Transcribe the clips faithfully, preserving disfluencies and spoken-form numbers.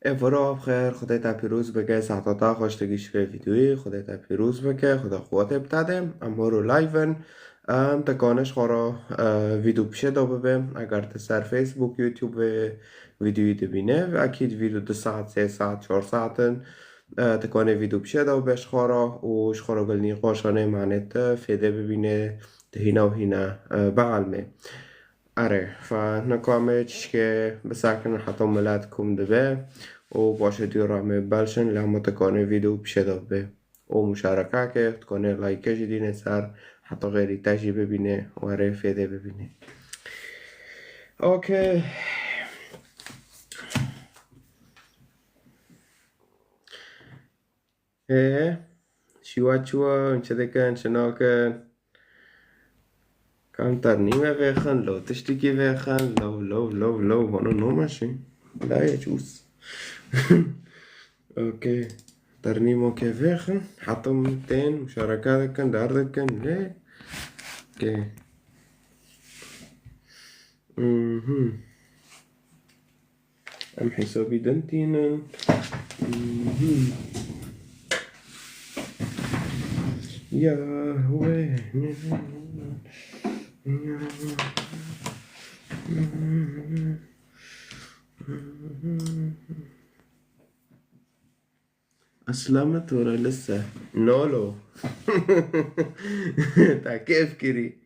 Ê viro, bi xêr, Xwedê te pîroz bike, saeta te xweş, te gişt vê vîdeoyê, Xwedê te pîroz bike, Xwedê quwetê bi te de. Em horo live in. Em, te kanê ji xwe re, e, vîdeo pişê de bibe. Eger te ser Facebook, YouTube vê vîdeoyê dibîne, ekîd vîdeo du saet, sê saet, çar saet in. E, te kanê vîdeo pişê de bibe ji xwe re û ji xwe re gel nîqaşanê manê te fêde bibîne, te hîna û hîna, e, bielmê. Erê, fa nikamê çişkê bisekin heta milet kom dibe û başê dû ramê belşin, lê hema te kanê vîdeo pişê de bibe. Û muşarekake, tu kanê like jî dîne ser, heta xêrî te jî bibîne, were fêdê bibîne. Okey. Ê, şîwa çi wa, çi dikin, çi nakin? Kam ternîme vêxin, lo tiştikî vêxin, lo, lo, lo, lo, hano noma şî. Layê çûs. Okey. Ternîmo ke vêxin, hetim tên, muşareka dikin, der dikin, lê. Okey. Mhm. Em hesabî din tînin. Mhm. Ya we. Eslame tore lise. Nolo. Te kêf kirî.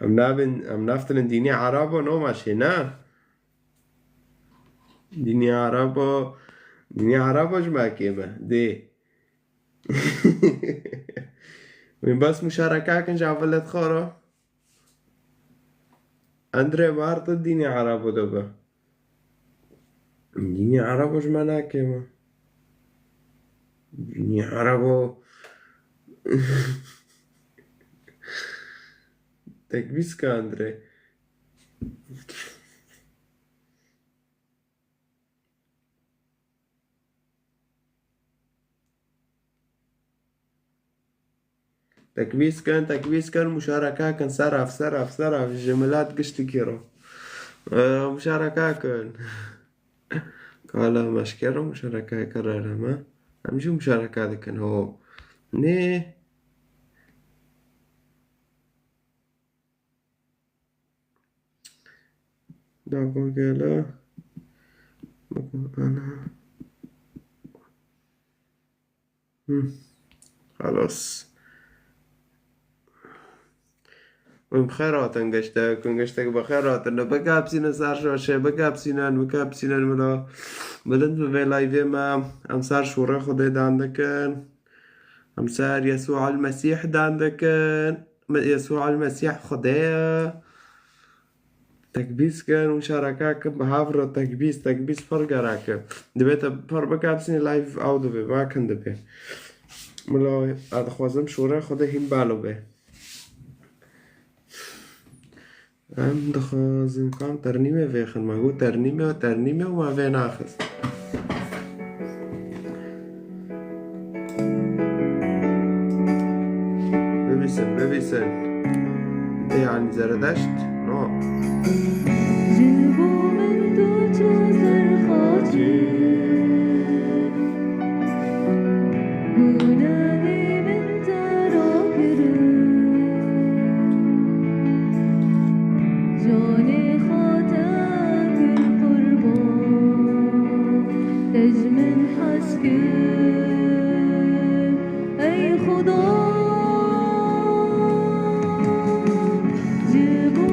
Em nabin, em naftinin dînê Erebo noma şê, ne? Dînê Erebo, dînê Erebo ji me kêm e. Dê. Min bes muşareka kin ji avilet xwe re. Andre Bartı dînê Erebo de be. Dînê Erebo ji me nakêm e. Dînê Erebo. Tekbîs ke Andre. Tekbîs kin, tekbîs kin, muşareka kin, seraf, seraf, seraf, ji milet giştikî re. Ee, muşareka kin. Kala meşke re muşareka kirere me. Em jî muşareka dikin, ho. Nê? Dava gele. Ana. Hı. Xelas. Hûn bi xêr hatin, giştek, hûn giştek bi xêr hatin. Bikepsînin ser şaşê, bikepsînin, bikepsînin bila bilind bibe layvê me. Em ser şûrê Xwedê dan dikin. Em ser Yesû el Mesîh dan dikin. Me-, Yesû el Mesîh Xwedê ye. Tekbîs kin û muşareka kin bi hev re, tekbîs, tekbîs pir gerek e. Divê te pir bikepsînî, live ew dibe, bakin dibe. Milo, ez dixwazim şûrê Xwedê hîn balo be. Em dixwazin kam ternîmê vêxin. Me got ternîme, ternîme û me vê naxist. Bibîsin, bibîsin. Tê yanî Zeredeşt? No. Ji bo min tu çû ser xaçê. Gunehê min te rakirin. Canê xwe te kir qurban. Te ji min hez kir, ey Xuda. Ji bo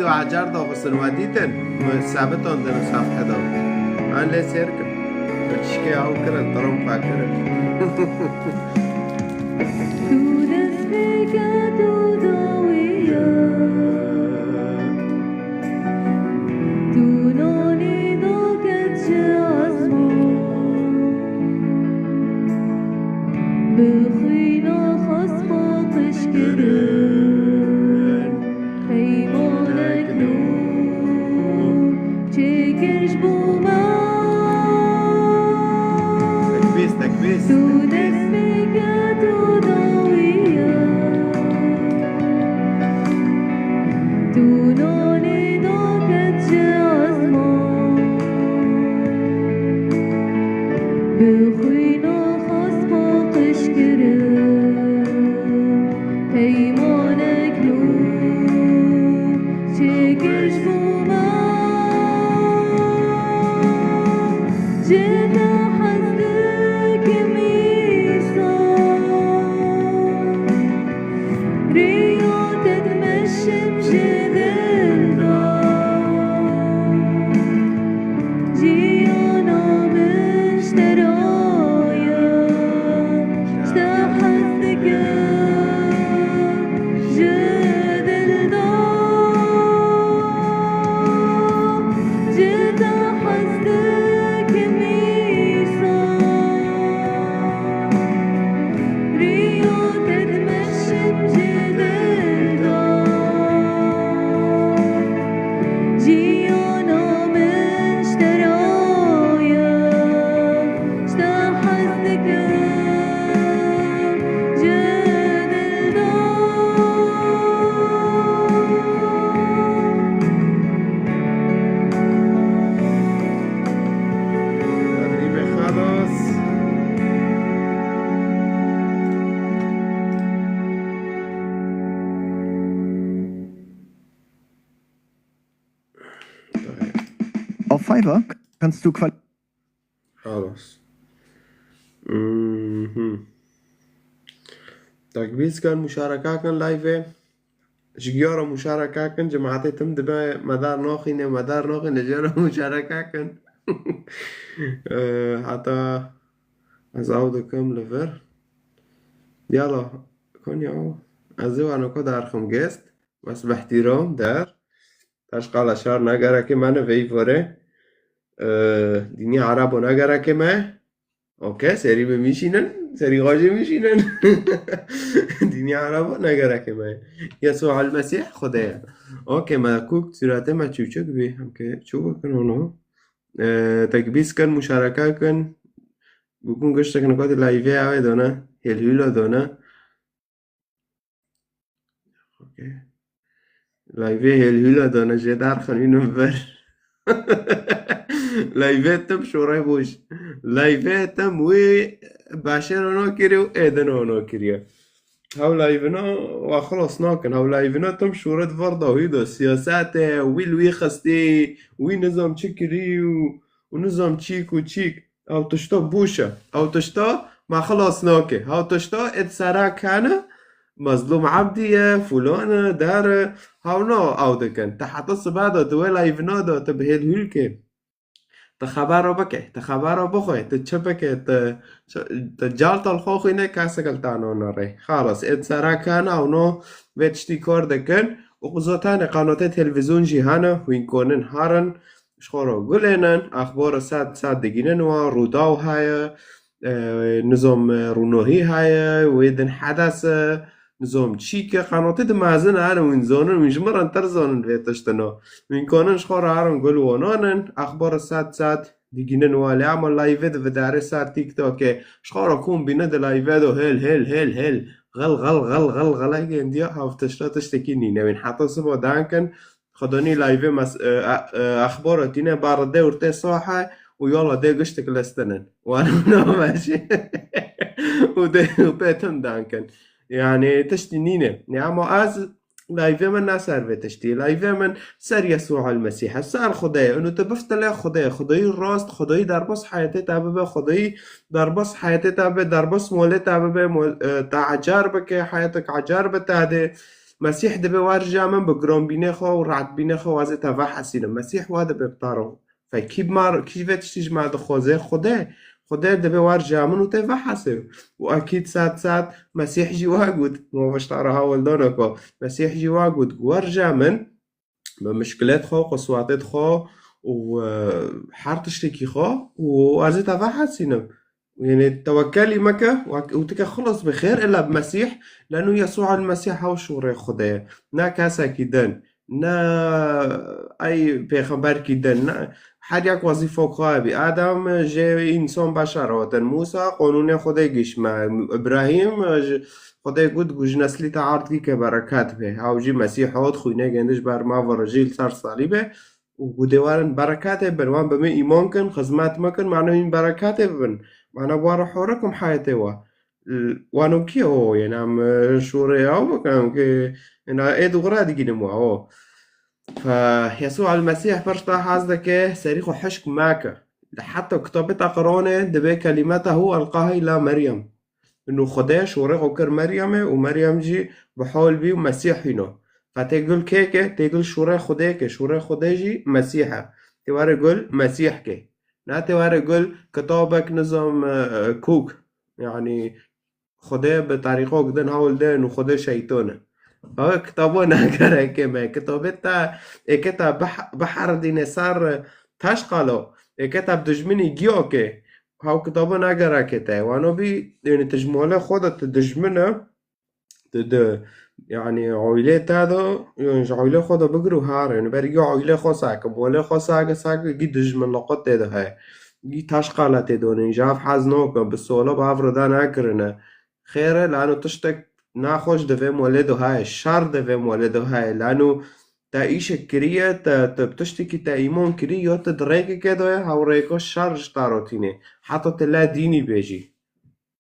Acar daxistin we dîtin, min sabitan din safhe da. An lê sêr kir. Tişkê ew kirin, trompa kirin. Tu destpêka tu dawiya. Tu nanî doket ji ezman. Bi xwîna xaspa qij kirin. Peymanek nû çêkir ji bo me. Tekbîs, tekbîs. Tu destpêka tu dawiya. Tu nanê daket ji ezman. Bi xwîna xaspa qij kirin. Peymanek nû çêkir ji bo me. Ji te hez dikim îsal. Riya te dimeşim ji dil de. Jiyana min ji te re ye. Ji te hez dikim ji dil de. Ji te hez dikim îsal. Riya te dimeşim ji dil de. Jiyana min ji te re ye. Ji te hez dikim ji dil de. Rîmê xelas. Auf Fiverr kannst du qual- Xelas. Mhm. Tekbîs kin, muşareka kin live. Ji giya re muşareka kin, cemaetê tim dibe medar naxîne, medar naxîne, ji re muşareka kin. Eh, heta ez ew dikim li vir. Yala, Konya, ez ê wano ku derxim guest, bes bi ihtiram der. Taş qala şar ne gerekê me ne veyî vore. Eh, dînî Erebo ne gerekê me. Okey, serî min mişînin, serî xwe jî mişînin. Dînî Erebo ne gerekê me. Yesû el Mesîh Xwedê ye. Okey, me kuk sûretê me çûçik bî. Em ke çû bikin onu. Eh, tekbîs kin, muşareka kin. Bikun giştek nikati live ew dane, hêlhûla dane. Okey. Live hêlhûla dane, jê derxin wî nû ver. Live tim şoray boş. Live tim wî başêr ono kiriye û êdin ono kiriye. Hew live-ina wa xilas nakin. Hew live-ina tim şoret ver da wî de siyasete, wî li wî xistî, wî nizam çi kirî û, û nizam çîk û çîk. Ew tişta boş e. Ew tişta me xilas nake. Ew tişta êd sera kene, Mezlûm Ebdî ye, fulan e, der e. Hewna ew dikin. Te heta sibe de di wê live-ina de te bi hêlhûl ke. Te xebera bike. Te xebera bixwe. Te çi bike. Te, te cal te li xwe xwîne, kesek li te nane rê. Xalas. Êd sera kene, hewna vê tiştî kar dikin. Û zaten qanotê televîzyon jî hene, hûn konin herin. Ji xwe re gulênin, axbara sed sed digînin we, Rûdaw heye, e, nizam, e, rûnohî heye, wê din Hedes e, nizam çîk e, qanotê di mezin hene, wîn zonin, wîn ji min re ter zonin vê tiştino. Wîn konin ji xwe re herin gul wonanin, axbara sed sed digînin we, lê ama live di vidarê ser TikTokê, ji xwe re kom bîne di live do hêl, hêl, hêl, hêl, xil, xil, xil, xil, xil, hege indiya hev tişta tiştekî nîne, wîn heta siba dankin, Xwedonî live mes-, e, e, e, axbara tîne bar de û tê sahe û yala dê giştik listinin. Wan name jî. Û dê û pê tim dankin. Yani tiştî nîne. Ne ama ez live min ne ser vê tiştî. Live min ser Yesû el Mesîh e. Ser Xwedê. Û tu biftilê Xwedê. Xwedayî rast, Xwedayî derbas heyetê te bibe, Xwedayî derbas heyetê te bibe, derbas molê te bibe, mol-, e, te ecar bike, heyetek ecar bi te de. Mesîh dibe wer ja min bi gironbînê xwe û rehetbînê xwe wazê te vehesînim. Mesîh wa dibe bi taro. Fe kî mar, kî vê tiştî ji me dixwaze? Xwedê. Xwedê dibe wer ja min û tê vehesê. Û ekîd sed sed Mesîh jî wa got. Ma viştara hewldana ku Mesîh jî wa got. Wer ja min bi mişkilêt xwe, qiswatêt xwe û, e, her tiştekî xwe û ez ê te vehesînim. Yanî tewekkelî meke, wek-, û tike xilas bi xêr, illa bi Mesîh, leno Yesû el Mesîh hew şûrê Xwedê ye. Ne kesekî din, ne ey pêxemberkî din, ne her yek wezîfa xwe bî. Adam jê însan beşer hatin. Mûsa qanûnê Xwedê gişt me. Îbrahîm, e, ji Xwedê got, ku ji neslî te erdkî ke bereket bê. Ew jî Mesîh hat, xwînê gêndî ji ber me ve re jî li ser salîbê. Û ku dê werin bereketê bin, wan bi min îman kin, xizmet me kin, mane hîn bereketê bibin. Mane wa re hore kim heyetê we. Wano kî o, yên em, e, şûrê ew bikin, ki êna ê dixwire digînim we, o. Fe Yesû el Mesîh pir ji te hez dike, serî xwe hişk meke. Heta kitabê te Qur'anê dibê kelimetahu elqaha îla Meryem. Û Xwedê şûrê xwe kir Meryemê û Meryem jî bi hol bî û Mesîh hîno. Fe tê gul kê ke, tê gul şûrê Xwedê ke, şûrê Xwedê jî Mesîh e. Tê were gul Mesîh ke. Ne tê were gul kitabek nizam, e, kûk. Yanî Xwedê bi terîqok din hewl din û Xwedê şeytan e. Ew kitabo ne gereke me. Kitabê te, êke te bih-, biherdîne ser teşqalo, êke te bi dijminî giyo ke, hew kitabo ne gereke te. Wano bî, yanî tu ji molê xwe de tu dijmin e, tu di, yanî oylê te de, yanî ji oylê xwe de bigir û her, yanî berî oylê xwe sake, molê xwe sake, sake, gî dijminliqo tê de heye. Gî teşqala tê de hene, ji hev hez nake, bi solo bi hev re de nekirine. Xêr e, lano tiştek naxweş di vê molê de heye, şer di vê molê de heye, lano te îşek kiriye, te, te bi tiştekî te îman kirî, ya te di rêkeke de ye, hew rêka şer ji te re tîne. Heta te la dînî bêjî.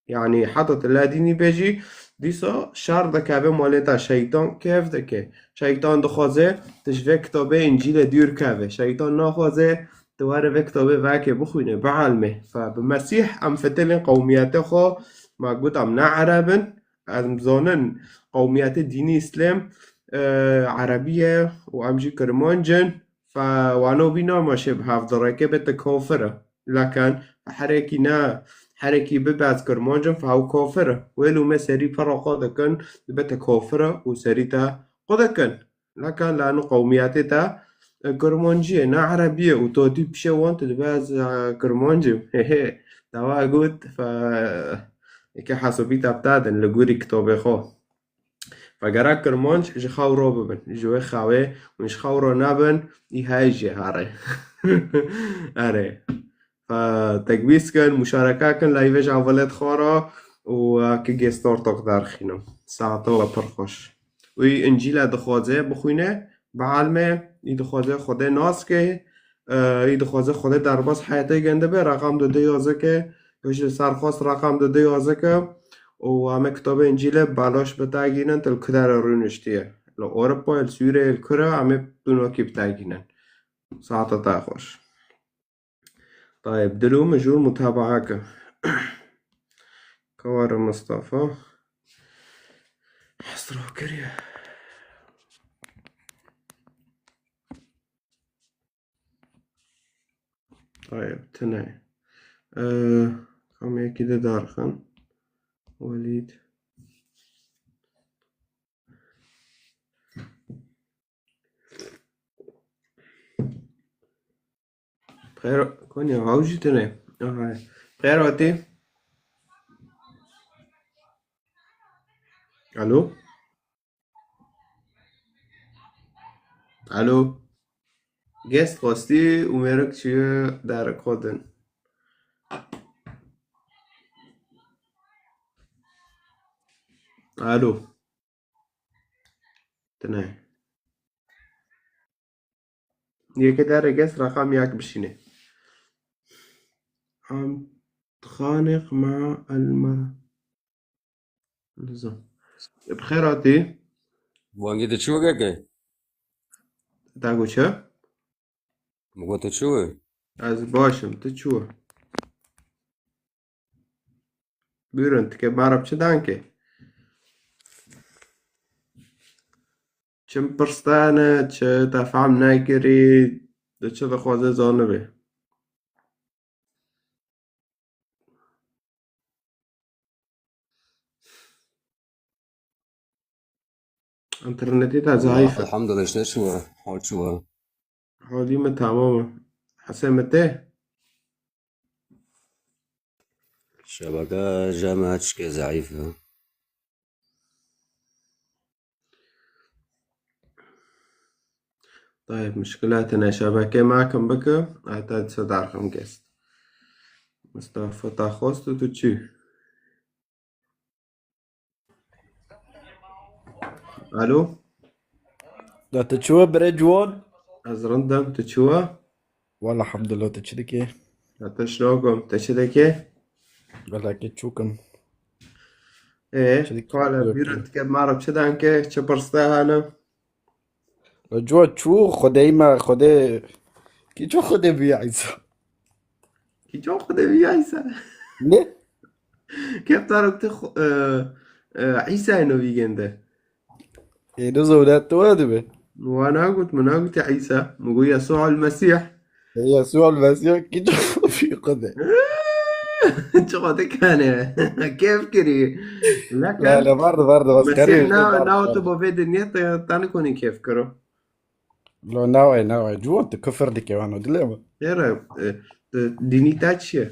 Yanî heta te la dînî bêjî, dîsa şer dikeve molê te, şeytan kêf dike. Şeytan dixwaze tu ji vê kitabê Încîlê dûr keve. Şeytan naxwaze tu were vê kitabê veke bixwîne, bielmê. Fe bi Mesîh em fitilên qewmiyetê xwe, me got em ne Ereb in, em zanin qewmiyetê dînî Îslam, e, Erebî ye û em jî Kirmanc in. Fe wano bîna me şê bi hev direke bê te kafir e. Lekin herekî ne, herekî bibe ez Kirmanc im, fe ew kafir e. Wê lûmê serî pira xwe dikin, dibe te kafir e û serî te xwe dikin. Lekin lano qewmiyetê te, e, Kirmancî ye, ne Erebî ye û to dî pişê wan tu dibe ez, e, Kirmanc im. Hê hê. Te wa got, fe, eke hesabî te bi te din li gorî kitabê xwe. Fe gerek Kirmanc ji xew re bibin. Ji wê xewê hûn ji xew re nebin, î heye jê here. Erê. Fe tekbîz kin, muşareke kin, layvê ji hevalêt xwe re û, e, ki gêstortok derxînim. Saeta we pir xweş. Û î Încîle dixwaze bixwîne, bielmê, î dixwaze Xwedê nas ke, e, î dixwaze Xwedê derbas heyetê gende be, reqam dide yazike, Ji li ser xwest reqam dide yazike û em ê kitabê Încîlê belaş bi te gînin, tu li ku derê rûniştiye. Li Ewropa, li Sûriyê, li kure em ê tu nakî bi te gînin. Saeta te xweş. Tayeb, dil û mijûl mutabaa ke. Kewar Mustafa. Hesra kiriye. Tayeb, tine. Ee, kam yekî de darxin. Welîd. Xêr, Konya, haw jî tune. Aha. Xêr hatî. Alo? Alo? Gest xwestî û mêrik çûye derek xwe din. Alo? Tine. Yeke derek ez reqam yak bişîne. Em tixanê qima elma. Nizam. Bi xêr hatî. Wengê te çi weke ke? Ta got çi? Min got tu çi we? Ez baş im, tu çi we? Buyurun, tike bara bi çi danke? Çi pirs te hene, çi te fehm nekirî, tu çi dixwazî zanibî. Înternetê te zayîf e. Elhamdulillah, işte çi we, hal çi we? Halî min temam e. Hesê min tê? Şebeke jeme çikê zayîf e. Tayeb, muşkila tine şebeke makim bike, heta dise darxim gest. Mustafa ta xwest û tu çû. Alo? Da tu çû, birê ciwan? Ez rind im, tu çû? Wala, elhamdulillah, tu çi dikê? Da tu şlokum, tu çi dikê? Wala, ki çûkim. Ê, Çi dikê? Kala Yok, bîra yok. Dike ma re çi danke, çi pirs te hene? Ciwan çû, Xwedê me, Xwedê. Ki çû Xwedê bî Îsa? Ki çû Xwedê bî Îsa? Ne? Keftarok te xwe, e, e, Îsa ino vî gende. Ê, ne zewlet tu wa dibe. Wa nagot, min nagot Îsa. Min got Yesû el Mesîh. Yesû el Mesîh ki çû fî Xwedê. Çi Xwedê kane. Kêf kirî. La, la, var de, var de, bas Mesîh karî, na, var, na var. Tu bo vê dinyê te, te nikonî kêf kiro. Lo, nawe, nawe. Ciwan tu kufir dike wano, dilê min. Xêr e, e, e, dînî te çi ye?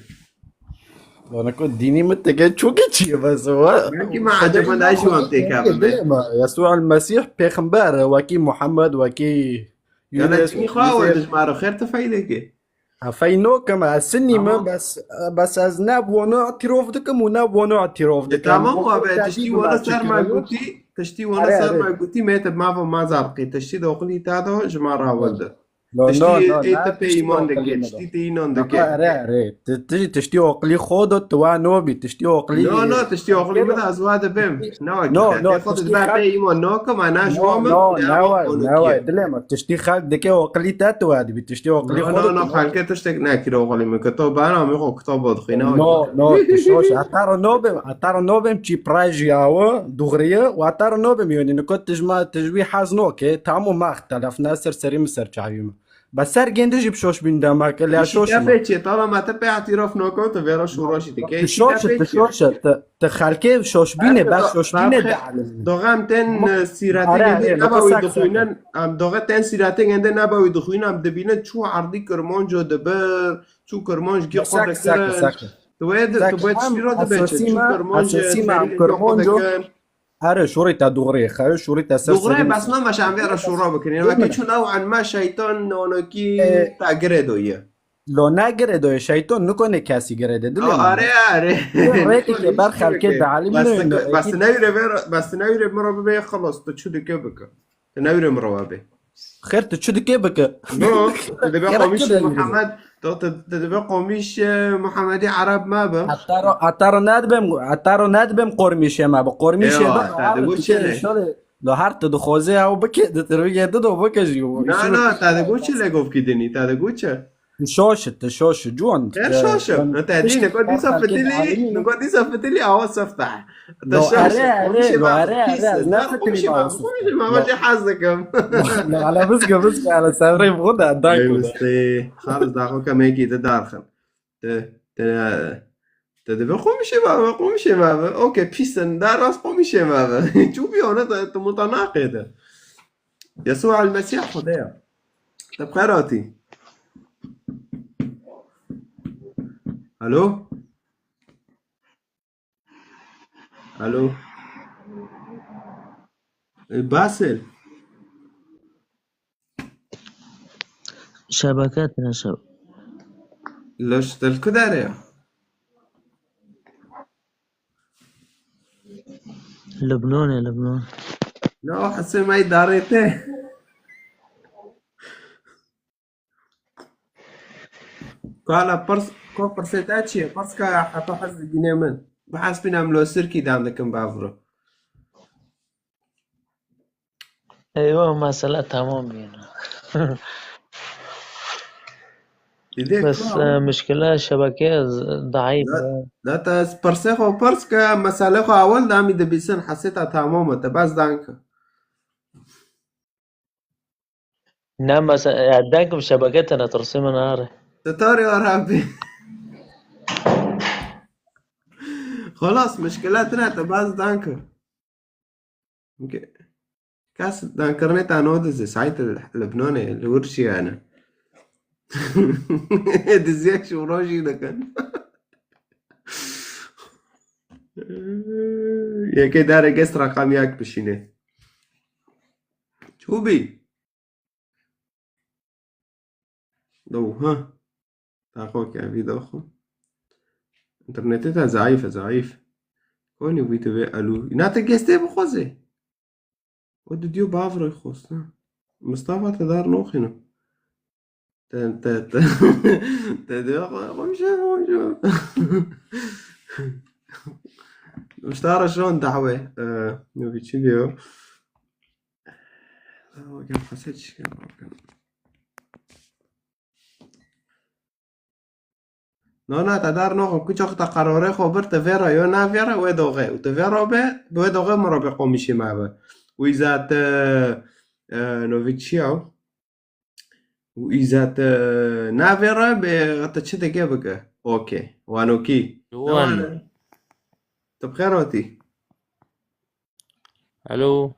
Lo, niko dînî min teke çûke çi ye, bes wa. Belkî me Xwedê eceba ne ji wan têka bime. Dilê min. Yesû el Mesîh pêxember e, wekî Muhammed, wekî Ya Yunus, dînî xwe wekî we Yusuf. Dijmaro xêr tu feydeke. Ha, feyno kim, ez sinî Tamam. me, bes, bes ez ne bi wano îtîrof dikim û ne bi wano îtîrof E, dikim. Tamam, Wano wa be, tiştî wano ser me gotî, tiştî wano Are, ser are. me gotî, me te mava ma zarqî, tiştî de oqilî ta de ji ma rawildi. No, Tiştî no, no, ê na te pê tiştî îman oqilî dike, me de. Tiştî te înan Na, dike. Are, are. Ti, ti, tiştî oqilî xo do, tu wa nobî, tiştî oqilî No, no, tiştî oqilî min de ez wa dibim. Na, No, no, xwe tiştî dibe xelk pê îman nakim, ana ji No, wan min no, ne ne wa, onu ne wa, ki. Dilê me. Tiştî xelk dike oqilî te tu wa dibî, tiştî oqilî No, xo no, do no, tu wa xelke tiştek nekir oxilî min. Kitaba bana min xo kitaba dixwîne. No, no, tu şoş. Heta ro nobim, heta ro nobim çî prajî awe, dûxriye, û heta ro nobim yonî. Niko tijma, tijwî hez noke, tam û max, telef ne ser serî min ser çavî min. Be ser gêndi jî bi şoş bîn dema ke, lê Îşî şoş te ma. Pê çê, tala me te pê îtîraf nako, tu vêra şoraşî dike. Tu Îşî te şoş, pê tu çê. Şoş, tu, tu xelkê şoş bîne, Her be do-, şoş bîne de alim. Doxem tên, Ama e, sîretê are, gende are, neba wî kısa, kısa. Dixwînin, em doxe tên sîretê gende neba wî dixwînin, em dibînin çû erdî Kirmanco dibir, çû Kirmanc gî Kısa, xwe kısa, dikirin. Kısa. Tu wê di-, Kısa, tu wê kısa. Çî ro dibe çi, çû Kirmanc em Kirmanco. Are, şorî te dûxrê, xew, şorî te ser Dûxrê serî. Bes name şan vê re şora bikin. Wekî çû naw an me şeytan nonokî E, ta girê doye. Lo ne girê doye, şeytan nikone kesî girê de, dilê O, min. Are, are. Rêtike ber xelkê de alim Bas ne tu, bas tu newîre ver, bas tu newîre min re bibe xelas, tu çi dike bike. Tu newîre min re wa bê. Xêr tu çi dike bike. No, tu dibe Gerek qomîşê çi de Muhammed, tu, tu, tu dibe qomîşê Muhammedî Arab me be. Heta ro, heta ro nedibim, heta ro nedibim qormîşê me be. Qormîşê Ewa, be, te de her got tike çi ne? Şöyle, lo her tu dixwazê ew bike, di tirvîgê di do bike jî. Na, na, te de got çi le govkî dinî, te de got çi? Tu şaş e, tu şaş e, ciwan. Te şaş e. Te dî, niko dîsa fitilî, niko dîsa fitilî awa sefte. Te şaş e. Are, are, are, ne fitilî ma. Komşi ma, komşi ma, hez dikim. Ala bizge, bizge, ala sevrê bu da, da ku da. Xalis da xo kemekî de darxin. Te, te, te dibe qomîşê ma be, qomîşê ma be. Okey, pîs in, da rast qomîşê ma be. Çû bî ona te, te muta naqê de. Yesû el Mesîh Xwedê ye. Te bi xêr hatî. Alo? Alo? E, Basil? Şebeke tine şeb. Leş te li ku derê ye? Lubnanê, Lubnan. Ne o hesê me darê te. Kala pirs, ko pirsê te çi ye? Pirs ka heta hez digîne min. Bi hespîna em lo sirkî dan dikin bavro. Eywa, mesela tamam bîne. Dide Bes, ka e, muşkila şebeke z-, daîf Da, e. Da te ez pirsê xwe pirs ke, mesele xwe awel da em dibîsin, hesê te tamam e, te bes dan ke. Ne, mesela, ya, deng bi şebeke tine tirsî min are. Sitar ya Rabbî. Xelas, mişkile tine, te baz danke. Kes dankirinê te no dizê, Saîd li Lebnanê, li wir jiyane. Diziyek ji rojî dikin. Yekê dare gest raqam yek bişîne. Çûbî. Dow, ha. Taxo ke, vî doxo. Înternetê te zayîf e, zayîf. Konî wî divê elû. Îna te gestê bixwazê. O di diyo bav rê xwest, ha. Mustafa te dar noxîno. Te, te, te, te diyo xwe, xwemşe, xwemşe. Miştara şon dahwe. E, nûvî çi diyo? Gel, xwese çi gel, bakalım. Na, na, te dar noxin, kuçax te qerarê xwe bir, te vê re yo, na vê re, wê doxê. Û te vê re be, bi wê doxê min re be qomîşê me be. Û îza te, e, novî çi ya? Û îza te na vê re be, te çi dike bike. Okey. Wanokî. Wan. Tamam. Tu bi xêr hatî. Alo.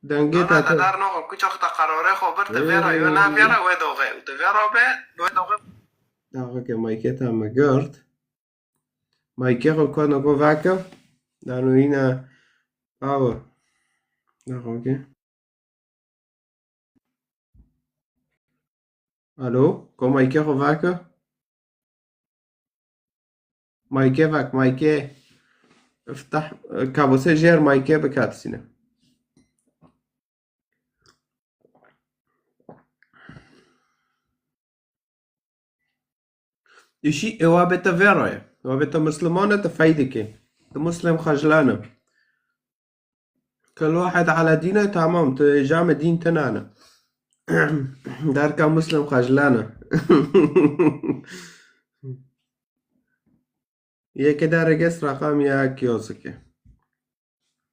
Dengê te. Te dar noxin, kuçax te qerarê xwe bir, te vê re yo, na vê re, wê doxê. Û te vê re be, wê doxê. Daxike maykê te me girt. Maykê xwe kano go veke. Dano yine. Awe. Daxike. Alo, ko maykê xwe veke. Maykê vek, maykê. Iftah, kabusê jêr maykê bike, pisîne. Îşî ê wa bê te vê re ye. Wa bê te Musliman e, te fey dike. Te Muslim xejlane. Kul wahed ala dîne, tamam, tu êcamê dîn tinane. Derka Muslim xejlane. Yeke dare gest raqam yek yazike.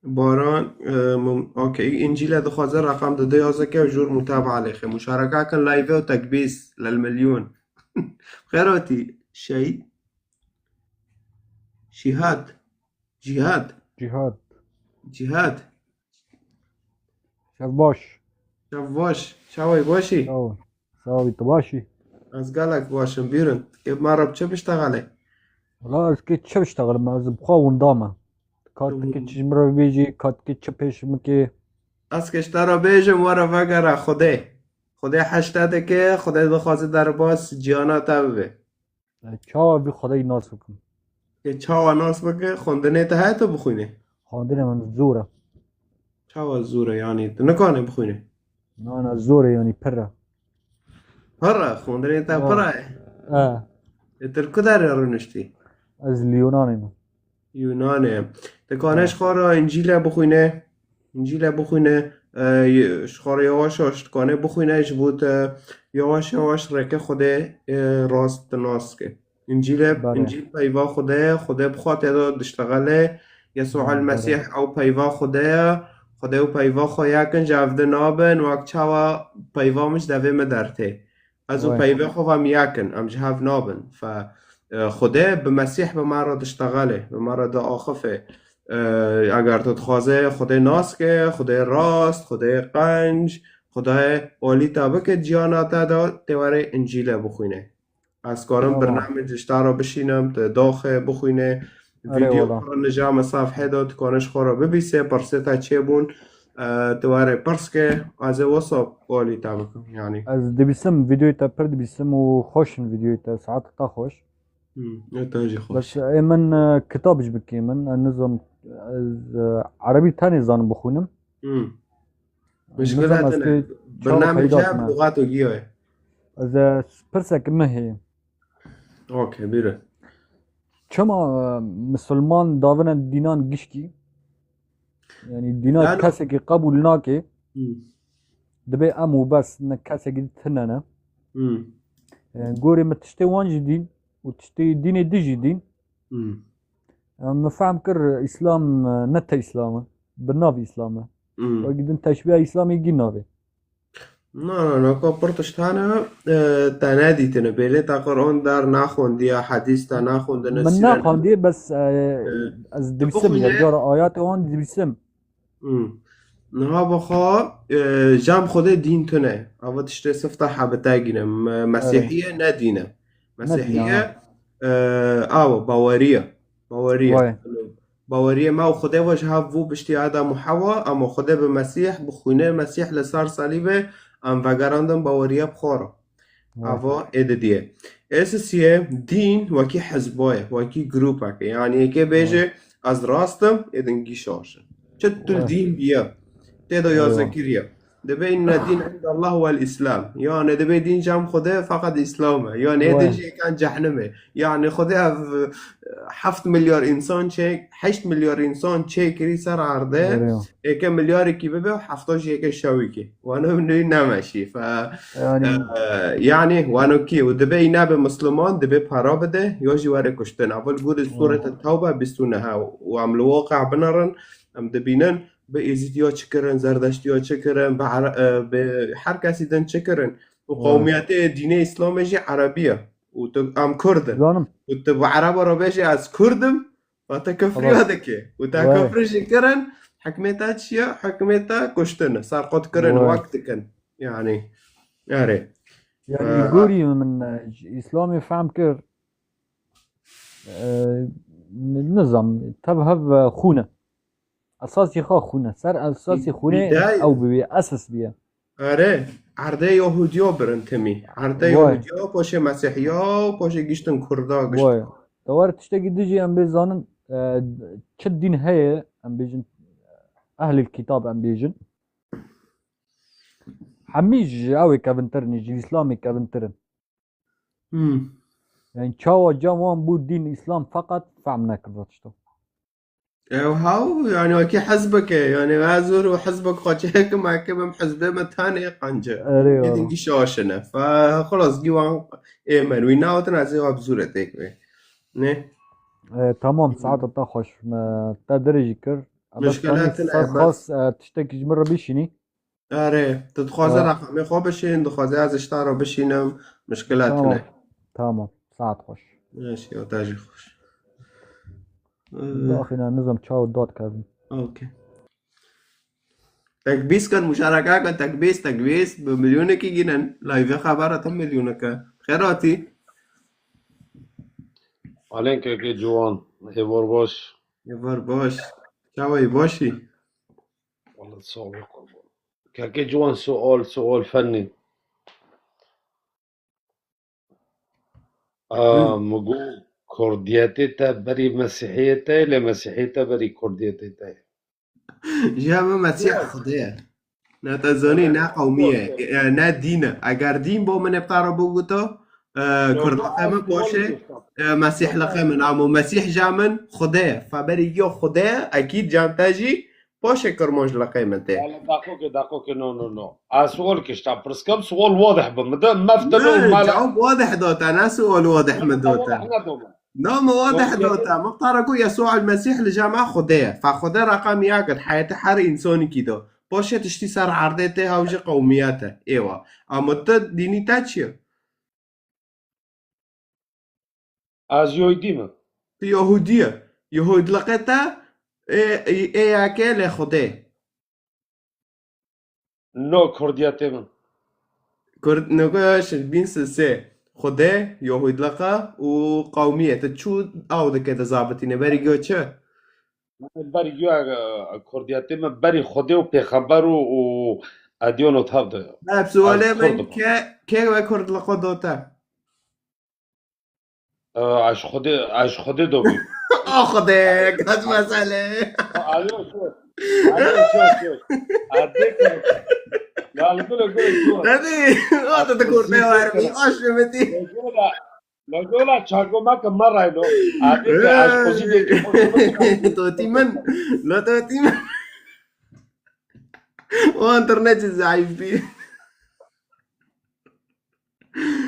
Baran, e, mum-, okey. Încîle dixwaze raqam dide yazike û jûr mutabaa lêxe. Muşareka kin live û tekbîs lel milyon. Xêr hatî, şey. Şîhat. Cîhad. Cîhad. Cîhad. Şev baş. Şev baş. Çawa yî, baş î? Sağ ol. Sağ ol, tu baş î? Ez gelek baş im, bîrin. Ê, ma re bi çi biştexelê? Wala ez kê çi biştexelim, ez bi xwe winda me. Ka tu kê çi ji min re bibêjî, ka tu kê çi pêş min kê. Ez kê ji te re bêjim, were vegere Xwedê. Xwedê heşte dike, Xwedê dixwaze derbas ciyana te bibe. E, çawa vî Xwedayî nas bikim? Ê, çawa nas bike? Xwendinê te heye tu bixwînî? Xwendinê min zor e. Çawa zor e, yanî tu nikanî bixwînî? Na, na, zor e, yanî pir e. Pir e, xwendinê te pir e. E. Ê, tu li ku derê rûniştî? Ez li Yunanê me. Yunanê. Dikanê ji xwe re Încîle bixwîne. Încîle bixwîne. E, ji xwe re yavaş yavaş dikanê bixwîne, ji bo te yavaş yavaş rêke Xwedê, e, rast nas ke. Încîle, Încîl peyva Xwedê ye, Xwedê bi xwe tê de diştexele. Yesû el Mesîh ew peyva Xwedê ye. Xwedê û peyva xwe yek in, ji hev di nabin, wek çawa peyva min ji devê min dertê. Ez û peyvê xwe ve em yek in, em ji hev nabin. Fe, e, Xwedê bi Mesîh bi me re diştexelê, bi me re diaxife. E, eger tu dixwazê Xwedê nas ke, Xwedê rast, Xwedê qenc, Xwedê alîta bike ciyana te de, tê were Încîle bixwîne. Ez karim birnamê ji te re bişînim, tu doxê bixwîne, vîdeo xwe re nijame safhê de, tu kanê ji xwe re bibîse, pirsê te çêbûn, e, tu were pirs ke, ez ê wisa alî te bikim, yanî. Ez dibîsim, vîdeoyê te pir dibîsim û xweş in vîdeoyê te, saet te xweş. Hmm, e, te jî xweş. Bes ê min, e, kitab ji bikê min, ez nizam, ez, e, erebî tenê zanim bixwînim. Hmm. Mişkile tine. Bername çawa peyda kime? Lugat û giya ye. Ez, e, pirsek min heye. Okey, bîre. Çima, e, misilman davine dînan gişkî? Yanî dîna kesekî qebûl nake. Hmm. Dibê em û bes, ne kesekî tune ne. Hmm. E, gorê min tiştê wan jî dîn û tiştê dînê dî jî dîn. Hmm. E, min fehm kir Îslam, e, ne te Îslam e. Bi nav Îslam e. Hmm. Wekî din teşbîha Îslamê gî navê. Na, na, na, ka pir tişt hene, e, te nedîtine. Bêlê te Quran der naxwendiye, hedîs te naxwendine, Min sîre ne- naxwendiye, bes, e, E, ez tu dibîsim, bixwîne, ya cara ayatê wan dibîsim. Hmm. Niha bixwe, e, cem Xwedê dîn tune. Ava tiştê sifta hebite gîne. Me-, Mesîhiye ne dîne. Ne dîne, Mesîhiye, ha. e, awa, baweriye. Baweriye. Vay. Baweriye me û Xwedê ve ji hev bû piştî Adam û Hewa, ama Xwedê bi Mesîh, bi xwînê Mesîh li ser salîbê, em vegerandin baweriye bi xwe re. Vay. Ava ê didiyê. Ê sisiyê dîn wekî hizba ye, wekî grûpek e. Yani yekê bêje, Vay. ez rast im, ê din gî şaş in. Çi tu Vay. dîn biye, tê de ya Eywa. zekiriye. Dibê inne dîn indallah wel Îslam. Yani dibê dîn cem Xwedê feqet Îslam e. Yani ê din Vay. jî yêkan cehnimê. Yani Xwedê ev, e, heft milyar însan çê-, heşt milyar însan çêkirî ser erdê. Eywa. Êke milyarekî bibe û hefta jî yeke şewîkê. Wana nû nemeşî. Fe, Yani e, yani wano kî û dibê î nebe Misliman, dibê para bide, ya jî were kuştin. Ev li gorî Sûreta Tewbe bîst û neh û em li waqe binerin, em dibînin, bi Êzîdiya çi kirin, Zerdeştiya çi kirin, bi Ere-, e, bi her kesî din çi kirin. Û Vay. qewmiyetê dînê Îslamê jî Erebî ye. Û tu, em Kurd in. Zanim. Û tu bi Ereba re bêjî, "Ez Kurd im", Vate kufriya Xelas. dike. Û te Vay. kufri jî kirin, hikmê te çi ye? Hikmê te kuştin, serqot kirin, Vay. wek dikin. Yani, erê. Yani, Ee, gorî min, e, Îslamê fehm kir, e, n-, nizam, tev hev, e, xûn e. Esasî xwe xûn e. Ser esasî xûnê Bidayê. ew bibî, esas bîye. Erê, erdê Yahudiya birin timî. Erdê Vay. Yahudiya, paşê Mesîhiya, paşê giştin Kurda, giştin. Vay. Te war tiştekî dijî em bê zanin, e, çi dîn heye, em bêjin, ehlil kitab em bêjin. Hemî ji ew ê kevintir in, ji Îslamê kevintir in. Hmm. Yani çawa cem wan bû dîn Îslam feqet fehm nekirda tişta. Ew haw, yani wekî hizbek e, yani ez zor û hizbek xwe çêkim, eke bim hizbê me tenê qence. Erê, Ê din erê. gî şaşine. Fe, xelas, gî wan ê me wî nawetin, ez ê wa bi zû re têk bê. Ne? E, tamam, saeta te xweş. Me te dirê jî kir. Ebe Mişkile Stanî tine, ser bes. xas, e, tiştekî ji min re bişînî. Erê, tu dixwaze Ha. reqemê xwe bişîn, dixwaze ez ji te re bişînim, mişkile Tamam. tine. Tamam. Saet xweş. Eş, ya te jî xweş. Ee, Daxîne nizam çaw dot kevin. Okey. Tekbîs kin, muşareke kin, tekbîs, tekbîs, bi milyonekî gînin. Live xebera te milyoneke. Xêr hatî. Alên kekê ciwan, êvar baş. Êvar baş. Çawa yî, baş î? Wala sağ ol, kurban. Kekê ciwan, sual, sual fennî. Aa, Hı. Min got, kurdiyetê te berî mesîhiyê te, lê mesîhiyê te berî kurdiyetê te. Ji hev Mesîh Xwedê ye. Ne te zanî, ne qewmî ye, e, ne dîn e. Eger dîn bo min ê bi te re bigota, e, kurdliqê min paşê, e, mesîhliqê min. Ama Mesîh ja min Xwedê ye. Fe berî yo Xwedê ye, ekîd cem te jî paşê kirmanc liqê min tê. Wala daqokê, daqokê, no, no, no. Ez sual kişta pirs kim, sual wadih bi. Min de meftelo Ne, mala. cewab wadih da te, ne sual wadih min da te. Wadih nedo min. Na, min wadih Wadih da te. Min te re got Yesû el Mesîh li cem me Xwedê ye. Fe Xwedê reqem yek e, heyetê her însanekî de. Paşê tiştî ser erdê tê hew jî qewmiyet e. Êwa. Ama tu dînî te çi ye? Ez Yahudî me. Tu Yahudî ye. Yahudliqê te ê, ê, ê yekê lê Xwedê. No, kurdiyetê min. Kurd, nûke şin bîn sisê. Xwedê, Yahudliqa û qewmiyê. Tu çû ew dike te zabitîne. Berî giyo çi? Berî giyo, e, kurdiyetê min berî Xwedê û pêxember û, û edyan û tev de. Hep sualê min ke, ke we kurdliqa dote? Ee, ez Xwedê, ez Xwedê dobî. Ah Xwedê, kaç mesele. Alo, alo, alo. Erdê ke. Ya li gule gule gule. Hadi, o da da kurtê var bir aşırı. Gule, gule çago ma ke ma rayno. Erdê ke ez Xwedê de. Dotî min, la dotî min. O internet zayıf bir.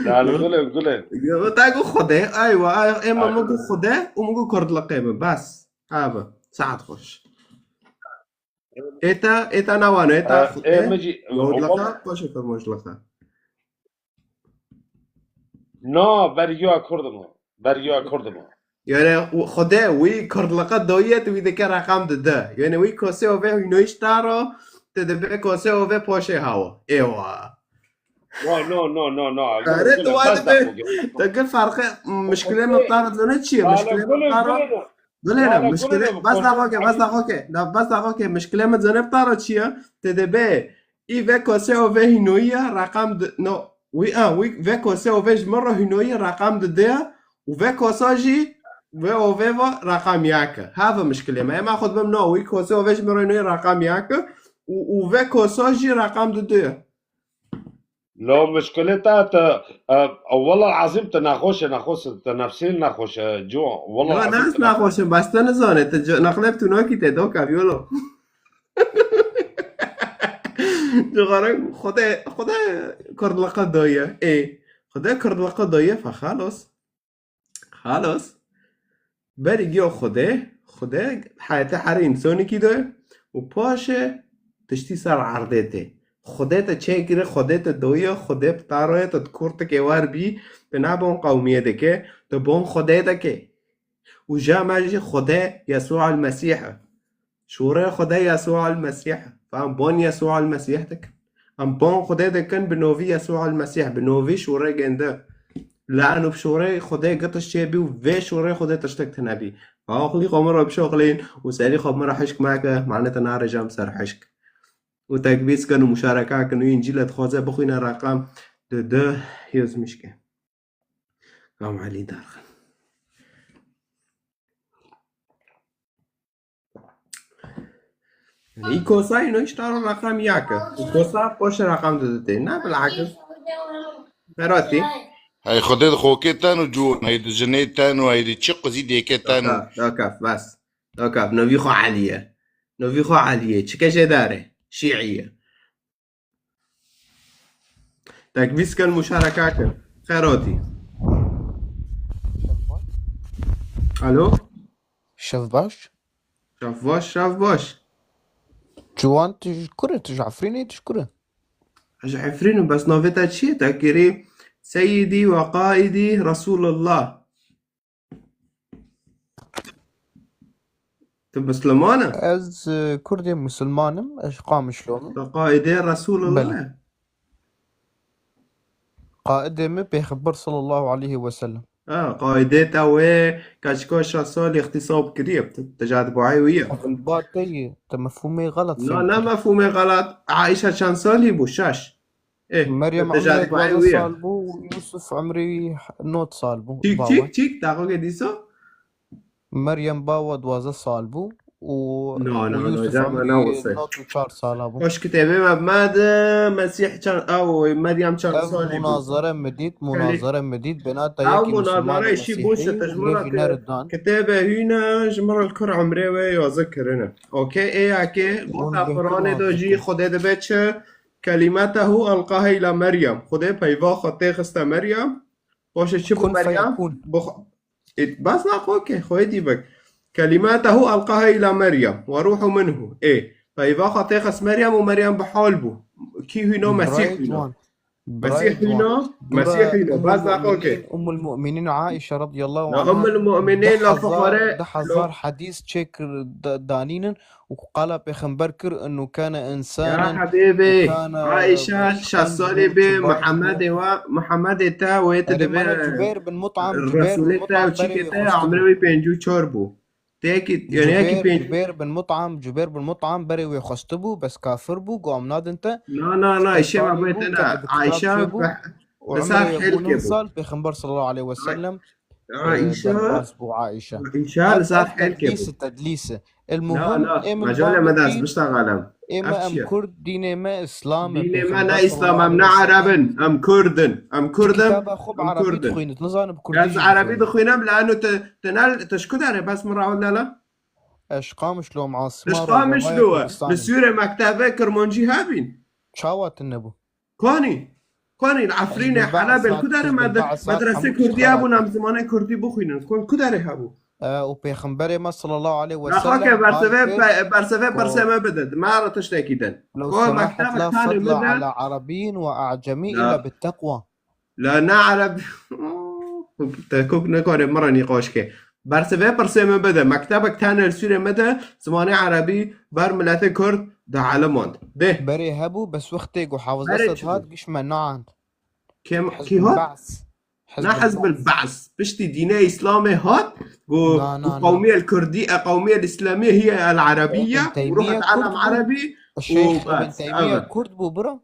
Yani gule gule. Te got Xwedê, aywa, ay, ema min got Xwedê û min got kurdliqê min. Bes. Abi, saet xweş. Ê te, ê te ne wan e, ê te Ê, ê, xwe, ê, min jî, Yahudlixê, wala paşê Kurmojlixê. Na, bergiya Kurd im. Bergiya Kurd im. Yani, Xwedê wî Kurdlixê doyê, tu wî dike reqam dide. Yani, wî kosê ove hînoyî ji te re, te dibe kosê ove poşê hawa. Êwa. No, no, no, no, no. Are, tu wade be. Te gel farqe, mişkile me tara zane çi ye? Mişkile me tara. Gulene, mişkile, bas daxoke, bas daxoke. Da, bas daxoke, mişkile me zane tara çi ye? Te dibe, î ve kosê ove hînoyî ye, reqam di, no, wî, a, wî ve kosê ove ji min re hînoyî ye, reqam dide ye, û ve kosa jî ve ove ve reqam yek e. Heve mişkile me. Ema xwe dibim, no, wî kosê ove ji min re hînoyî ye, reqam yek e, û, û ve kosa jî reqam dide ye. Lo mişkile te, te, e, wela azim te nexweş e, nexweş e, te nefsê nexweş e, ciwan. Wela Ya, azim nas te nexweş e. Nexweş e, bas te nizane, te ce-, nexleb tu nakî te, doka, yolo. Cixaran, Xwedê, Xwedê Kurdlixê doye. Ê, Xwedê Kurdlixê doye, fe xalos. Xalos. Berî giyo Xwedê, Xwedê heyetê herî însanekî de û paşê tiştî ser erdê tê. Xwedê te çêkire, Xwedê te doye, Xwedê bi te re ye, te di kurtikê wer bî, te ne bon qewmiyê dike, te bon Xwedê dike. Û ja me jî Xwedê Yesûa el-Mesîh e. Şûrê Xwedê Yesûa el-Mesîh. Em bon Yesûa el-Mesîh dikin. Em bon Xwedê dikin bi novî Yesûa el-Mesîh, bi novî şûrê gêndi. La eno bi şûrê Xwedê gitiş çêbî û vê şûrê Xwedê tiştek tune bî. Axlî xwe min re bişoxlîn û serî xwe min re hişk meke, mane te narêjam ser hişk. Û tekbîr kin û muşareka kin û Încîle dixwaze bixwîne reqam di du yozmişke. Kam Elî derxin. Î kosa îno îşte ro reqam yek e. Î kosa poşe reqam diditê. Ne bilakis. Beratî. Hey Xwedê di xokê ten û ciwan, hey di jinê ten û hey di çi quzî dêke ten û. Dakaf, dakaf, bas. Dakaf, novî xwe Elî ye. Novî xwe Elî ye. Çike jê dare. Şîî ye. Tekbîr kin, muşareka kin. Xêr hatî. Alo? Şev baş. Şev baş, şev baş. Ciwan, tu ji kur î? Tu ji Efrînê, tu ji kur î? Ez ji Efrîn im, bes navê te çi ye? Te kirî Seyidî ve Qaîdî Resulullah. Tu Misliman e? Ez, e, Kurdê Misilman im, ez ji Qamişlo me. Tu qaîdê Resulullah Belê. e? Qaîdê me Pêxember sallallahu aleyhi ve sellem. Ha, qaîdê te wê keçika şeş salî îxtîsab kiriye. Tu, tu ji etbaê wî ye. Ba te yî, te mefhûmê xelet Na, fehmî ne kir. mefhûmê xelet. Aîşe çend salî bû? Şeş. Eh, Meryem te ji emrê etbaê duwazdeh wî ye. sal bû û Yûsuf emrê wî nod sal bû. Çîk, Bawe. çîk, çîk, daxoke dîsa? Meryem bawe duwazdeh sal bû û, No, û no, no, Yûsuf cem emrê ne wise. nod û çar sala bû. Baş kitêbê me, me de Mesîh çend, ew, Meryem çend Ev salî bû? munazere min dît, Belê. munazere min dît, bêna te Ew yekî munazere Misilmanê işî Mesîhî boş e, te ji û min re yekî te ne riddan. kitêbe hîne, ji min re li kur emrê wê yazî kirine. Okey, ê yekê, Hûn gote bêhtir Quranê de jî nafikin. Xwedê dibe çi? Kelimetehu elqahe îla Meryem. Xwedê peyva xwe tê xiste Meryem. Paşê çi bû Kun Meryem? feyekûn. Bix-, ê, bas na xwe ke, xwedî bik. Kelimetehu elqahe îla Meryem. Ve ruhu minhu. Ê, peyva xwe tê xist Meryem û Meryem bi hal bû. Kî hîno? Mesîh Birayê hîno. ciwan. Mesîh Birayê ciwan. hîno, Mesîh Dura hîno. Bas Ummul na xwe ke. Mu'minin, Ummul Mu'minin Aîşe radiyallahu Na anha Ummul Mu'minin deh la hezar, fuqare, deh hezar la hadîs çêkir da-, danînin û ku qala Pêxember kir, "Ennu kâne Ya insânen, hebîbî, kâne Aîşe şeş salî bî, Muhammedê wa, Muhammedê te wê te Erê, dibe mane Cubeyr bin Mut'am, Cubeyr bin Resulê te Mut'am û çîkê berê te wê xwestibû." emrê wî pêncî û çar bû. Têkî, yani yekî Cubeyr, pênc- Cubeyr bin Mut'am, Cubeyr bin Mut'am berê wê xwestibû, bes kafir bû, ku em nadin te. Na, na, na, Te îşê me salî bê bû, te te ne. bi kitap Aîşe çêbû. be-, Û li ser emrê wê hêl bû neh kebû. sal, Pêxember sallallahu aleyhi ve sellem, Aîşe, e, derbas bû Aîşe. Aîşe Ev, li ser ev hêl kebû. tedlîs e, tedlîs e. El Na, muhim, na, ê min mecalê me dest bavêjî, biştaxalem. ê me Ev em çi ye? Kurd, dînê me Îslam e, Dînê me Pêxember ne Îslam, sallallahu em ne aleyhi ve Ereb in, sellem. em Kurd in, em Kurd in, Kitaba xwe bi em Erebî Kurd in. dixwînin. Tu nizanin bi Kurdî Ez jî Erebî dixwînin. dixwînim, lano te, te ne, te ji ku derê, bes min rawil dela? Ez ji Qamişlo me, Asma Ji Qamişlo e. Li Sûrê mektebe Kirmancî hebîn. Çawa tune bû? Konî. Konî, li Efrînê, Helebê, li ku derê med-, medrese Kurdî hebûn, em zimanê Kurdî bixwînin. Kon ku derê hebû? e, û Pêxemberê me sallallahu aleyhi ve Naxwe sellem ke bersivê hal kir pe-, bersivê ku pirsê me bide. Dima re tiştekî din. لو Ko سمحت mekteba لا tanê فضل bide. على عربي وأعجمي لا. إلا بالتقوى. La ne Ereb. Te kok nekare min re nîqaş ke. Bersivê pirsê me bide. Mektebektane li Sûriyê me de zimanê Erebî ber miletê Kurd de elimand. Dê. Berê hebû, bes wextê ku Hafız Berê Esed çi hat, bû? Giş me neand. Kêm, Hizb kî hat? Ba'th. Na Hizb Hizb al-Ba'th. Piştî dînê Îslamê hat, ku, Na, ku na, na. Qewmiyel Kurdî, e, qewmiyel Îslamî hiye el Erebîye, Ibn Teymiye û ruhet Kurd alam bû. Erebî, Şeyh û Ibn bes, Teymiye evet. Kurd bû, bira.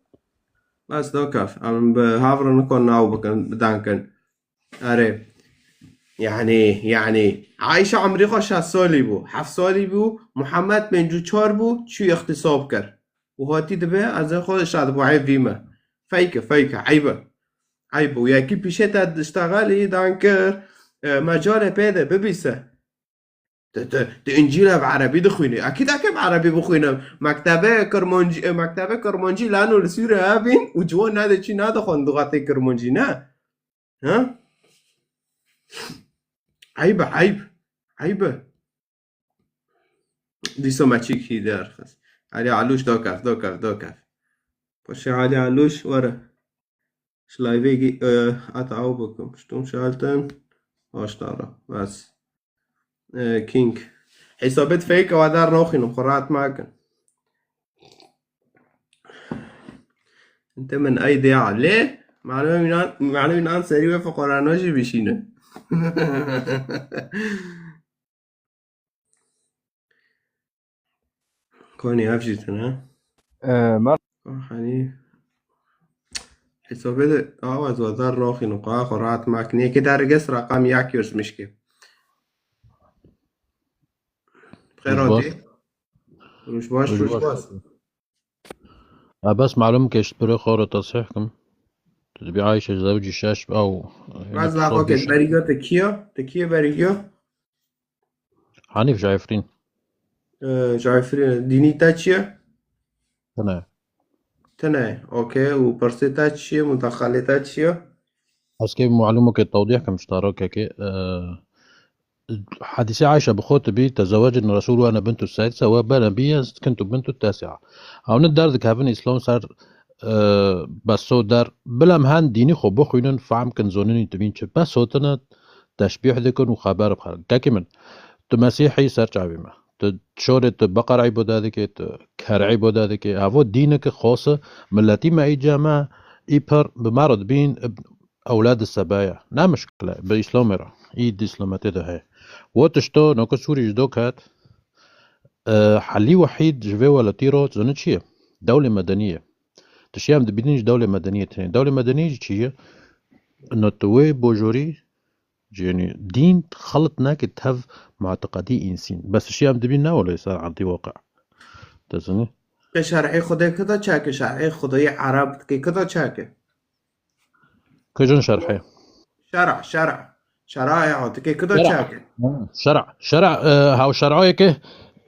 Bes, dokef. Em bi havre nikon nav bikin, bidankin. Erê. Yani, yani, Ayşe emrî xwe şeş salî bû, heft salî bû, Muhammed pêncî û çar bû, çû îxtîsab kir. Û hatî dibe, ez ê xwe şad bû, eyb vî me. Feyke, feyke, eybe. Eyb û yekî pîşê te diştexelî dan kir, e, mecalê pê de bibîse. Tu, tu, tu Încîla bi erebî dixwînî. Ekîd eke bi erebî bixwînim. Mektebe Kirmancî, e, mektebe Kirmancî lano li Sûriyê hebîn û ciwan nade çî nadixwin duxatê Kirmancî, ne? Ha? Eyb e, eyb. Eyb e. Dîsa me çîkî derxist. Elî Elûş dokef, dokef, dokef. Paşê Elî Elûş were. Ji live-ê gî-, e, heta ew bikim. Stum schalten. Aştara. Bes. E, King. Hesabet fake wa dar naxînim. Xwe rahat makin. Ente min ay dia lê. Mane wînan, mane wînan serî we fuqarana jî bişîne. Konî ev jî tune. E, mer- Hanî. Hesabê de awa ez wazar naxînim. Xwe, xwe rahat makin. Yekê derges raqam yak yozmişke. Xêr hatî. Roj baş. Roj baş, roj baş. Ha, bes malum ke ji pirê xwe re tesîh kim. Tu dibî Ayşe zewcî şeş ew. Bes la xwe ke berî giyo te kî ye? Te kî ye berî giyo? Hanîf ji Efrîn. Ee, ji Efrîn. Dînî te çi ye? Tune. Tune. Okey. Û pirsê te çi ye? Mudaxalê te çi ye? Ez kê malûmokê tewdîh kim ji te re kekê. Ee, Hedîsê Ayşe bi xwe tibî, "Tezewecin Resul ve ene bintu sedise ve be nebiyen kuntu bintu tesi'a." Ew ne derdikevin Îslam ser, e, beso der, bila em hen dînî xwe bixwînin, fehm kin, zonînî tibîn çi. Beso tine teşbîh dikin û xeber bixerin. Kekê min, tu Mesîhî ser çavê me. Tu şorê tu Beqer îbade dikê, tu Ker îbade dikê. Evo dîneke xos e, miletî me î cem e, î pir bi me re dibîn, ewlad Seba ye. Ne mişkile, bi Îslamê re. Î di Îslametê de heye. Wo tişto, noke Sûrî ji do ket, e, helî wehîd ji vê welatî re, tu zanî çi ye? Dewlê medenî ye. Tu şiyam dibînî ji dewlê medenî ye tenê. Dewlê medenî jî çi ye? No tu wê bojorî, yanî dîn xelit nake tev muteqedî însîn. Bes şiyam dibîn ne wele ser erdî waqe. Tu zanî? Ke şer'ê Xwedê kida çake, şer'ê Xwedayê Ereb dike kida çake? Kujin şer'ê? Şer'a, şer'a. Şer'a ya dike kida Şer'a. Çake? Ha, şer'a. Şer'a, e, haw şer'ayê ke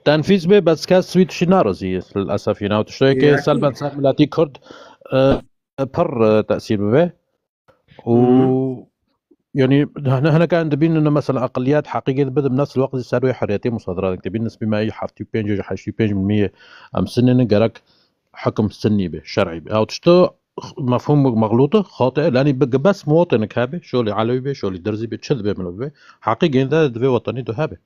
tenfîz be, bes kes wî tişî narazî ye, lilesef, yine. Haw tiştê ke Ya selben ki. Ser miletî Kurd, e, pir, e, tesîr bibe. Û, Hı hı. Yanî, hene-, hineka em dibînin, mesela, eqiliyet heqîqê dibe, di nefs wextî ser wê hurriyetê musadara dike. Dibîn nisbî me yî heftî û pênc ya heştî û pênc miyê em sinî ne, gerek hukm sinnî be, şer'î be. Ew tişto mefhûm mexlût e, xate, yanî bi bes muwatinek hebe, şolî Elewî be, şolî Dirzî be, çi dibe milo be, heqîqê de di vê wetanî de hebe.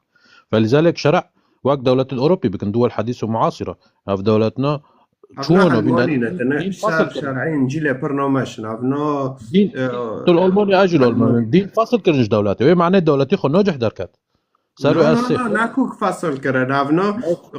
Felîzalek şer'a wek dewletên Ewropî bikin, duwel hedîs û muasîra. Ev dewletna Evna çûn o bîne elmanî ne, tene dîn ser fasl kirin. Şer'ê Încîlê pir nameşin. Evna, Dîn, e, tu Almanya, ez jî Almanya. Dîn fasl kirin ji dewletê. Wê mane dewletê xwe nocih derket. Ser No, wê no, ez sê. No, nakuk fasl kirin. Evna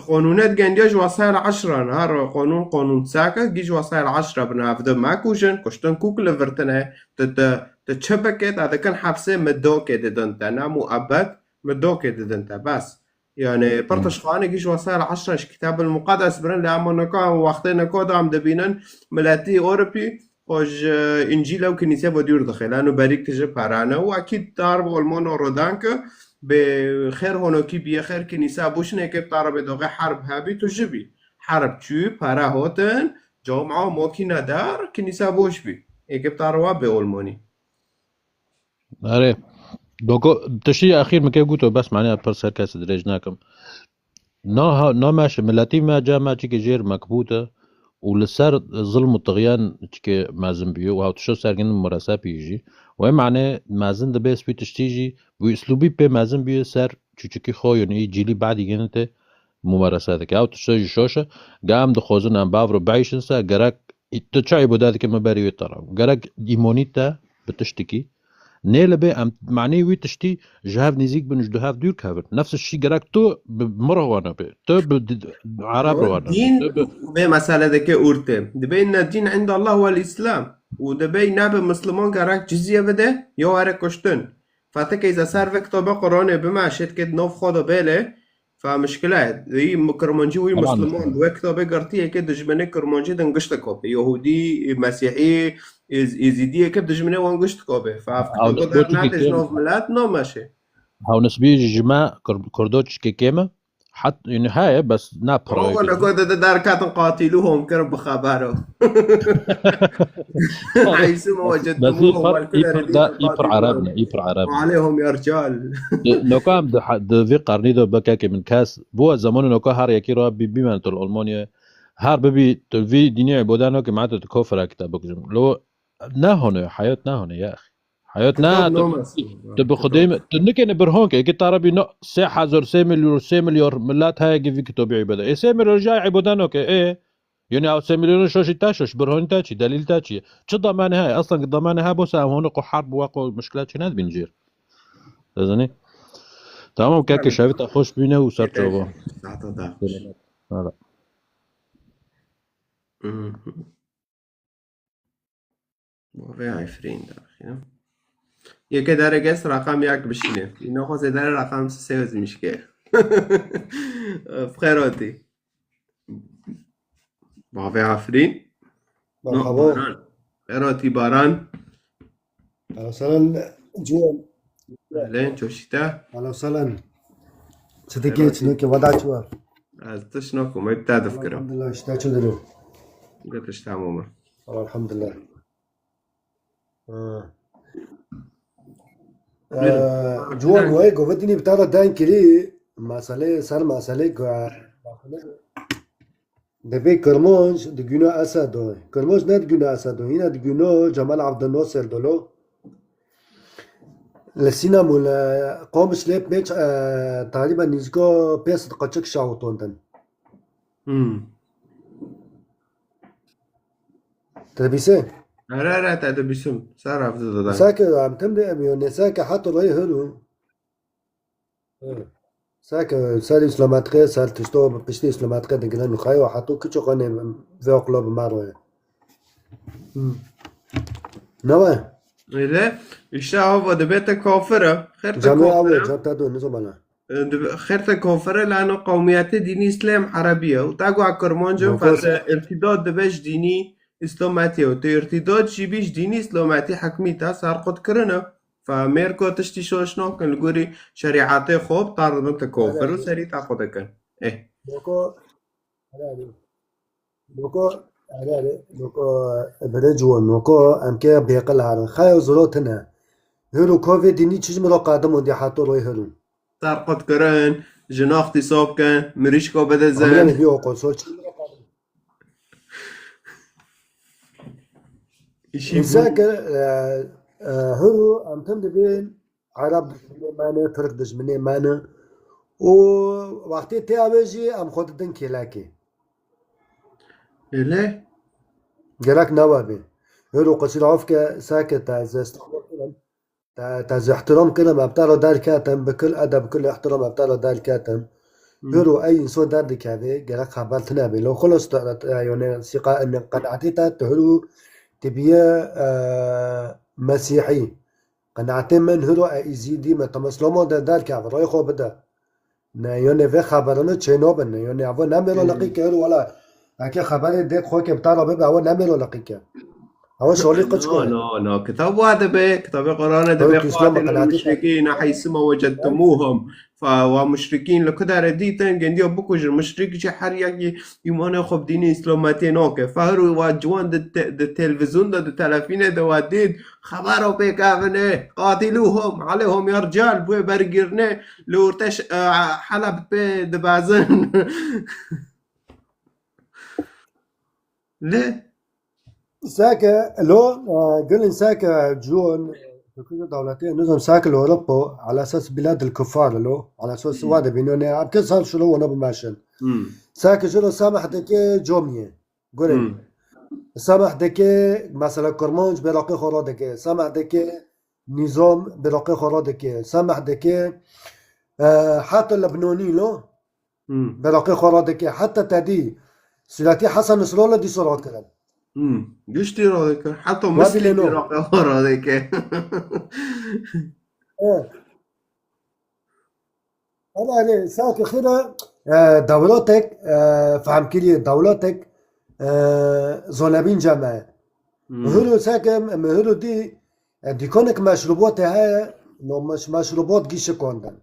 qonûnet gendiya ji wasayel eşran. Her qonûn, qonûn sake, giş wasayel eşra bin evde mekujin, kuştin kuk li virtine. Te, te, te çi bike, te dikin hepsê midokê didin te. Ne muebbet, midokê didin te. Bes. Yani, pirtişxanekî ji wesayel eşra ji Kitab el Muqeddes birin, lê ema nika wextê nika da em dibînin, miletî Ewropî xwe ji Încîl û kinîse ve dûr dixê. Lano berîk tije perane û ekîd dar bi Almano rodan ke bê xêr honokî bîye, xêr kinîse bûşin, êkê bi tarabê doxê herb hebî, tu jibî. Herb çû, pere hotin, cama, makîne dar, kinîse boş bî. Êkê bi tarawa bê Almanî. Erê. Doko, tiştî axîr min kê goto, bes, mane, pir ser kesî dirêj nakim. Na ha-, na meşe, miletî me, ca me çikê jêr mekbût e û li ser zilm û tixyan çikê mezin bûye û hewtişo sergin mumerese pî jî. Wê mane mezin dibe spî tiştî jî, wî uslûbî pê mezin bûye ser çûçikî xwe, yanî î cîlî badî gênite mumerese dike. Ew tiştê jî şoş e. Ga em dixwazin em bavro beyşin se, gerek tu çi îbûda dike me berî wê tara. Gerek îmonî te bi tiştikî. Nê li bê em manî wî tiştî ji hev nêzîk bin, ji du hev dûr kevin. Nefs şî gerek tu bi mir wana bê. Tu bi d-, d-, Ereb wana bê. Dîn Tu bi vê meselede ke ûrtê. Dibê inne dîn inda Allah wal Îslam. Û dibê nebe Misliman gerek cizye bide, ya were kuştin. Fetikê ze ser vê kitabe Quranê bime, şêtkê di nav xwe de bêlê, fa mişkile ye. Î mu-, Kirmancî wî Tamam. Misliman, wê kitabê girtiyê ke dijminê Kirmancî din giş dikopê. Yahudî, Mesîhî, Êz-, Êzîdiyê ke dijminê wan giş dikopê. Fa ev Ew kitaba li bo der çikê nate ji kêm. Nav milet nameşê. Hew nisbî ji me Kur-, Kurdo çikê kêm e. Het, yani heye, bes ne pira Ama yekê. Nako de, de derketin qatilû hom kir bi xebero. Eysu me Bes î wecedtumuhum pir, wal î kule pir redî da, î pir Ereb ne, î pir Ereb ne. Aleyhum ya rical. Di, noka em di, di vî qarnî de bekekê min kes, bu zemanê noka her yekî ra bî, bî men tu li Almanya, her bibî tu vî dînî îboda noke, ma tu di kofra kita bikujim. Lo, ne hone, hayat ne hone ya. Hayat ne, Kitap tu, namesin. Tu bi Xwedê mi, tu nikene birhon ke, ki tarabî no, sê hezar, sê milyon, sê milyar milet heye ki vî kitabî îbade. E, sê milyar jî îbade noke, e. Yani ew sê milyonê şoşî te şoş, birhonî te çi, delîl te çi? Çi damane heye? Aslan ki damane he, bo se ev hone ko harb wa ko mişkile çi nedibîn jêr. Dizanî? Tamam, keke şevê te xweş bîne û ser çava. Saeta te. Hala. Bo vê Efrîn daxîne. Yeke dere kes raqam yak bişîne. Îno xwe zêdere raqam sê zî mişke. Bi xêr hatî. Bavê Efrîn. No, Merhaba. Baran. Xêr hatî Baran. Ahlan sahlan, Ciwan. Ehlên, çoşî te? Ahlan sahlan. Çi dikê, çi nake, weda çi wa? Ez tişt nakim, hep te difkirim. Elhamdulillah, işte çi dilim. Getiş tamam. Elhamdulillah. Ha. Buyurun. Ee, Ciwan, wayê govetînî bi te re deng kirî, meselê, ser meselê ku, Dibê Kirmanc di guna Esed de. Kirmanc ne di guna Esed de. Hîna di guna Cemal Abdülnasir de lo. Li Sînem û li Qamişlê pênc, e, teqrîben nîzika pênc sed qeçik şewitandin. Hmm. Te dibîsê? Here, here, te dibîsim. Ser ev dide. Seke em tim de em yo, ne seke heta rayê hir û. Seke ser îslamatiqê, ser tişto piştî îslamatiqê digirin xwe û heto kiço xwe nê vê oqilo bi me roye. Hmm. Ne we? Öyle. İşte abi, dibê te kafir e. Xêr te Cemê kafir awe, e. Cem te do, nizo bana. E, dib-, xêr te kafir e, lano qewmiyetê dînî Îslam Erebî ye. Û te got Kirmanc e, Bako fete se- irtîdat dibe ji dînî îslametî ye. Û te irtîdat jî bî ji dînî îslametî hekmî te serqot kirine. Fa mêrko tiştî şoş nakin li gorî şerîetê xwe, bi tar dibin te kofir û serî te xwe dikin. Eh. Boko, herhalde. Boko, herhalde. Boko, bire ciwan, boko, em ke bêqil herin. Xeyo ziro tine. Hiro kovê dînî çiş miro qadim û dî hato roy hirin. Serqot kirin, jinax tîsob kin, mirîşko bidizin. Amiyane bî oko, so çiş miro qadim. Îşî Îsa bû. Ke, e, e, hû em tim dibin Ereb dijminê me ne, Tirk dijminê me ne. Û wextê tê ew ê jî em xwe didin kêlekê. Êlê? Gerek newe bê. Hûr û qisîr af ke seke te ez estixbar kirim. Te, te ez ihtiram kirim, ev te re derketim, bi kul edeb, bi kul ihtiram ev te re derketim. Hmm. Hiro ey însan derdikeve, gerek xeber tine be. Lo xulos te, te, yani, sîqa, en, qenaetê te, tu hiro dibiye, e, mesîhî. Qenaetê min hiro e îzîdî me, te Misliman de derkeve, rayê xwe bide. Ne, yani vê xeberano çê nabin, ne, yani evo ne mêro Hmm. leqî ke, hiro wala, eke xeberê dêt xwe ke bi te re bibe, evo ne mêro leqî ke. Ewa şolî qeç No, no, no. Kitab wa dibe, kitabê Qur'anê dibe, Ew Îslam qatilu qenaatî müşrikîn, haythuma wecedtumuhum. Fa wa müşrikîn li ku derê dîtin, gendiya bikujin. Müşrik jî her yekî îmanê xwe bi dînê Îslametiyê nake. Fa hiro wa ciwan di te-, di televîzyon de, di telefînê de wa dît, xebera pê kevine, qatiluhum, aleyhum ya rical, bûye bergirine, li ortê ş-, e, Heleb pê dibezin. Lê Seke lo, e, gelin seke ciwan, e, dewletê nizam seke li Ewropa, ala esas bilad el kuffar lo, ala esas Hmm. wa de bînone, em kes hal şulo wana bimeşin. Hmm. Seke şulo sameh deke comiye. Gure. Hmm. Sameh deke, mesela Kurmanc beraqê xwe radeke. Sameh deke nizam beraqê xwe radeke. Sameh deke, e, heta Lebnanî lo. Hmm. Beraqê xwe radeke. Heta tedî Selahattin Hasan Nasrallah dîsa rakirin. Hmm. Giştî radeke. Heta Wa Muslîm bilê no. Beraqê xwe radeke. E. Ama hani sanki xira, e, dewletek, e, fehmkirî dewletek, e, zonebîn ceme. Hmm. Hiro seke, hiro dî, e, dîkonek meşrûbatê heye, no meş-, meşrûbat gîşikondin.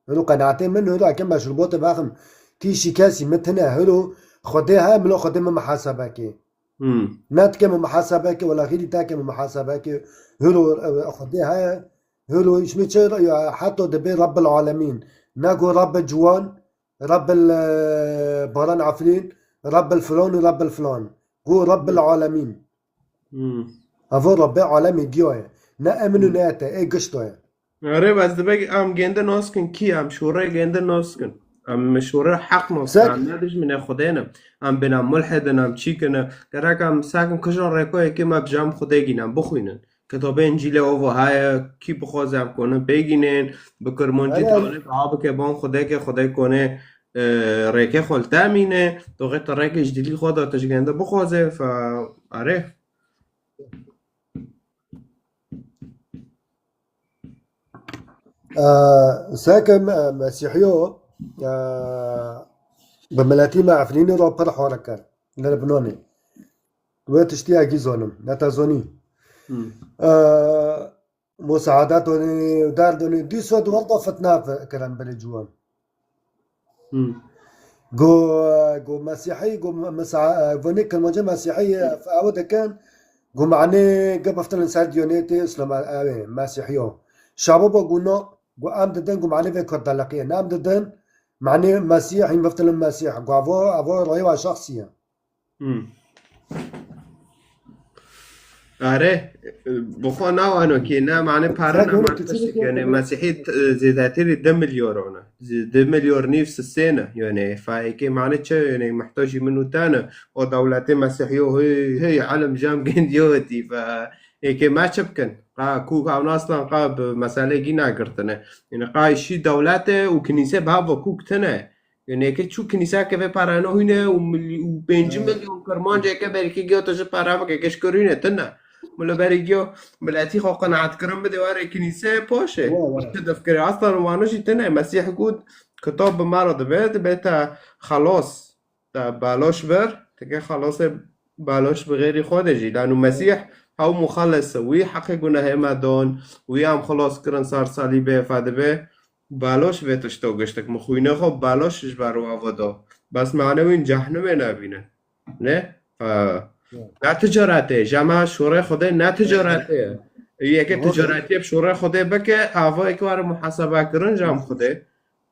Hilo qenaatê min hilo eke meşrûbatê bexim kîşî kesî min tine hilo Xwedê he, milo Xwedê min muhasebekê. Hmm. Ne dike min muhasebekê, wela xîrî dike min muhasebekê. Hilo, e, Xwedê he, hilo îşmê çi, ya, heta dibê Rabbil Alemîn. Ne go Rabbil Ciwan, Rabbil, e, Baran Efrîn, Rabbil Filan û Rabbil Filan. Go Rabbil Alemîn. Hmm. Evo Rabbê alemê giya ye. Ne emin û Hmm. ne ete, ê gişto ye. Erê, bes dibe em gênde naskin kî, em şûrê gênde naskin. Em şûrê heq naskin. Sek- Em ne dijminê Xwedê ne. Em bêne mulhid in, em çîk in. Gerek em sakin kijan rêkoyekê me bi cem Xwedê gînin, em bixwînin. Kitabê Încîlê ova heye, kî bixwaze em konin pê gînin, bi Kurmancî Erê. Tanê biha bike ban Xwedê ke Xwedê kone, e, rêkê xwe li te mîne, doxê te rêkê ji dilî xwe de te ji gênde bixwaze, fa, erê. Ee, seke me-, Mesîhiyo, ee, bi miletî me Efrînê re pir hare kir. Li Libnanê. Wê tiştiyekî zonim. Ne te zonî. Hmm. Ee, Musaedet onê, derd onê. Dîsa di wexta fitne fi-, kirin bilê ciwan. Hmm. Go, go Mesîhî, go Mesa-, vonê Kirmancê Mesîhî, ew dikin, go manê ge biftilin ser Diyonetê Îslam, ew ê, Mesîhiyo. Şababa go no, go em didin, go manê vê kurdeleqiyê. Ne em didin, manê Mesîh, hîn biftilin Mesîh. Go evo, evo rayê wa şexsî ye. Hmm. Are, bi xwe nawano ki ne mane pare Sen ne göre mane tiştê ki yani yani Mesîhî, e, zêdetirî di milyar one. Zê-, di milyar nîv sisê ne. Yani fa êkê mane çi yani muhtacî min û te ne. O dewletê Mesîhî o hey, hey, elm cem gendiyo tî fa êkê me çi bikin? Qa ku ew naslan qa bi meselê gî nagirtine. Yani qa şî dewlete û kinîse bi hava kûk tine. Yanî yekê çû kinîseke vê parayana hûne û milî-, û pêncî milyon kirmanceke belkî giya tu ji para bike, keşke rûne tune. Milo berê giya miletî xwe qenaetkirin bide were kinîse paşê. Wa, wa. Çi def kire? Aslan wano jî tune. Mesîh got, kitab bi me re dibe, dibe te xelas, te baloş ber, teke xelasê baloş bi xêrî xwe de jî. Lano Mesîh hew muxeles e, wî heqê gunehê me dan, wî em xelas kirin ser salîbê fe dibe. Baloş vê tişto giştik. Min xwînê xwe baloş ji ber we veda. Bes mane wîn cehnimê nebîne. Ne? Fa. Ne ticaretê. Jema şûrê Xwedê ne ticaretê ye. Yeke ticaretê bi şûrê Xwedê bike, ava ek were muhasebe kirin jam Xwedê.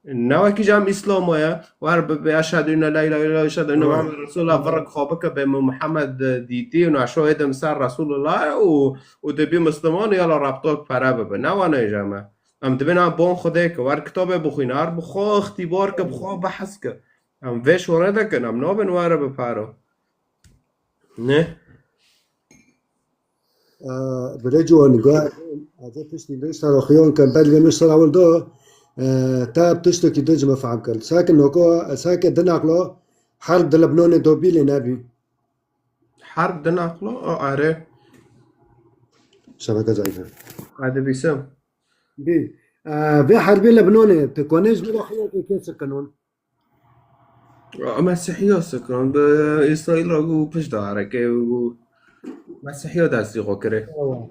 Ne wekî jam Îslamo ye. Wer bi, bi eşhedû inne la ilahe illallah, eşhedû inne Muhammed Resulullah, virek xwe bike be min Muhammed dîtî û naşo êdim ser Resulullah û, û dibî Müslüman ya la rabto pere bibe. Ne wane jama. Em dibên em bon Xwedê ke, wer kitabê bixwîne, her bi xwe ixtîbar ke, bi xwe behs ke. Em vê şore de kin, em nabin were bi paro. Ne? Ee, Bire ciwan, ga, ez ê tiştî din sera xuyan kem, belgê min sera wil do, ee, te tiştekî din ji me fehm kir. Sake noko, sake din aqlo, her di Lebnanê do bî lê nebî. Her din aqlo, o are. Şebeke zayıf. Hadi bîsim. Bî. Ee, vê herbê Lebnanê, tu konê ji min re xiyar ke kê sikinon? Mesîhiya sikinon, bi Îsraîl re got pişt de hereke û Mesîhiya destî xwe kirê. Ewa.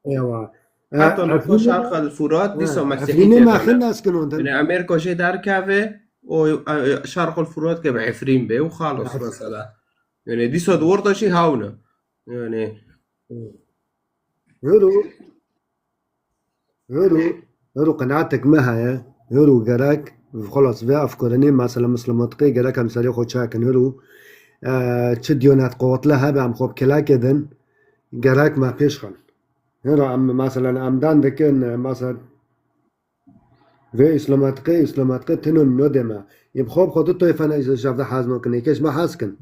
Ewa. Heta E, nokta Efrînê Şerq el Furat, dîsa ha, Mesîhî Efrînê tê me bûne. Xin nas kinon din. Yani Amerîka jê derkeve, o, e, Şerq el Furat ke bi Efrîn be, û xalos mesela. Yani dîsa di orta jî hawne. Yani Hero, hero, hero qenatek me heye. Hero gerek, xelas vê efkurinê mesela Mislimantiqê gerek em serê xwe çekin. Hero, e, çi diyonet qewetli hebe em xwe bi kelekê din, gerek me pêş xin. Hero em mesela em dan dikin, e, mesela vê Îslamatiqê, Îslamatiqê tino no deme. Yê bi xwe bi xwe du toyfene îşte şevde hez nakin, yekê ji me hez kin.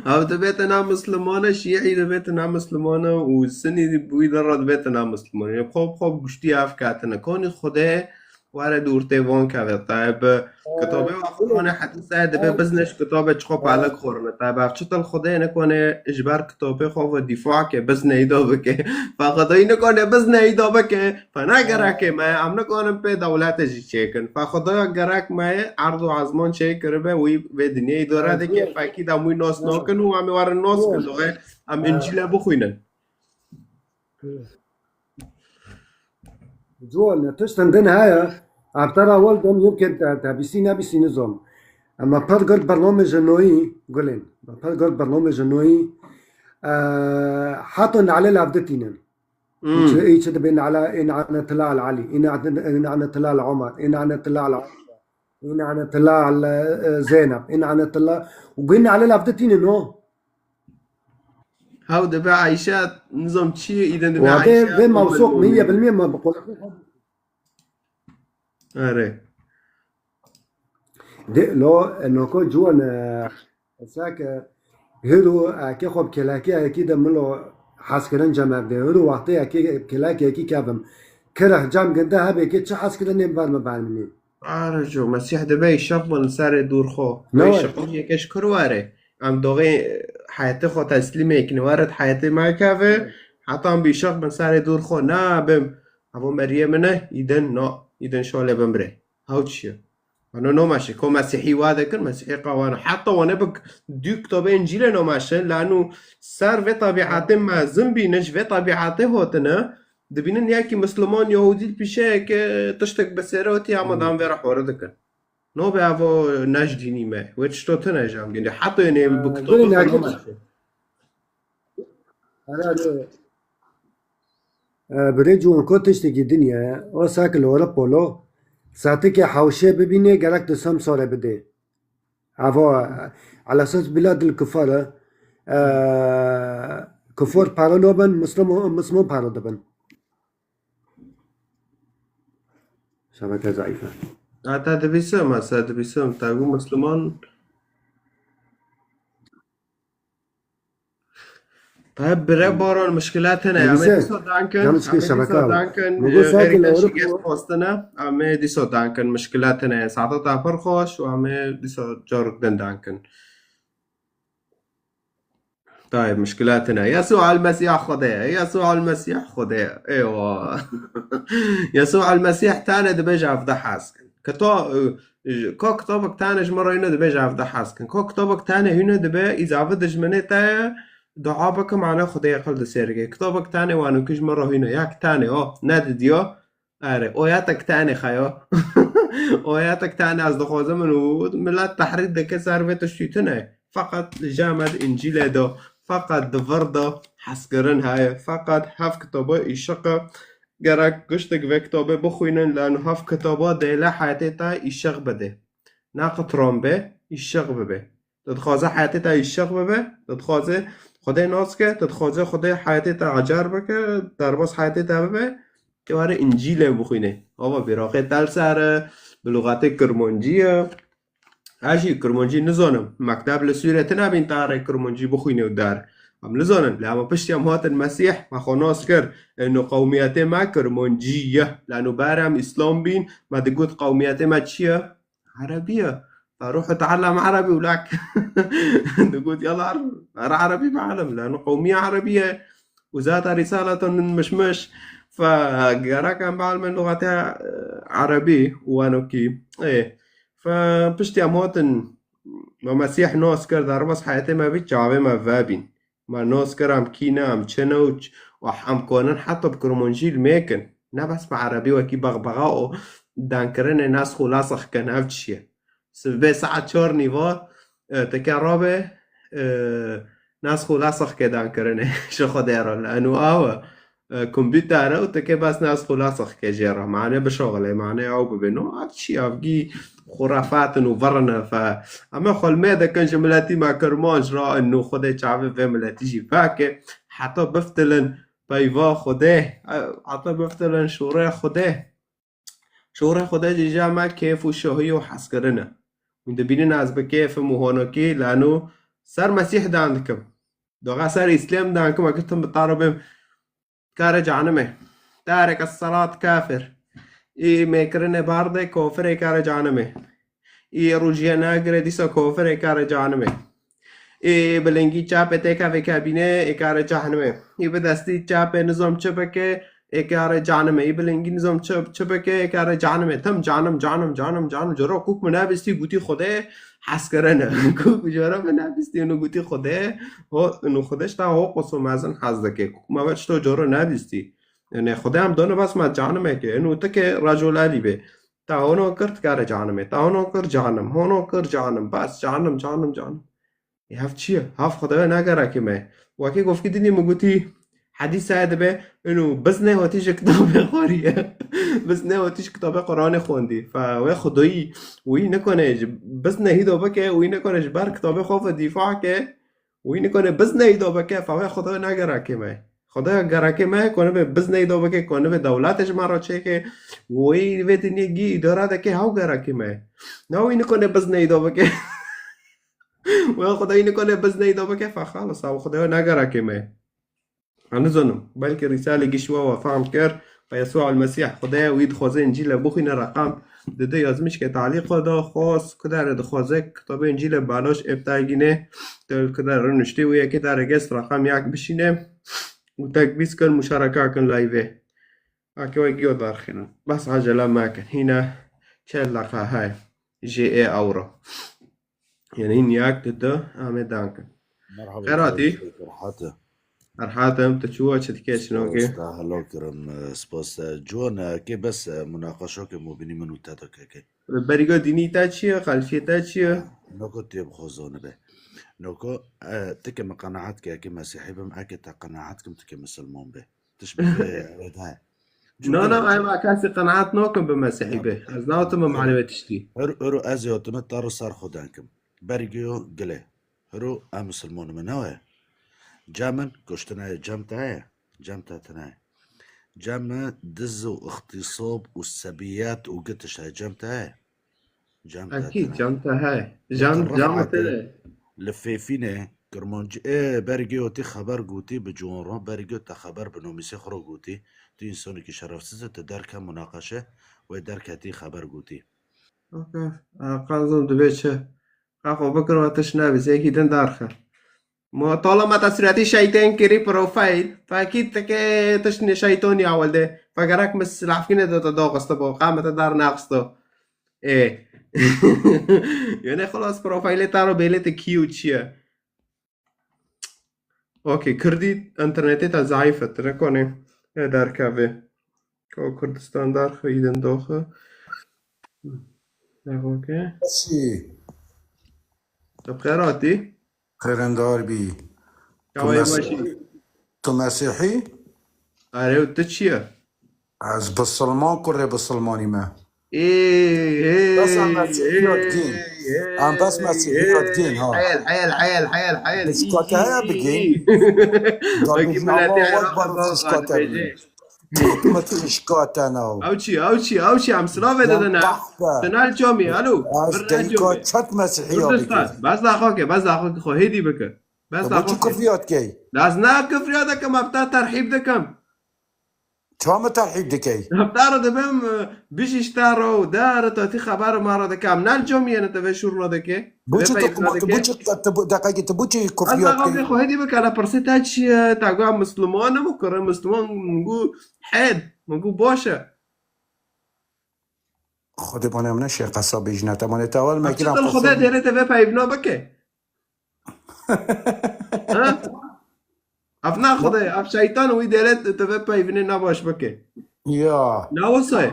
Ev dibête na Mislimane, Şîî dibête na Mislimane û Sinî wî der re dibête na Mislimane. Yê bi xwe bi xwe bi guştî ev ketine. Konî Xwedê were dûrtê van keve. Te bi kitabê wa Qur'anê hedîse dibe bizne ji kitabê çi xwe palek xorine. Te bi ev çi til Xwedê nekone ji ber kitabê xwe ve dîfa ke, bizne îda bike. Fe Xwedayî nekone bizne îda bike. Fe ne gereke me, em nikarin pê dewletê jî çêkin. Fe Xwedaya gerek me ye, erd û ezman çêkiribe, wî vê dinyê îdare dike, fekî de em wî nas nakin û em ê werin nas kin, doxê em Încîle bixwînin. Ciwan, tiştin din heye, em te re wel din, yimkin te, te bîstî nebîstî nizam. Em me pir girt bernamê ji noyî, gulên. Me pir girt bernamê ji noyî, e, heta nalê levditînin. Hmm. Îçi, îçi dibê nala, ê nane tila al Ali, ê nane, ê nane tila al Omar, ê nane tila al Aîşe, ê nane tila al, e, Zeynep, ê nane tila, û gî nale lafde tîne no. Hew dibe Ayşe, nizam çi ye, îden dibe Wa vê, Ayşe, vê mewsûq min ye, bilmê me bi qulakê xwe. Erê. De, lo, e, noko ciwan, e, sake, hiro, e, ke xwe bi kelekê yekî de milo hezkirin cem ev de. Hiro wextê yekê kelek yekî kevim. Kirix cem ginde hebê ke çi hezkirin nêm ber mi berminî. Areco, Mesîh dibe îşeq bin li serê dûr xwe. Ne Wê var. Îşeq yekê ji kur were. Em doxê heyetê xwe teslîmê yekî were heyetê me keve. Evet. Heta em bi îşeq bin serê dûr xwe. Na bim. Evo Meryem ne, îden no, îden şole bimre. Hew çi ye? Ano nomeşe, ko Mesîhî wa dikin, Mesîhî qawano. Heta wane bi dû kitabê Încîlê nomeşe, lanu ser vê tabiatê mezin bîne, ji vê tabiatê hotine, dibînin yekî Misliman, Yahudî li pîşeyeke tiştek bi sêre hotî, ama dan vê re xware dikin. No be evo ne ji dînî me. Wê tişto tune ji em gindî. Heta yê nê bi Ee, kitabê gulê xwe nakit. Nomeşe. Herhalde. E, birê ciwanko tiştekî din ye. O sake li Ewropa lo, satikê hewşê bibînê gerek tu sem sare bidê. Eva, e, ala esas bila dil kufar e. E, kufar para nabin, Misliman, Misliman para dibin. Şebeke zayıf e. Heta dibîsim, mesela dibîsim, te gû Misliman. Tayyip bire baron mişkila tine. Em ê Elbise, dîsa dankin, yanlış em ê bir şebeke dîsa al. Dankin, Bu e, sakin xêrî te Avrupa. Şikest xwestine, em ê dîsa dankin, mişkila tine. Saeta te pir xweş û em ê dîsa carok din dankin. Tayyip, mişkila tine. Yesû el Mesîh Xwedê ye. Yesû el Mesîh Xwedê ye. Eywa. Yesû el Mesîh tane dibêje evde hez kin. Kita-, e, Ji, ka kitabek tane ji min re hîne dibe ji ev de hez kin. Ka kitabek tane hîne dibe, îzavi dijminê te ye, dua bike, mane Xwedê aqil di sêr ke. Kitabek tane wanokî ji min re hîne, yek tane, o, ne didiyo. Erê, oyatek tane xeyo. Oyatek tane ez dixwazim min û milet tehrîd dike ser vê tiştî tune. Feqet li cem me di Încîlê de, feqet di vir de hezkirin heye. Feqet hev kitaba îşiq e. Gerek giştek vê kitabê bixwînin, lano hev kitaba dêle heyetê te îşiq bide. Ne qitran be, îşiq bibe. Tu dixwaze heyetê te îşiq bibe, tu dixwaze Xwedê nas ke, tu dixwaze Xwedê heyetê te ecar bike, derbas heyetê te bibe, tu were Încîlê bixwîne. Ava bîraqê te li ser e, bi lûxetê kirmancî ye. Ez jî kirmancî nizanim. Mekteb li Sûriyê tune bîn tarê kirmancî bixwîne û der. Em nizanin. Lê ema piştî em hatin Mesîh, me xwe nas kir. Êno qewmiyetê me kirmancî ye. Lano berê em Îslam bîn, me digot qewmiyetê me çi ye? Erebî ye. Ferûh te'ellem Erebî û lak. Digot, yala, er Erebî be elem. Lano qewmiye Erebî ye. Û zate rîsaletun min mişmiş. Fe gerek em bielmin lûxetê, e, Erebî û wenokî. Ê. Fe piştî em hatin me Mesîh nas kir, derbas heyetê me bî, çavê me vebîn. Ma nos kir em kî ne, em çi ne û ç-, û em konin heta bi Kirmancî li mêkin. Ne bes bi erebî wekî bexbexa û dankirinê nas xwe lasix kin, ev çi ye? Sibê saet çar nîva, e, teke rabe, e, nas xwe lasix ke dankirinê. Ji Xwedê re li eno awe. E, kompîter e û teke bes nas xwe lasix ke jê re. Mane bişoxile, mane ew bibe. No, ev çi, ev gî xurafat in û virine fe. Em ê xwe li me dikin ji miletî me Kirmanc re, eno Xwedê çavê vê miletî jî veke. Heta biftilin peyva Xwedê, e, heta biftilin şûrê Xwedê. Şûrê Xwedê jî ji me kêf û şahî û hezkirin e. Hûn dibînin ez bi kêf im û honokî lano ser Mesîh dan dikim. Doxa ser Îslam dan dikim, wekî tim bi taro bêm. Kare canimê. Tarek es-salat kafir. Î mêkirinê bardê kofirê kare canimê. Î rûciye nagire dîsa kofirê kare canimê. Ê bi lingî çapê têka vêkabîne, ê kare cahnimê. Ê bi destî çapê nizam çi bike, ê kare canimê. Ê bi lingî nizam çi, çi bike, ê kare canimê. Tim canim, canim, canim, canim. Coro kuk min nebistî gotî Xwedê hez kirine. Kuk coro min nebistî û gotî Xwedê, ho, û Xwedê ji te ho qoso mezin hez dike. Kuk me ve çito coro nebistî. Yani Xwedê em done bes me canimê ke. Û ti ke racol elî be. Te hono kir, ti kare canimê. Te hono kir, canim. Hono kir, canim. Bes canim, canim, canim. Ê, hev çi ye? Hev Xwedayê ne gerekê me ye. Wekî govkî dinî min gotî, hedîse dibe, ino biznê hatî ji kitabê xwarî ye. Biznê hatî ji kitabê Quranê xwendî. Fe wê Xwedayî wî nikone ji biznê hîdo bike, wî nikone ji ber kitabê xwe ve dîfa ke, wî nikone biznê hîdo bike, fe wê Xwedayê ne gerekê me ye. Xwedayê gerekê me, konibe biznê hîdo bike, konibe dewletê ji me re çêke, wî vê dinyê gî îdare dike, hew gerekê me ye. Na wî nikone biznê hîdo bike. Wê Xwedayî nikane bizneyî da bike, fe xalis, ew Xwedayê ne gerekê me. Ez nizanim, belkî Rîsalê gişt we we fehm kir, fe Yesû el-Mesîh Xwedayê wî dixwaze Încîle bixwîne, reqam di du yazmîşkê talîq xwe da, xwest, ku dere dixwaze kitabê Încîle baloş ê bi tagînê, tu li ku dere nuştî wî yekê dere gest reqam yek bişîne û tekbîz kin, muşareka kin layvê. Ake we giyo darxînin. Bes acele mekin. Hîne çel deqa heye. Jê ê ewro. Yani hîn yek, du, du, em ê dan kin. Merhaba, Xêr hatî. Ferhat. Ferhat im, tu çû, çi dike, çi noke? Spas, te helal kirim, spas te. Ciwan e, kê bes, e, munaqaşa ke mobînî min û te de keke. Beriga dînî te çi ye, xelfiyê te çi ye? Ha, noko tê bi xwe zanibe. Noko, e, ti ke min qenaet ke, eke Mesîhî bim, eke te qenaet kim, ti ke misilman be. Tiş bi vê, evet, he. No, no, Cumhuriyet. Ay, ma kesî qenaet nakin bi Mesîhî be. Ez natim bi manevê tiştî. Hiro, hiro ez ê hatime te ro ser xwe denkim. Bergê yo gilê. Hiro em misilman me ne we. Cem min kuştine ye, cem te heye. Cem te tine ye. Cem min diz û ixtîsab û sebiyet û gitiş heye, cem te heye. Cem te Ekîd, tine. Cem te heye. Cem, cem te. Li Fêfînê, Kirmancî, ê, bergê otî xeber gotî bi ciwan re, bergê te xeber bi nomîsê xwe re gotî. Tu însanekî şerefsiz e, tu derke munaqeşe, wê derketî xeber gotî. Ok. Qazim dibê çi? Qaqo bikir we tiş nebî, zêkî din derxe. Ma tala me te sûretî şeytên kirî profîl. Fekî tike tiştê şeytonî ewil de. Fe gerek min silafkîne de te daxistibo. Qame te dar naxisto. Ê. Yani xelas profîlê te ro bêlê te kî û çi ye. Okey, Kirdî internetê te zayîf e. Tu nekonê. Ê derkevê. Ka Kurdistan derxe, îdin doxe. Devoke. Mesî. Tu bi xêr hatî? Xêrendar bî. Çawê başî? Tu Mesîhî? Erê, û tu çi ye? Ez bisilman, kurê bisilmanî me. Ê, ê, Bes em Mesîhî ê, yadgîn. Ê, em bes Mesîhî ê, yadgîn, ha. Heyel, heyel, heyel, heyel, heyel. Dişkate heye bigîn. Wekî miletê Iraq bigîn. Min xişkatene. Ew çi, ew çi, ew çi, em silavê didine. Sinal Comî, alo. Ez deyka çet Mesîhiya bike. Bes daxo ke, bes daxo ke, xwe hêdî bike. Bes daxo ke. Çi kufriyat key? Ez ne kufriya dikim, em te terhîb dikim. Çawa min terhîb dikey? Em te re dibim, bijî ji te re û dere te tî xeber ma re dikim. Nal Comî yene te vê şûrna dike. Boçi tu, boçi tu, deqekî tu boçi kufriyat key? Ez xwe hêdî bike, la pirsê te çi ye? Te got Misliman im û kurê Misliman, min got hêd, min got baş e. Xwedê bane em neşê qesa bêjine te, bane te ewel me kiran qesa. Xwedê dêrê te vê peyvna bike. Ha? Ev ne Xwedê, ev şeytan wî dêlet te ve peyvînê ne baş bike. Ya. Ne wisa ye?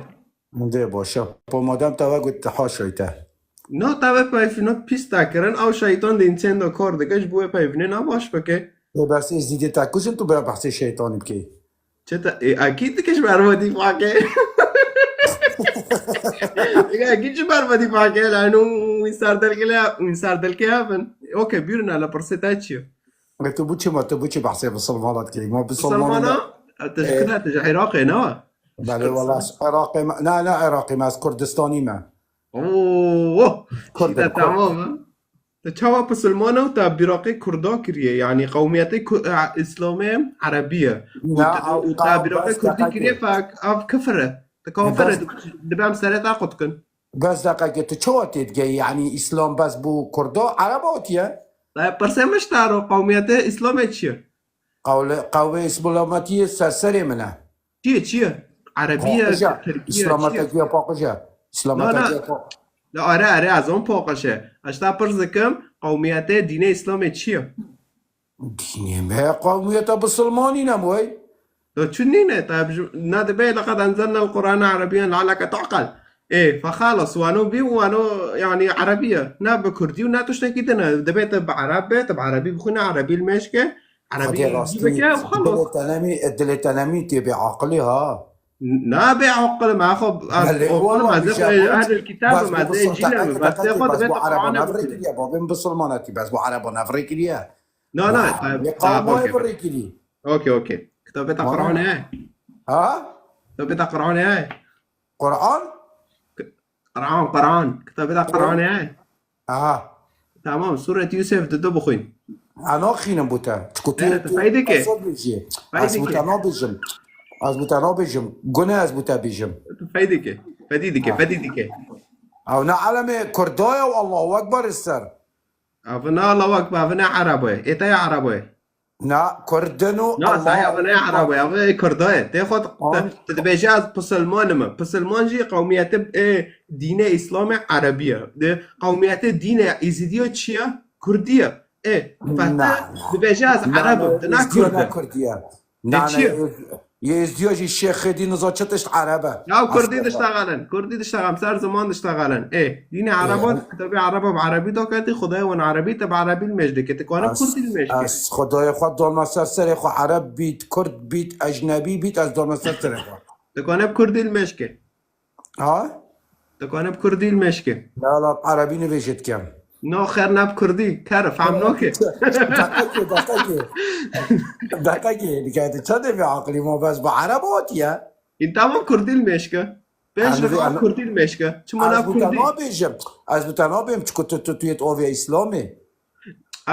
Dê baş e. Po madem te ve got haşa te. No, te ve peyvîno pîs te kirin, ew şeytan dîn çend kar dike, ji bo wê peyvînê ne baş bike. Ê, bes êzîdê te kujin tu bira behsê şeytanî bikey. Çete, e, akîd dike ji ber ve dîfa ke. Akîd ji ber ve dîfa ke, lan û wî ser dilkê le, wî ser dilkê hebin. Okey, bîrine le pirsê te çi ye? E, tu biçî ma, tu biçî behsê bisilmana dikey. Ma bisilmanî Bisilmana? E, te ji E. kira, te ji Iraqê ne? Belê, wala ez Iraqê me. Na, na Iraqê me, ez Kurdistanî me. Oo, Kurd şîte im, Kurd. Tamam ha. Te çawa pisilmana û te bîraqê Kurda kiriye? Yanî qewmiyetê Ku-, e, Îslamê Erebî ye. Û Na, te, ew û te qew bîraqê bes Kurdî deqekê. kiriye, fek ev kifir e. Te kafir e, Bes dibe em serê te qut kin. Bes deqekê, tu çawa têdigeyî? Yanî Îslam bes bo Kurda, Ereba hatiye? Te pirsê min ji te ro, qewmiyetê Îslamê çi ye? Qewle-, qewê Îslametiyê ser serê min e. Çi ye, çi ye? Erebî ye, Paqij e. Tirkî ye, çi ye? Îslametiyê paqij e. Na, na. Îslametiyê pa- La are, are, ez on paqij e. Ez te pirs dikim, qewmiyetê dînê Îslamê çi ye? Dînê me qewmiyeta bisilmanî ne moy. Do çi nîne? Te bi-, ne dibe, لقد أنزلنا القرآن عربيا لعلك تعقل. Ê, fe xelas, wano bî û wano, yanî, Erebî ye. Ne bi Kurdî û ne tiştekî din e. Dibe te bi Ereb be, te bi Erebî bixwîne, Erebî li mêj ke. Erebî Xwedê rastî, bike û xelas. Dilê te nemî, dilê te nemî tê bê aqilî ha. Na bê aqil me, xwe, ez Belê, aqil me, wala ez bî ê şaban, ehlil kitab bes me, bu ez ê Încîl me, bes bu bes ê xwe dibe Ereba Qur'anê nevirê bixwîne. Kiriye, babê min bisilmanetî, bes bu Ereba nevirê kiriye. Na, na, Vay, ta-, ne ta-, qamay okey, okey. Birê kiriye. Okey, okey. Kitabê ta Vay. Qur'anê ye? Ha? Kitabê ta Qur'anê ye? Qur'an? K-, Qur'an, Qur'an. Kitabê ta Qur'anê ye? Aha. Tamam, Sûret Yûsef di du bixwîn. Ana xînim bû te. Çiku tu Nere, tu tu fey dike. Qesod bêjî. Fey dike. Ez bû te nabêjim. Ez bû te nabêjim. Gune ez bû te bêjim. Tu fey dike. Fedî dike, Ha. fedî dike. Ew ne elemê Kurda ye û Allahu Ekber ser. Ev ne Allahu Ekber, ev ne Erebo ye. Ê te ya Erebo ye. Na, Kurdin û Na, Allah te ya ev ne Erebo ye, ev ê Kurda ye. Tê xwe An- te, te dibêje ez pisilman im. Pisilman jî qewmiyetê, ê, dînê Îslamê Erebî ye. De qewmiyetê dînê Îzîdiyo çi ye? Kurdî ye. Ê, fe Na, te na. dibêje ez Na, Ereb im, na, te ne Êzdiyo Kurd ne e. Kurdî ye. Ê, Na, çi na, ye? Êz-, Êzdiyo jî şêxê dîn niza çi tişt Ereb e. Ya Ez Kurdî Ereb. diştegelin, Kurdî diştegelin, ser ziman diştegelin. Ê, dînê Ê, Erebo, em kitabê Erebo bi Erebî daketî, Xwedayê wan Erebî, te bi Erebî li mêj dikê. Tu kane Ez, Kurdî li mêj kê. ez Xwedayê xwe dolme ser serê xwe, Ereb bît, Kurd bît, ecnebî bît, ez dolme ser serê xwe. Tu kane bi Kurdî li mêj kê. Ha? Tu kane bi Kurdî li mêj kê. Ya la, bi Erebî nivêjê dikem. No, xêr ne bi Kurdî, ker, fehm nake. Deqekê, deqekê. Deqekê, dikete çendê vê aqilî ma bes bi Ereb hatiye? Î tamam Kurdî li mêj ke. Pênc Em vê, reka em, Kurdî li mêj ke. Çima ez ne bi te Kurdî? nabêjim. Ez bi te nabêm, çiku tu, tu, tu yê ovê Îslamê.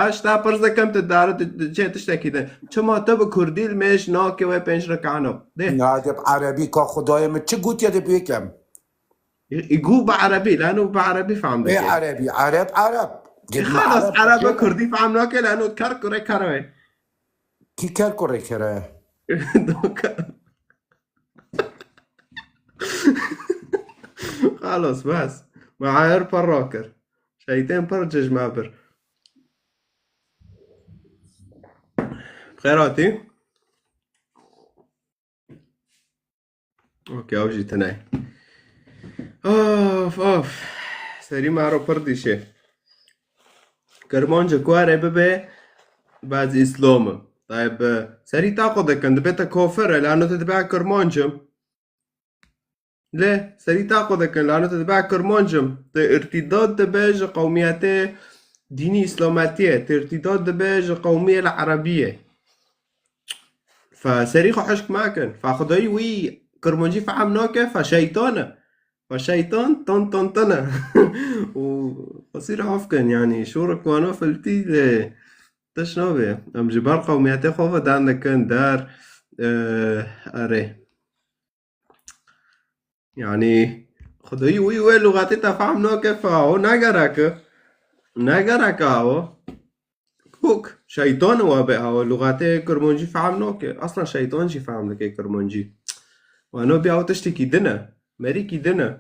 Ez te pirs dikim, tu dare, tu, tu çê tiştekî de. Çima tu bi Kurdî li mêj nake wê pênc reka no? De. Ya de bi Erebî ka Xwedayê min çi gotiye de bêkem. Î, î gu bi Erebî, lano bi Erebî fehm Ê dike. Erebî, Ereb, Ereb. Î Gelî xelas, Ereb Ereb bi dike. Kurdî fehm nake, lano ker kurê ker e. Kî ker kurê ker e? Doka. Xelas, bes. Me ayar pir rakir. Şeytên pir cejme bir. Xêr hatî. Okey, ew jî tune ye. Of, of. Serî me ro pir dişê. Kirmanc e ku erê bibe, baz Îslam e. Tayyib, serî taqo dikin, dibe te kafir e, lano te dibe kirmanc e. Lê serî taqo dikin, lano te dibe kirmanc e. Te irtîdat dibe ji qewmiyetê dînî Îslametiyê. Te irtîdat dibe ji qewmiyê li Erebiyê. Fe serî xwe hişk mekin. Fe Xwedayî wî kirmancî fehm nake, fe şeytan e. Fe şeytan tan tan tan e. Û xwesî re af kin, yanî şûr wana filtî lê tiş nabe. Em ji ber qewmiyetê xwe ve dan dikin der, e, erê. Yanî, Xwedayî wî wê lûxetê te fehm nake, fe o ne gerek e. Ne gerek e o. Kok, şeytan wa be awa, lûxetê kirmancî fehm nake. Aslan şeytan jî fehm dike kirmancî. Wano bî aw tiştekî din e. Merîkî din e.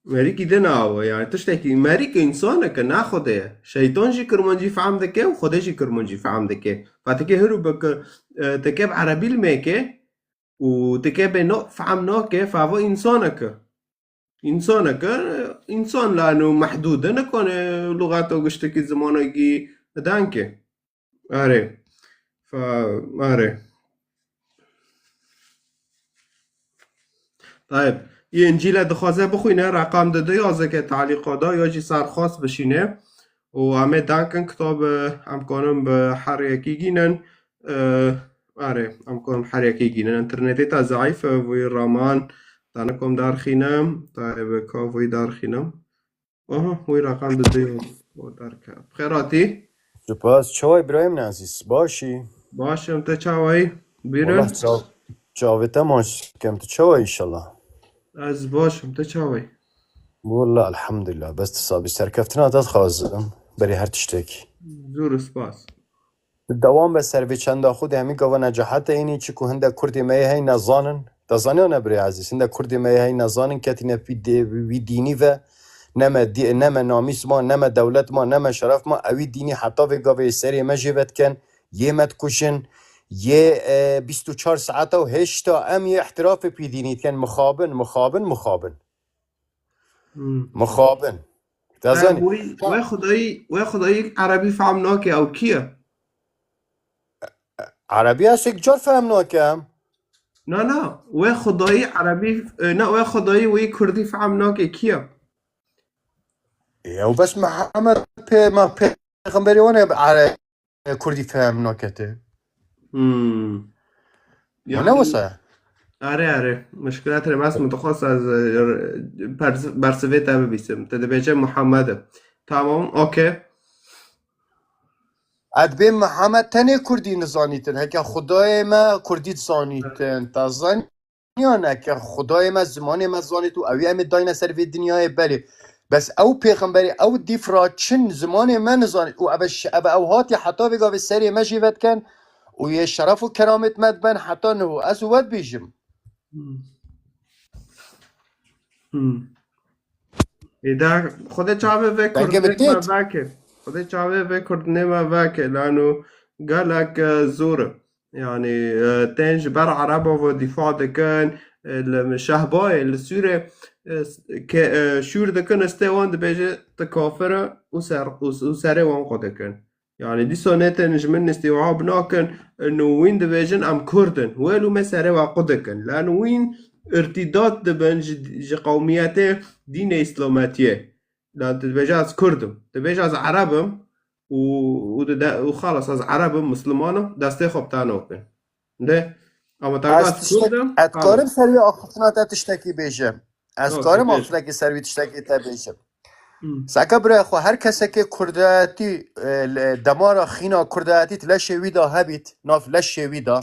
Merîkî din awe, yani tiştekî, merîk însanek e, ne Xwedê ye. Şeytan jî Kurmancî fehm dike û Xwedê jî Kurmancî fehm dike. Fetikê hiru bi ku, e, teke bi Erebî li mêke û tike bê no fehm nake, fava însanek e. Însanek e, însan lano mehdûd e, nikane luxeto giştekî zimanekî danke. Erê. Fa, erê. Tayeb. Yê Încîle dixwaze bixwîne, reqam di du yazeke talîqa da ya jî ser xwest bişîne. Û em ê dankin kitab, e, em kanin bi her yekî gînin. E, erê, em kanin her yekî gînin. Înternetê te zeîf e, vûyî raman. Te nikom derxînim. Tayeb, ka vûyî derxînim. Aha, wî reqam didê û derke. Bi xêr hatî. Spas, çaway birayê min ezîz? Baş î? Baş im, te çawayî? Bîrin. Wallah, çav-, çavê te maç dikim, tu çaway înşallah? Ez baş im, te çawayî? Wallah, elhamdulillah. Bes tu sabî serkeftina te dixwazim. Berî her tiştekî. Zûr spas. Dewam be ser vê çenda xwe de hemî gava necahet e înî, çiku hinde kurdê me yê hey nezanin. Te zaniya ne birê ezîz, hinde kurdê me yê hey nezanin, ketîne vî dê-, vî dînî ve, ne me dî-, ne me namîs ma, ne me dewlet ma, ne me şeref ma, ewî dînî heta vê gavê serê me jê vedikin, yê me dikujin, yê, e, bîst û çar saeta û hêşta em yê ihtirafê pî dînî dikin, mixabin, mixabin, mixabin. Hmm. Mixabin. Te Ha, zanî? wê, wê xwedayî, wê xwedayî erebî fehm nake, ew kî ye? Erebî ez yek car fehm nakem. Na, na, wê xwedayî erebî, e, na, wê xwedayî wê kurdî fehm nake, kî ye? Ew bes Mihemed pê-, ma pêxemberê wan e, ere-, kurdî fehm nakete. Hmm. Ma Yani, ne wisa? Are, are. Muşkilat re bas, min dixwest ez, e, pers-, bersivê te bibîsim. Te dibêje Muhammed e. Tamam, okey. Ez bê Mihemed tenê kurdî nizanîtin. Heke Xwedayê me kurdî dizanîtin. Te zaniya ne ke Xwedayê me zimanê me zanît û ew ê em ê dayne ser vê dinyayê belê. Bes ew pêxemberê, ew dîf ra çin zimanê me nizanît û eve ş-, eve ew hatî heta vê gavê serê me jê vediken û yê şeref û keramet me diben heta niho. Ez û we dibêjim. Hmm. Hmm. Êda, Xwedê çavê vê Dengê kurdinê me vekir. Xwedê çavê vê kurdinê me vekir. Lano gelek, e, zor e. Yani, e, tên ji ber Ereba ve dîfa dikin, e, li Şehbayê, li Sûrê, e, s-, ke, e, şûr dikin, stê wan dibêje, "Tu kafir e" û ser, û, û serê wan xwe dikin. Yani dîsa nêtin ji min nistîwab nakin, û wîn dibêjin em kurd in. Wê lû me serê we qut dikin. Lan wîn irtîdat dibin ji, ji qewmiyetê dînê îslametiyê. Lan tu dibêje ez kurd im. Dibêje ez ereb im û, û, dide, û xalas ez ereb im, misliman im, destê xwe bi te nakin. De, ama te Ez ez tiştek-, kurd im, ez xalas. Karim ser wî axiftina te tiştekî bêjim. Ez Yok, karim bêj. Axiftinekî ser wî tiştekî te bêjim. Hmm. Seke birayê xwe, her kesekê kurdayetî, e, li demara xîna kurdayetî di leşê wî de hebît, nav leşê wî de.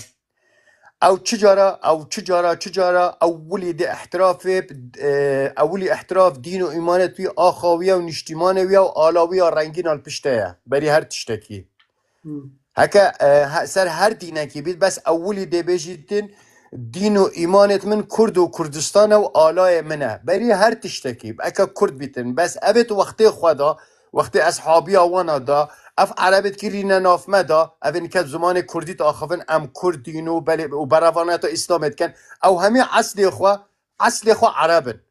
Ew çi cara, ew çi cara, çi cara, ew wilî dê ihtirafê, e, ew wilî ihtiraf dîn û îmanê wî, axa wî ye û niştîmanê wî ye û ala wî ya rengîn al pişte ye. Berî her tiştekî. Hmm. Heke, e, he-, ser her dînekî bît, bes ewilî dê bêjîtin, dîn û îmanêt min Kurd û Kurdistan e û alayê min e. Berî her tiştekî, eke Kurd bîtin, bes evêt wextê xwe da, wextê eshabiya wana da, ev erebêt kirîne nav me da, evên ke zimanê Kurdî diaxivin, em Kurd dîn û belê, û berevaneta Îslamê dikin. Ew hemî eslê xwe, eslê xwe ereb in.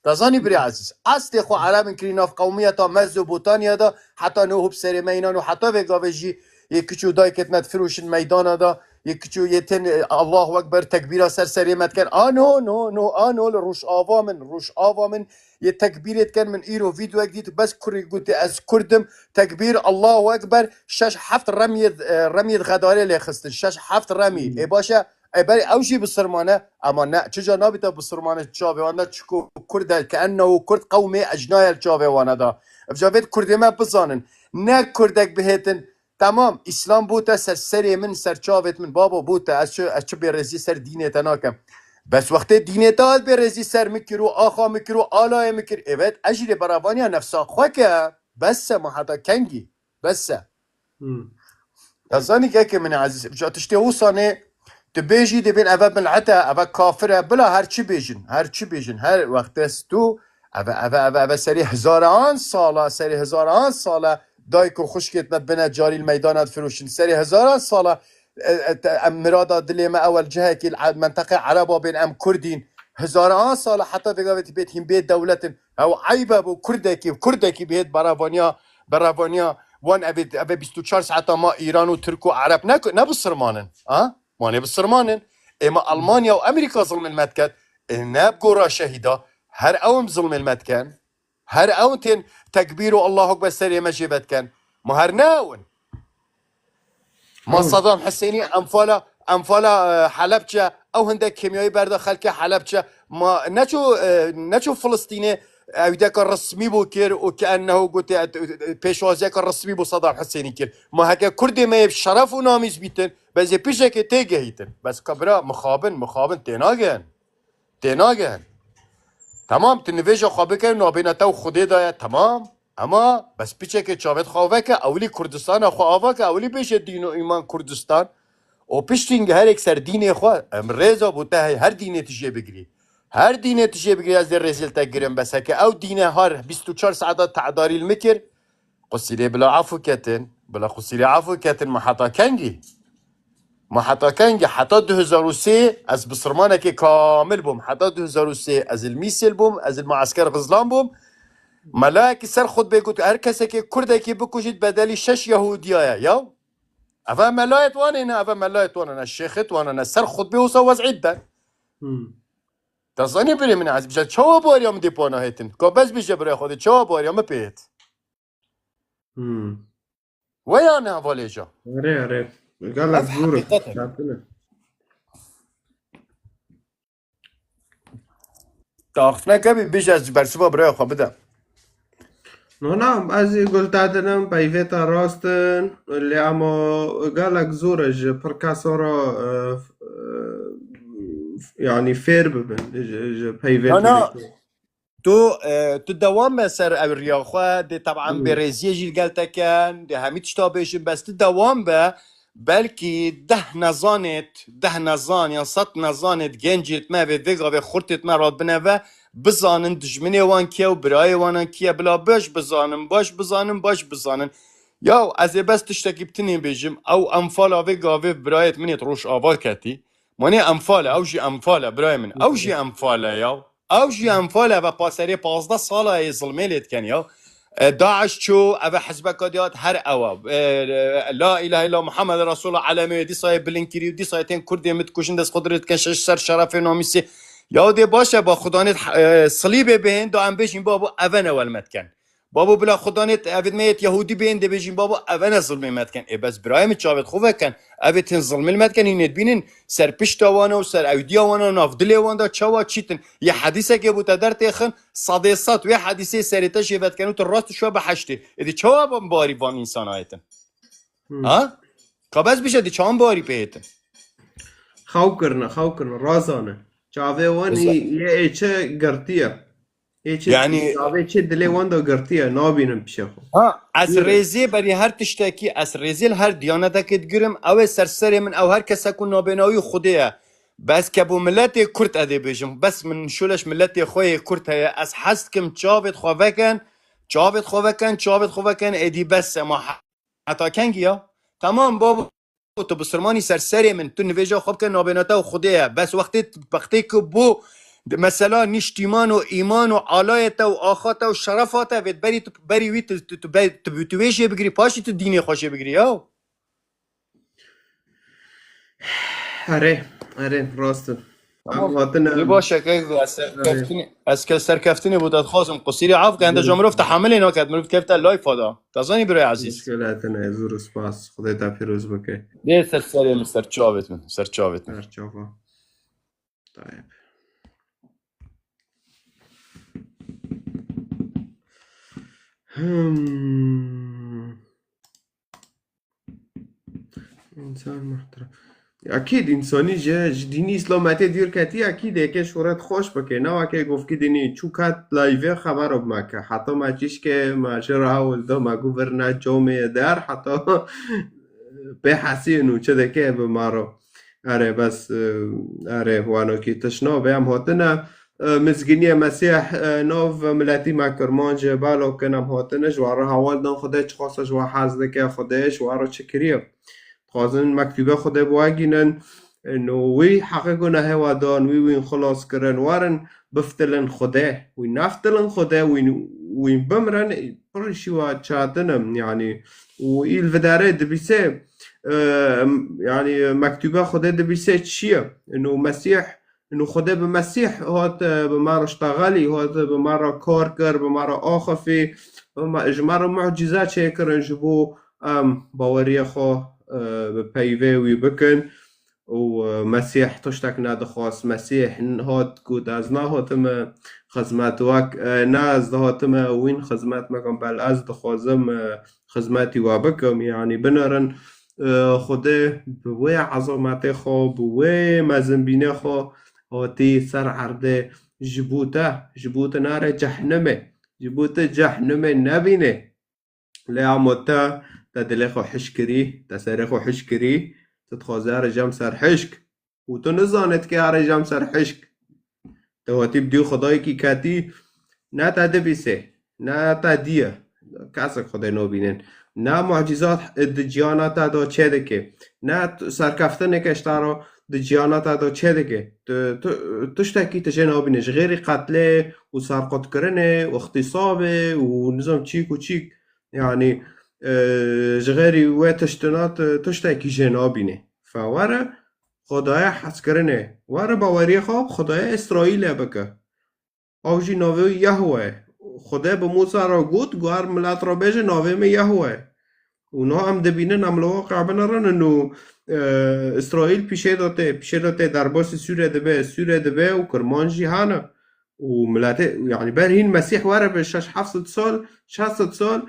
Te zanî birê ezîz. Eslê xwe ereb in kirî nav qewmiyeta Mezopotamya de, heta niho bi serê me înan û heta vê gavê jî yê kiç û dayikêt me difiroşin meydana de, yê kiç û yê tên, e, Allahu Ekber tekbîra ser serê me dikin. A no, no, no, a no li Rojava min, Rojava min yê tekbîrê dikin, min îro vîdeoyek dît, bes kurê gotê ez Kurd im, tekbîr, Allahu Ekber, şeş heft remiyê, e, remiyê xedarê lê xistin, şeş heft remî. Hmm. Ê baş e, E, berê ew jî bisilman e, ema ne, çi ca nabîte bisilman e, çavê wan de çiko Kurd e, ke ennehu Kurd qewmê ecna ye li çavê wan e da. Ev ca vêt Kurdê me bizanin. Ne Kurdek bihêtin, temam, Îslam bûte ser serê min, ser çavêt min, babo bûte, ez çi, ez çi bêrêzî ser dînê te nakem. Bes wextê dînê te hat bêrêzî ser min kir û axa min kir û alayê min kir, evet, ez jî lê beravaniya nefsa xwe ke, bes e, ma heta kengî, bes e. Hmm. Ya zanî kekê min ezîz, ca tiştê wisa nê, tu bêjî dibên eve mil'et e, eve kafir e, bila her çi bêjin, her çi bêjin, her wext ez tu, Eve, eve, eve, eve serê hezaran sala, serê hezaran sala dayk û xwişkêt me bine carî li meydana difiroşin. Serê hezaran sala, e, e, te, em mirada dilê me ewel cihekî li e-, menteqê Ereba bên, em Kurdîn. Hezaran sala heta vêga vê tibêt hîn bê dewletin. Ew eyb e bo Kurdekî, Kurdekî bihêt berevaniya, berevaniya wan evê, evê bîst û çar saeta ma Îran û Tirk û Ereb ne, ne bisirmanin. Ha? Wan ê bisirmanin. Ê ma Almanya û Amerîka zilmê li me diket. Ê ne bi gora şehîda. Her ew em zilmê li me diken. Her ew tên tekbîr û Allahu Ekber serê me jê vediken. Ma her ne ew in. Ma Saddam Husênî enfala, enfala, e, Helebçe, ew hindek kîmyayî berda xelkê Helebçe. Ma neçû, e, neçû Filistînê ewdeka resmî bû kir û ki ennehu gotê, e, pêşwaziyeka resmî bû Saddam Husênî kir. Ma heke Kurdê me yê şeref û namîs bîtin, bezê pişekê tê gehîtin. Bes ka bira mixabin, mixabin tênagin. Tênagin. Temam, tu nivêja xwe bike, nabêna te û Xwedê daye, temam. Ema bes piçekê çavêt xwe ava ke, ewilî Kurdistana xwe ava ke, ewilî bêje dîn û îman Kurdistan. Û piştî nge herêk ser dînê xwe, em rêza bo te heye, her dînê tu jê bigirî. Her dînê tu jê bigirî, ez dê rêzê li te girim. Bes heke ew dîne har bîst û çar saeta te'darî li min kir, Qusîrê bila efû ketin, bila qusîrê efû ketin, ma heta kengî? Ma heta kengî? Heta du hezar û sê ez bisirmanekê kamil bûm. Heta du hezar û sê ez li Mîsêl bûm, ez li muesker Xizlan bûm. Melayekî ser xutbê got, her kesekê Kurdekî bikujît bedelî şeş Yahûdiya ye. Ya? Eve melayet wan e ne, eve melayet wan e ne, şêxet wan e ne. Ser xutbê wisa wez'î de. Hmm. Te zanî birê min ezîz, bije çawa bariya min dê pana hêtin? Ka bes bije birê xwe dê, çawa bariya min pê hêt? Hmm. Weya ne hevalêja? Erê, erê. Gelek zor e. Hakikaten. Şartine. Taxtine kebî, bije ez bersiva biraya xwe bide. No, na, ez ê gul te dinim, peyvê te rast in. Lê ama gelek zor e ji pir kesa re, e, f-, e, f-, yanî fêr bibin ji, ji peyvê Na, na. Tu, e, tu dewam be ser ew riya xwe, dê teban bêrêziyê jî li gel te ken, dê hemî tişta bêjin, bes tu dewam be, belkî deh nezanêt, deh nezan yan sed nezanêt gencêt me vê vê gavê xurtêt me radibine ve, bizanin dijminê wan kî ye û birayê wan kî ye, bila baş bizanin, baş bizanin, baş bizanin. Yaw, ez ê bes tiştekî bi tinê bêjim, ew enfala vê gavê birayêt min êt Rojava ketî. Manê enfal e, ew jî enfal e, birayê min. Ew jî enfal e ya. Ew jî enfal e, ve paserê pazdeh sala yê zilmê lê diken ya. E, DAIŞ çû, eve hizbeka diyat her ew e. E, la ilahe illa Muhammed Resulullah elemê dîsa yê bilind kirî û dîsa yê tên Kurdê min dikujin dest xwe dirê dikin şeş ser şerefê namîsê. Ya dê baş e, ba xudanê, e, silîbê bihên, da em bêjin babo eve ne welmet ken. Babo bila xudanê te, evêt me yêt Yahûdî bên dê bêjin, babo, eve ne zilmê me dikin. Ê bes birayê min çavêt xwe veken. Evê tên zilmê li me dikin, hîn ê dibînin, ser pişta wan û ser ewdiya wan û nav dilê wan de çawa çîtin. Yê hedîsekê bû te dertêxin, sedê sed wê hedîsê serê te jê vedikin û tu rast dişwe behiştê. Êdî çawa ban barî van însana hêtin? Hmm. Ha? Ka bes bije dî çawan barî pê hêtin? Xew kirine, xew kirine, razane. Çavê wan Eza- yê ê çi girtiye. Ê çi, Yanî- çavê çi dilê wan de girtiye, nabînin pişê xwe. Ha, ez Buyurun. Rêzê berî her tiştekî, ez rêzê li her diyanetekê digirim. Ew ê ser serê min, ew her kese ku nabêna wî Xwedê ye. Bes ke bo miletê Kurd edê bêjim. Bes min şuleş miletê xwe yê Kurd heye. Ez hez dikim çavêt xwe veken, çavêt xwe veken, çavêt xwe veken, êdî bes e ma Heta kengî ya? Temam babo, tu bisilmanî ser serê min, tu nivêja xwe bike nabêna te û Xwedê ye. Bes wextê, wextê ku bû mesela nîştîman û îman û alayê te û axa te û şerefa te vê berî tu, berî wî tu, tu, tu, be-, tu, tu wê jê bigirî, paşî tu dînê xwe jê bigirî ya. Erê, erê, rast e. Tamam. Em hatine Lê baş e, kek, ez Erê. serkeftinê, ez ke serkeftinê bû, te dixwazim qusîrê af ke, hende Erê. jo mirov tehamilê naket, mirov kefte layfa da. Te zanî birayê ezîz. Muşkile tine, zor spas. Xwedê te pîroz bike. Dê ser serê min, ser çavêt min, ser çavêt min. Ser çava. Tayeb. Hmm. Însan muhterem. Akîd însanî ji, ji dînî îslametê dûr ketî, akîd êkê şoret xweş bike. Ne weke govkî dînî çû ket layvê xebero bimeke. Heta me çîşkê me ji re hewl da me gu vir ne comê der, heta pê hesîn û çi dike bi me re. Erê, bes, e, erê, wanokî tişt nabe, em hatine. e, mizgîniyê Mesîh, e, nav miletî me Kirmanc balo kin em hatine, ji we re heval dan Xwedê çiqasa ji we hez dike, Xwedê ji we re çi kiriye. Dixwazin mektûbê Xwedê bi we gînin, ino wî heqê gunehê we dan, wî wîn xilas kirin, werin biftilin Xwedê, wî neftilin Xwedê, wîn, wîn bimrin, pir îşî we çetin im, yanî, û î li vidarê dibîsê, e, yanî mektûbê Xwedê dibîsê çi ye? Ino Mesîh, ino Xwedê bi Mesîh hat, e, bi me re ştexelî, hat bi me re kar kir, bi me re axifî, bi me, ji me re mucîze çêkirin ji bo em baweriyê xwe, e, bi peyvê wî bikin. Û, e, Mesîh tiştek nedixwast. Mesîh hat got, "Ez nehatime xizmet wek, e, ne ez dihatime wîn xizmet bikim, bel ez dixwazim, e, xizmetî we bikim." Yanî binerin, e, Xwedê bi wê ezametê xwe, bi wê mezinbînê xwe hatî ser erdê ji bo te, ji bo te nare cehnimê, ji bo te cehnimê nebîne. Lê amo te, te dilê xwe hiş kirî, te serê xwe hiş kirî, tu dixwazî here cem ser hişk. Û tu nizanê dikê here cem ser hişk. Te hatî bi dî Xwedayekî ketî, ne te dibîsê, ne te dîye. Kesek Xwedê nabînin. Ne mucîzat di ciyana te de çêdike. Ne t-, serkeftineke ji te re di ciyana te de çêdike. Tu, tu, tiştekî tu jê nabîne. Ji xêrî qetlê û serqotkirinê û îxtîsabê û nizam çîk û çîk. Yanî, e, ji xêrî wê tiştina tu tiştekî jê nabîne. Fe were Xwedayê hezkirinê. Were baweriyê xwe bi Xwedayê Îsraîlê bike. Ew jî navê wî Yahwe ye. Xwedê bi Mûsa re got, got, milet re bêje, navê min Yahwe ye. Û niha em dibînin, em li waqî binêrin û, e, Îsraîl pîşê de tê, pîşê de tê, derbasî Sûrê dibe, Sûrê dibe û Kirmanc jî hene. Û miletê, yanî ber hîn Mesîh were bi şeş heft sed sal, şeş sed sal,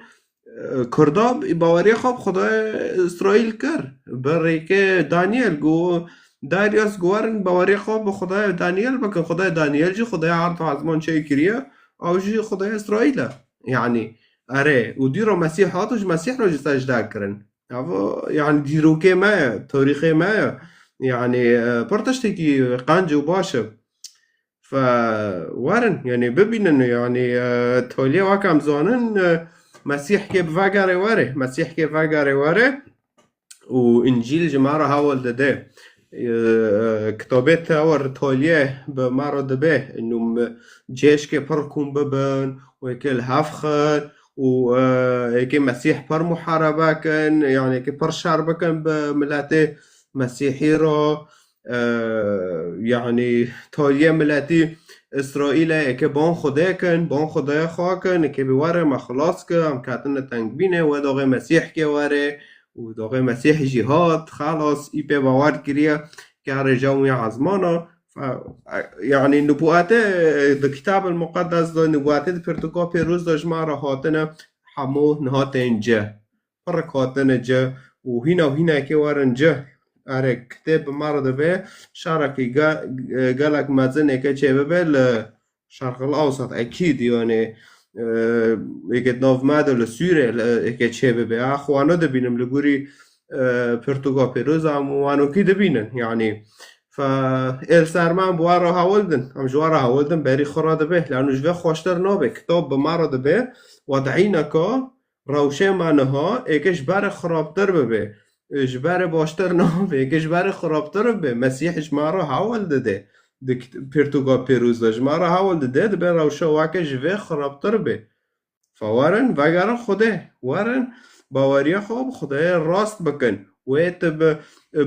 e, Kurda baweriya xwe bi Xwedayê Îsraîl kir. Bi rêkê Daniel got, Darius got, werin baweriya xwe bi Xwedayê Daniel bikin. Xwedayê Daniel jî Xwedayê erd û ezman çêkiriye, ew jî Xwedayê Îsraîl e. Yanî, erê, û dî re Mesîh hat û ji Mesîh re jî secde kirin. Ev, yanî, dîrokê me ye, tarîxê me ye. Yanî, e, pir tiştekî qenc û baş e. Fe werin, yanî bibînin, yanî, e, toliyê wek em zanin, e, Mesîhkê bi vegerê were, Mesîhkê vegerê were û Încîl ji me re hewl dide. E, kitabê te wer toliyê bi me re dibe, û me cêşkê pir kom bibin, wekê li hev xin û, e, êkê Mesîh pir muharebe kin, yanî êkê pir şer bikin bi miletê Mesîhî re. E, yanî, toliyê miletî Îsraîlê, êkê ban Xwedê kin, ban Xwedê xwe kin, êkê bi were me xilas ke, em ketine tengbînê, wê doxê Mesîhkê were, û doxê Mesîh jî hat, xelas, î pê bawer kiriye, ke rêja wî ezmana. Fe, yanî, nubûetê di Kitab el Muqeddes de, nubûetê di Pirtûka Pêroz de ji me re hatine, hemû niha tên cih. Pirek hatine cih û hîna û hîna êkê werin cih. Erê, kitêb bi me re dibe, şerekî ge-, gelek mezin êkê çêbibe li Şerqil Ewsat, ekîd, yanî, e, êkê di nav me de li Sûrê, li, êkê çêbibe. A, xwe no dibînim li gorî, e, Pirtûka Pêroz em wanokî dibînin, yanî. Fe, ê li ser me em bi we re hewl din, em ji we re hewl din, berî xwe re dibe, lano ji vê xweştir nabe, kitab bi me re dibe, wed'îneke, rewşê me niha êkê ji berê xirabtir bibe, ji berê baştir nabe, êkê ji berê xirabtir bibe. Mesîh ji me re hewl dide. Di kit-, Pirtûka Pêroz de ji me re hewl dide, dibe rewşa weke ji vê xirabtir be. Fe werin, vegerin Xwedê. Werin, baweriya xwe bi Xwedayê rast bikin. Wê tu bi,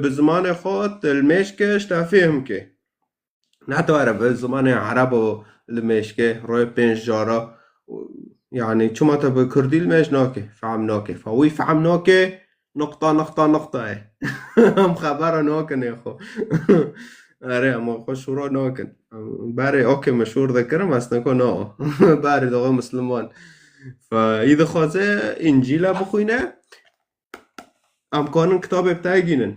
bi zimanê xwe tu li mêj ke, ji te fêhm ke. Ne tu were bi zimanê erebo li mêj ke, royê pênc cara. Yanî, çima tu bi kurdî li mêj nake, fehm nake. Fe wî fehm nake, nuqta, nuqta, nuqta ye. Em xebera nakin ê xwe. Erê, em xwe şûra nakin. Em berê okê me şûr dikirin, ez neko na. Berê doxê Misliman. Fe, î dixwaze Încîla bixwîne, em kanin kitabê bi te gînin.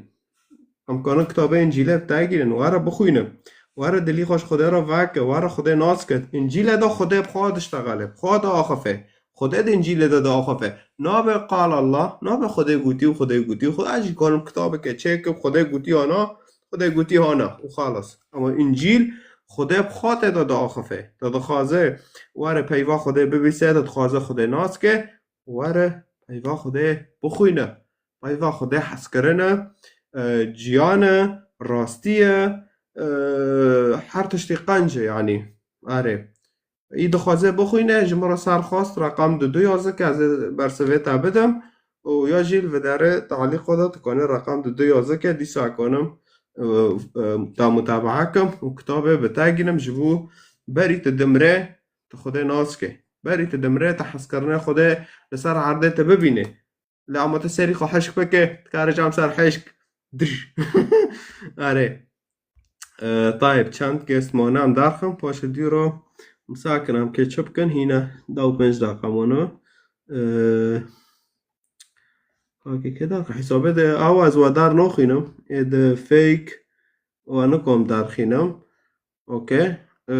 Em kanin kitabê Încîlê bi te gînin. Were bixwîne. Were dilî xwe ji Xwedê re veke. Were Xwedê nas ke. Încîlê de Xwedê bi xwe diştexele. Bi xwe diaxife. Xwedê di Încîlê de diaxife. Nabe qal Allah, nabe Xwedê gotî û Xwedê gotî. Xwedê jî kanim kitabeke çêkim, Xwedê gotî ana, Xwedê gotî hana. Û xalas. Ama Încîl Xwedê bi xwe tê de diaxife. Te dixwaze were peyva Xwedê bibîse, te dixwaze Xwedê nas ke, were peyva Xwedê bixwîne. Peyva Xwedê hezkirin e, e, ciyan e, rastî ye, e, her tiştî qenc e, yanî. Erê. Î dixwaze bixwîne, ji min re ser xwest, reqem du du yazike, ez ê bersivê te bidim û ya jî li vê derê talîqo de tu kanî reqem du du yazike, dîsa kanim, e, e, te mutabaa kim û kitabê bi te ginim ji bo berî tu dimrê, tu Xwedê nas ke. Berî tu dimrê, tu hezkirinê Xwedê li ser erdê tu bibînî. Lê ama tu serî xwe hişk bike, dikare cam ser hişk. Dirj. Erê. E, tayeb, çend gest mane em derxin, paşê dîro misakin em kê çi bikin, hîne deh û pênc deqa mano. E, Kakê kê derxin? Hesabê de awa ez we dar noxînim. Ê de fake we nikom derxînim. Okey. E,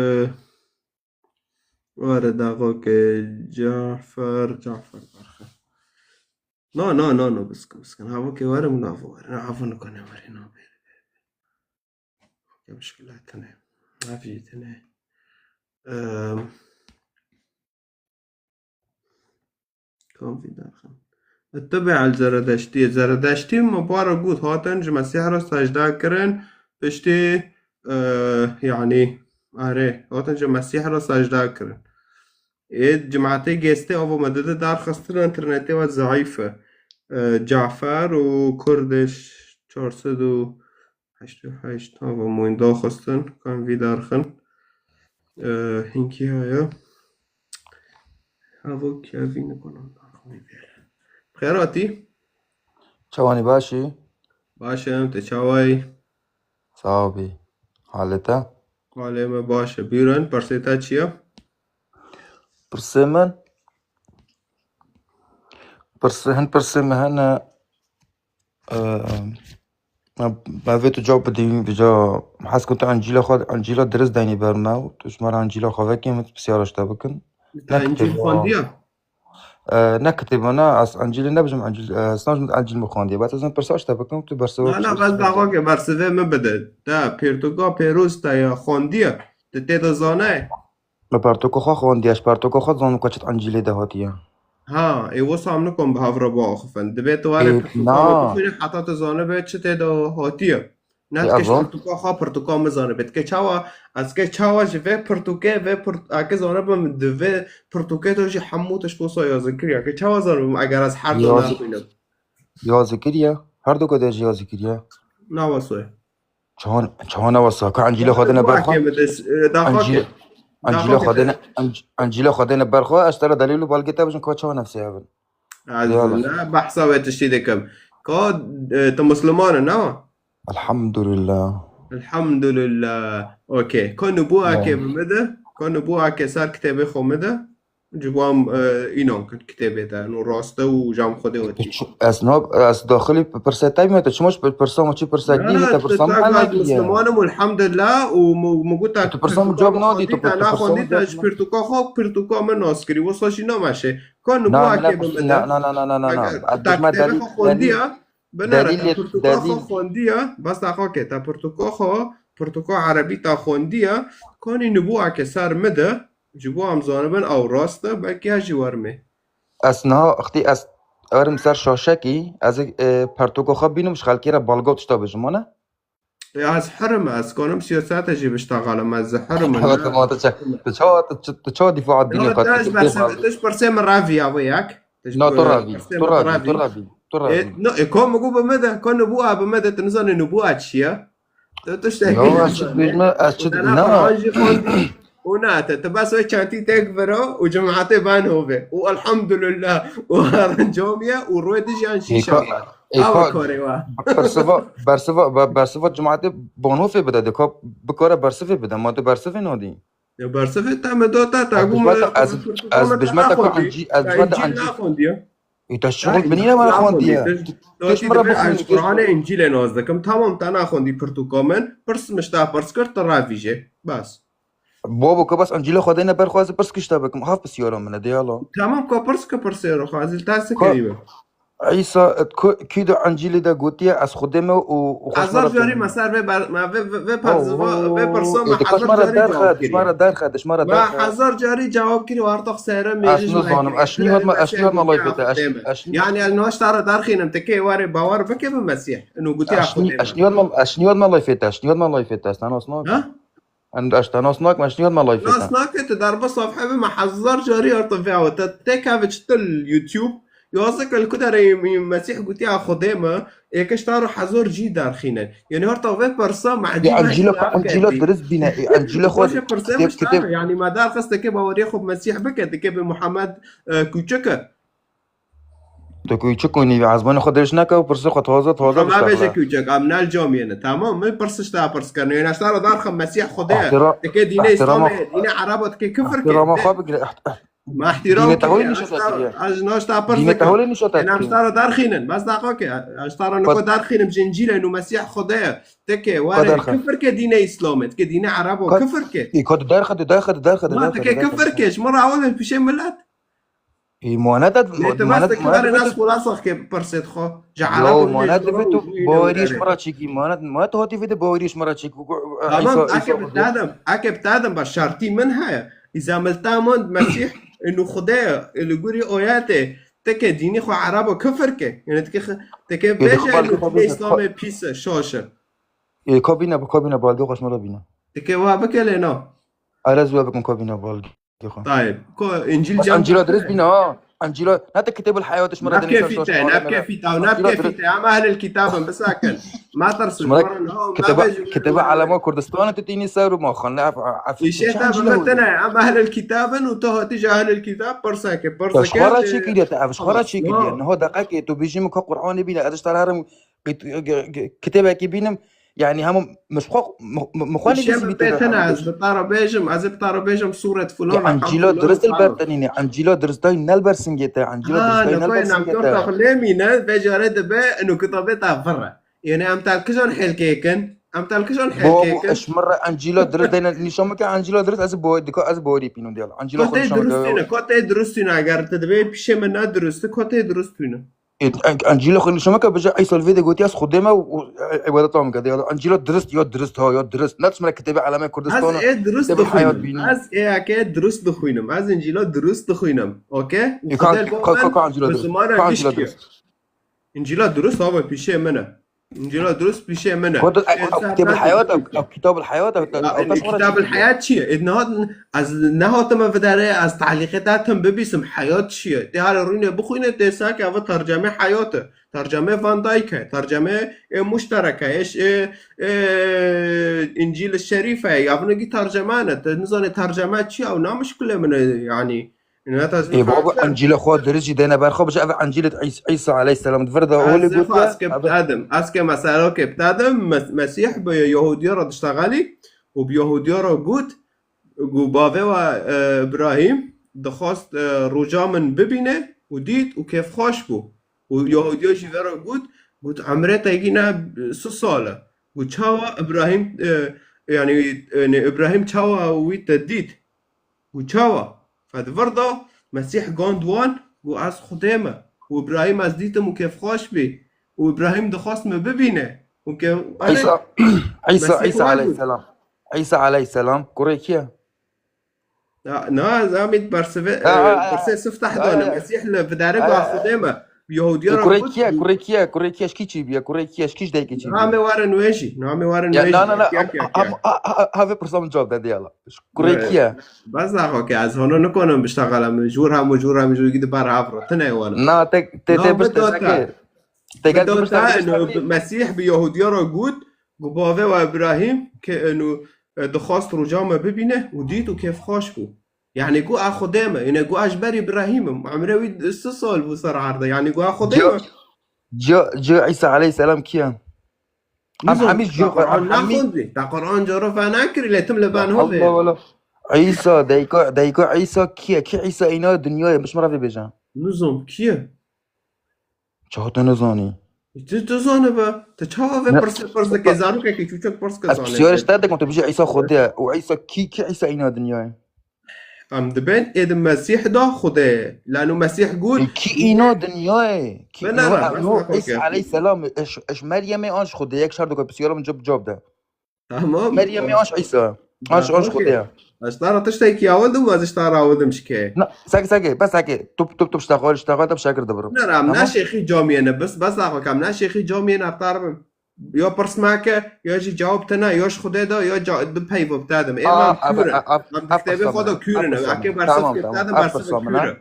Were daxo ke Cafer, Cafer derxin. No, no, no, no, biskin, biskin. Havo ke were min avo were. Na, avo nikane were, na, bere, bere, bere. Ya muşkila tine. Ev jî tine. Ehm, Kam vî derxin? Ittibe el Zeredeştî. Zeredeştî me para got hatin ji Mesîh re secde kirin. Piştî, e, yanî, erê, hatin ji Mesîh re secde kirin. Ê, cimatê gêstê ava me dide derxistin, internetê we zeîf e. E, Cafer û Kurdiş çar sed û heştê û heşt hava moyîn daxistin, kan vî derxin. E, hinkî heye. Havo kevî nikonan derxin vî vêre. Xêr hatî? Çawanî, baş î? Baş im, te çawayî? Sax bî. Halê te? Halê me baş e. Bîrin, pirsê te çi ye? Pirsê min? Pirsê, hin pirsê min hene, e, me, me vê tu cewab bidî, vêca hez ku tu Encîla xwe, Encîla dirist deynî ber me û tu ji me re Encîla xwe vekî, min pisyara ji te bikin. Te Ne Encîl kitêba xwendiye? E, ne kitêba, ne, ez Encîlê nebijim, Encîl, e, ez nabijim Encîl min xwendiye. Bes ez ê pirsa ji te bikim, tu bersiva Na, na, bes daxwa ke bersivê min bide. Te pirtûka pêroz te ya xwendiye? Tu tê de zanayê? Min pirtûka xwe xwendiye, ji pirtûka xwe dizanim ka çi di Encîlê de hatiye. Ha, ê wisa em nikom bi hev re biaxifin. Dibê tu were Ê, pirtûka na. Bixwîne heta tu zanibê çi tê de hatiye. Ne Ê, dike ji ezo? Pirtûka xwe pirtûka min zanibê. Dike çawa, ez dike çawa ji vê pirtûkê, vê pirt-, eke zanibim di vê pirtûkê de jî hemû tişt wisa yazî kiriye. Ke çawa zanibim eger ez her du Yazî-, nexwînim? Yazî kiriye. Her du de jî yazî kiriye. Na wisa ye. Çawan, çawan ne wisa? Ka Encîla xwe dine ber xwe. Encîl-, Encîla xwe dine, Enc-, Encîla xwe dine ber xwe. Ez te re delîl û belgê te bijim ka çawan nefsê hev in. Ez Eyvallah. Ne behsa wê tiştî dikim. Ka, e, tu Musliman î, ne? Elhamdülillah. Elhamdülillah. Okey. Ka nubûakê Ya. Bi min de? Ka nubûakê ser kitêbê xwe min de? Ji wan, e, înan kin kitêbê de. No raste û cam Xwedê wetî. Tu çi-, ez no, ez daxilî p-, pirsê te me, tu çima ji pirsa me çi pirsa Na, dî, na, te tu pirsa me tak ez nediye. Musliman im, elhamdülillah, û mu, mu got Tu pirsa me cevap nadî, tu te pir-, tu pirsa me naxwendî, te cevap ji na- pirtûka xwe, pirtûka min nas kirî. Wisa jî nameşe. Ka Na, min nubûakê bi min de. Na, na, na, na, na, na. Eger Ez te bêjime kitêbê delîl, xwe xwendiye, delîl, binere, te delîl, pirtûka xwe delîl. Xwendiye, bes daxwa ke, te pirtûka xwe, pirtûka erebî te xwendiye, kanî nubûakê ser min de, ji bo em zanibin ew rast e, belkî ez jî wermê. Ez niha, ixtî ez erim ser şaşekî, ez ê, e, pirtûka xwe bînim, ji xelkê re balga û tişta bijim, wane? Ya ez hür im, ez kanim siyasete jî biştexelim, ez hür im, Tamam, ne? Tamam, tu ça-, tu çawa, tu ç-, tu çawa dîfa dînê Ya, xwe tu dikî, ji bersê, bêbav? Tu ji bersê min revî ya, wê yek. Tu ji No, tu ber-, revî, bersê tu min tu revî, revî. Tu revî, tu E, revî. No, e, ka min got bi min de, ka nubûa bi min de, tu nizanî nubûa çi ye? Tu, tu ştekî Yo, ez çi nizanî. Bêjme, ez çi Te ne na. Quran jî xwendî. Û na, te, tu bes wê çentî têk vira û cemaetê ben hovê. Û elhamdülillah. Û herin camiye û rûyê dijiyan şîşe Êka, var. Ew êka, karê wa. Bersiva, bersiva, be-, bersiva cemaetê Bonofê bide, dika bikare bersivê bide. Ma tu bersivê nadî? Ya bersivê te me da te, te Ez gû me bijmeta, ez, pirtûka ez me te bijmeta ku naxwendî. Encî-, ez Te bijmeta Encîl Encî-, naxwendiye. Ê, te şixul Encîl binî ne me naxwendiye. naxwendiye. Tu, tu Naxwendî ji me re dibê ez bixwînî. Quranê Encîlê nas dikim. Tamam, te naxwendî pirtûka min. Pirs min ji te pirs kir, tu revîjê. Bes. Babo, ka bes Encîla Xwedê ne ber xwe, ez pirs kişte bikim. Hav pisyara min e, diyalo. Tamam, ka pirs ki pirsê ro xwe, ez li te Ka, sikirî bim. Îsa, ku, kî di Encîlê de gotiye, "Ez Xwedê me û, û xwe ji me Hezar re carî tênim." me ser vê ber-, me vê, vê, vê perz-, vê, vê pirsa me hezar carî cewab kiriye. Dişma re derxe, dişma re derxe, dişma re derxe. Me hezar carî cewab kiriye, artaq sere mêjî ji me. Ez nizanim, ez şinî hatma, ez şinî hatma layfê te, ez, ez şinî. Yani, ez niha ji te re derxînim, ti kê were bawer bike bi Mesîh. Ino gotiye Xwedê me. Ez şinî hatma, ez şinî hatma layfê te, ez şinî hatma layfê te, ez te nas nakim. Ha? Em, ez te nas nakim, ez şinî hatma layfê te. Nas nake, tu derba safhe bime, hezar carî artaq vê awe. Te têkeve çi til YouTube, yazike li ku derê Mesîh gotiye Xwedê me, êke ji te re hezar cî derxînin. Yani artaq vê pirsa me ecîb Encîla, Encîla dirist bîne, Encîla xwe pirsê kitêb, kitêb. Yani me derxist, têkê baweriyê xwe bi Mesîh bike, têkê bi Muhammed, e, Kûçik e. Tu kûçik û nîvî ezmanê xwe dirêj neke û pirsê xwe taze, taze biştexile. Bêje kûçik, em ne li camiyê ne. Tamam, min pirs ji te pirs kirin. Yanî ji te re derxim Mesîh Xwedê ye. Têkê dînê Îslamê, dînê Ereba têkê kifir ke. Îhtîrama xwe bigire. Ma îhtîram kiriye. Dînê te holê nîşa te kiriye. Ez ji te pirs dikim. Dînê te holê nîşa te kiriye. Yanî em ji te re derxînin. Bes daqa ke. Ez ji te re niko derxînim ji Încîlê û Mesîh Xwedê ye. Têkê were kifir ke dînê Îslamê. Têkê dînê Ereba kifir ke. Ka tu derxe, tu derxe, tu derxe, tu derxe. Ma têkê kifir ke. Ji min re ew pişê milet. Ê, monet e, monet, monet, monet divê tu. Xulasa ke pirsê xwe. Ji Ereb û monet divê tu bawerî ji min re çêkî, monet, monet hatî vê de bawerî ji min re çêkî. Tamam, eke bi te dim, eke bi te dim, ba şertî min heye. Îza milta min Mesîh, inu Xwedê, li gurî oyetê, têkê dînî xwe Erebo kifir ke. Yani têkê, têkê bêje inu dînê Îslamê pîs e, şaş e. Ê, ka bîne, ka bîne, balgê xwe ji min re bîne. Têkê wa bike lê na. Erez we bikim, ka bîne balgê. Tayeb. Ko Încîl cem. Encîla dirist bîne ha. Encîla, ne te Kitêbul Heyat ji min re dinî ser şaş. Nab kefî te, nab kefî te, û nab kefî te. Em ehlil kitab in, bisakin. Ma tirsin. Kitêba Elema Kurdistan tu tînî ser û ma xwe ne. Îşê te bi me tine, em ehlil kitab in û tu hatî ji ehlil kitab pirseke, pirseke. Ji xwe re çi kiriye te, ev ji xwe re çi kiriye. Niha deqekê tu bêjî min ka Qur'anê bîne, ez ji te re herim Qît-, ge-, ge-, kitêbekî bînim, yani hemû min ji xwe, min, min, min xwe nivîsî bî têbe. Şem bêtene ez bi te re bêjim, ez ê bi te re bêjim sûret filan. Encîla dirist li ber te nîne, Encîla diristayî ne li ber singê te, Encîla diristayî ne li ber singê te. Ha, lê mîne, vê carê dibe, ino kitabê te vir e. Yani em te li kijan hêlkê kin? Em te li kijan hêlkê kin? Bo, bo, ji min re Encîla dirist deyne, nîşan bike Encîla dirist, ez bo, dika, ez bo rî pînû diyal. Encîla xwe nişan bike. Ko tê dirist tîne, ko tê dirist tîne, eger tu dibê pişê min ne dirist, ko tê dirist tîne? Ê, en-, Encîla xwe nîşan bike, bije Îsa li vê de gotiye, "Ez Xwedê me û, û, e, îbadeta min ke." Ya Encîla dirist, ya dirist ha, ya dirist. Ne tu ji min re kitêbê Elemê Kurdistan, ez ê dirist kitêbê Heyat bixwînim. Bînî. Ez ê yekê dirist dixwînim. Ez Encîla dirist dixwînim. Okey? Û Xwedê li bo min bi zimanê dirist. Encîla dirist, ha, pîşê min e. Encîla dirist pîşê min e. Ko tu, e, kitêbul Heyat, e, kitêbul Heyat, e, e, Kitabul Heyat çi ye? E, niha ez nehatime vê derê, ez tehlîqê te tim bibîsim, Heyat çi ye? Tê hala rûnê bixwîne, tê sake ev tercemê Heyat e. Tercemê Van Dijk e. Tercemê, e, Muşterek e. Ê, ş-, e, e, Încîl Şerîf e. Ya vînegî terceme ne. Te nizane terceme çi ye? Ew namişkile min e, yanî. Ê, baba, Encîla xwe dirist jî dêne ber xwe, bije ev Encîlê Îs-, Îsa aleyhisselam di vir de holê gotiye. Ez ke bi te dim, ez ke meselokê bi te dim, Mes-, Mesîh bi Yehudiya re diştexelî û bi Yehudiya re got, got, bavê we, e, Îbrahîm dixwast, e, roja min bibîne û dît û kêfxweş bû. Û Yehudiya jî vê re got, got, emrê te yekî ne, e, sî sal e. Got, çawa Îbrahîm, e, yanî, e, ne, Îbrahîm çawa wî te dît? Û çawa? Qe di vir de Mesîh gand wan, got, "Ez Xwedê me." Û Îbrahîm ez dîtim û kêfxweş bî. Û Îbrahîm dixwest me bibîne. Û ke-, Îsa, Îsa, Îsa aleyhisselam. Îsa aleyhisselam kurê kî ye? Na, na, ez amî bersivê, e, bersê sifteh dane. Mesîh li vidarê got, "Xwedê me." Yehudiya re got. Kurê kî ye? Kurê kî ye? Kurê kî ye? Ji kî çî bûye? Kurê kî ye? Ji kî ji dayikê çî bûye? Namê warin wê jî. Namê warin wê jî. Na, na, na, ha, ha, ha, ha, ha, vê pirsa min cevab de diyala. Kurê kî ye? Bes daxo ke ez hona nikonim biştexelim. Jûr hemû, jûr hemû, jûr gidi ber hav re. Tine wana. Na, te, te, te bişte seke. Te gel bişte. Mesîh bi Yehudiya re got, got, "Bavê we Îbrahîm ke eno, e, dixwast roja me bibîne û dît û kêfxweş bû." Yani got, "A Xwedê me." Yani got, "A ji ber Îbrahîm im." Emrê wî sî sal bû ser erdê. Yani got, "A Xwedê me." Ciya, ciya Îsa aleyhisselam kî ye? Em hemî ji Qur'an nexwendî. Te Qur'an cara venekirî, lê tim li ben hovê. Allah Allah. Îsa, dayika, dayika Îsa kî ye? Kî Îsa îna dinyayê? Bi ji min re vê bêje. Nizam kî ye? Çawa tu nizanî? Tu, tu zanibe. Tu çawa vê pirsê pirs dike? Zarokekî çûçek pirs ke zanê. Ez pisyarê ji te dikim, tu bijî Îsa Xwedê ye. Û Îsa kî, kî Îsa îna dinyayê? Em dibên ê di Mesîh de Xwedê ye. Lano Mesîh got, Kî îna dinyayê? Kî Ne, ne, îna ne, ev ne, no ne, Îsa ne. Aleyhisselam, eş, eş Meryemê an ji Xwedê, yek şer dike pisyara min cevap, cevap de. Tamam. Meryemê an ji Îsa. An ji, an ji Xwedê ye. Ez tara tiştekî awil dim, ez tara awil dim şike. Na, seke, seke, bes seke. Tup, tup, tup, ştaxal, ştaxal, tup şekir dibirim. Ne, em Tamam. ne şêxî camiyê ne, bes, bes daxwe kam, ne şêxî camiyê ne, eftar bim. Ya pirs meke, ya jî cewab te ne, ya ji Xwedê de, ya ca-, di peyva bi te dim. Ê, Aa, em kûr in. Ev, ev, Em di ev kitêbê xwe de kûr in. Eke bersivkê bi te dim, bersivê kûr in.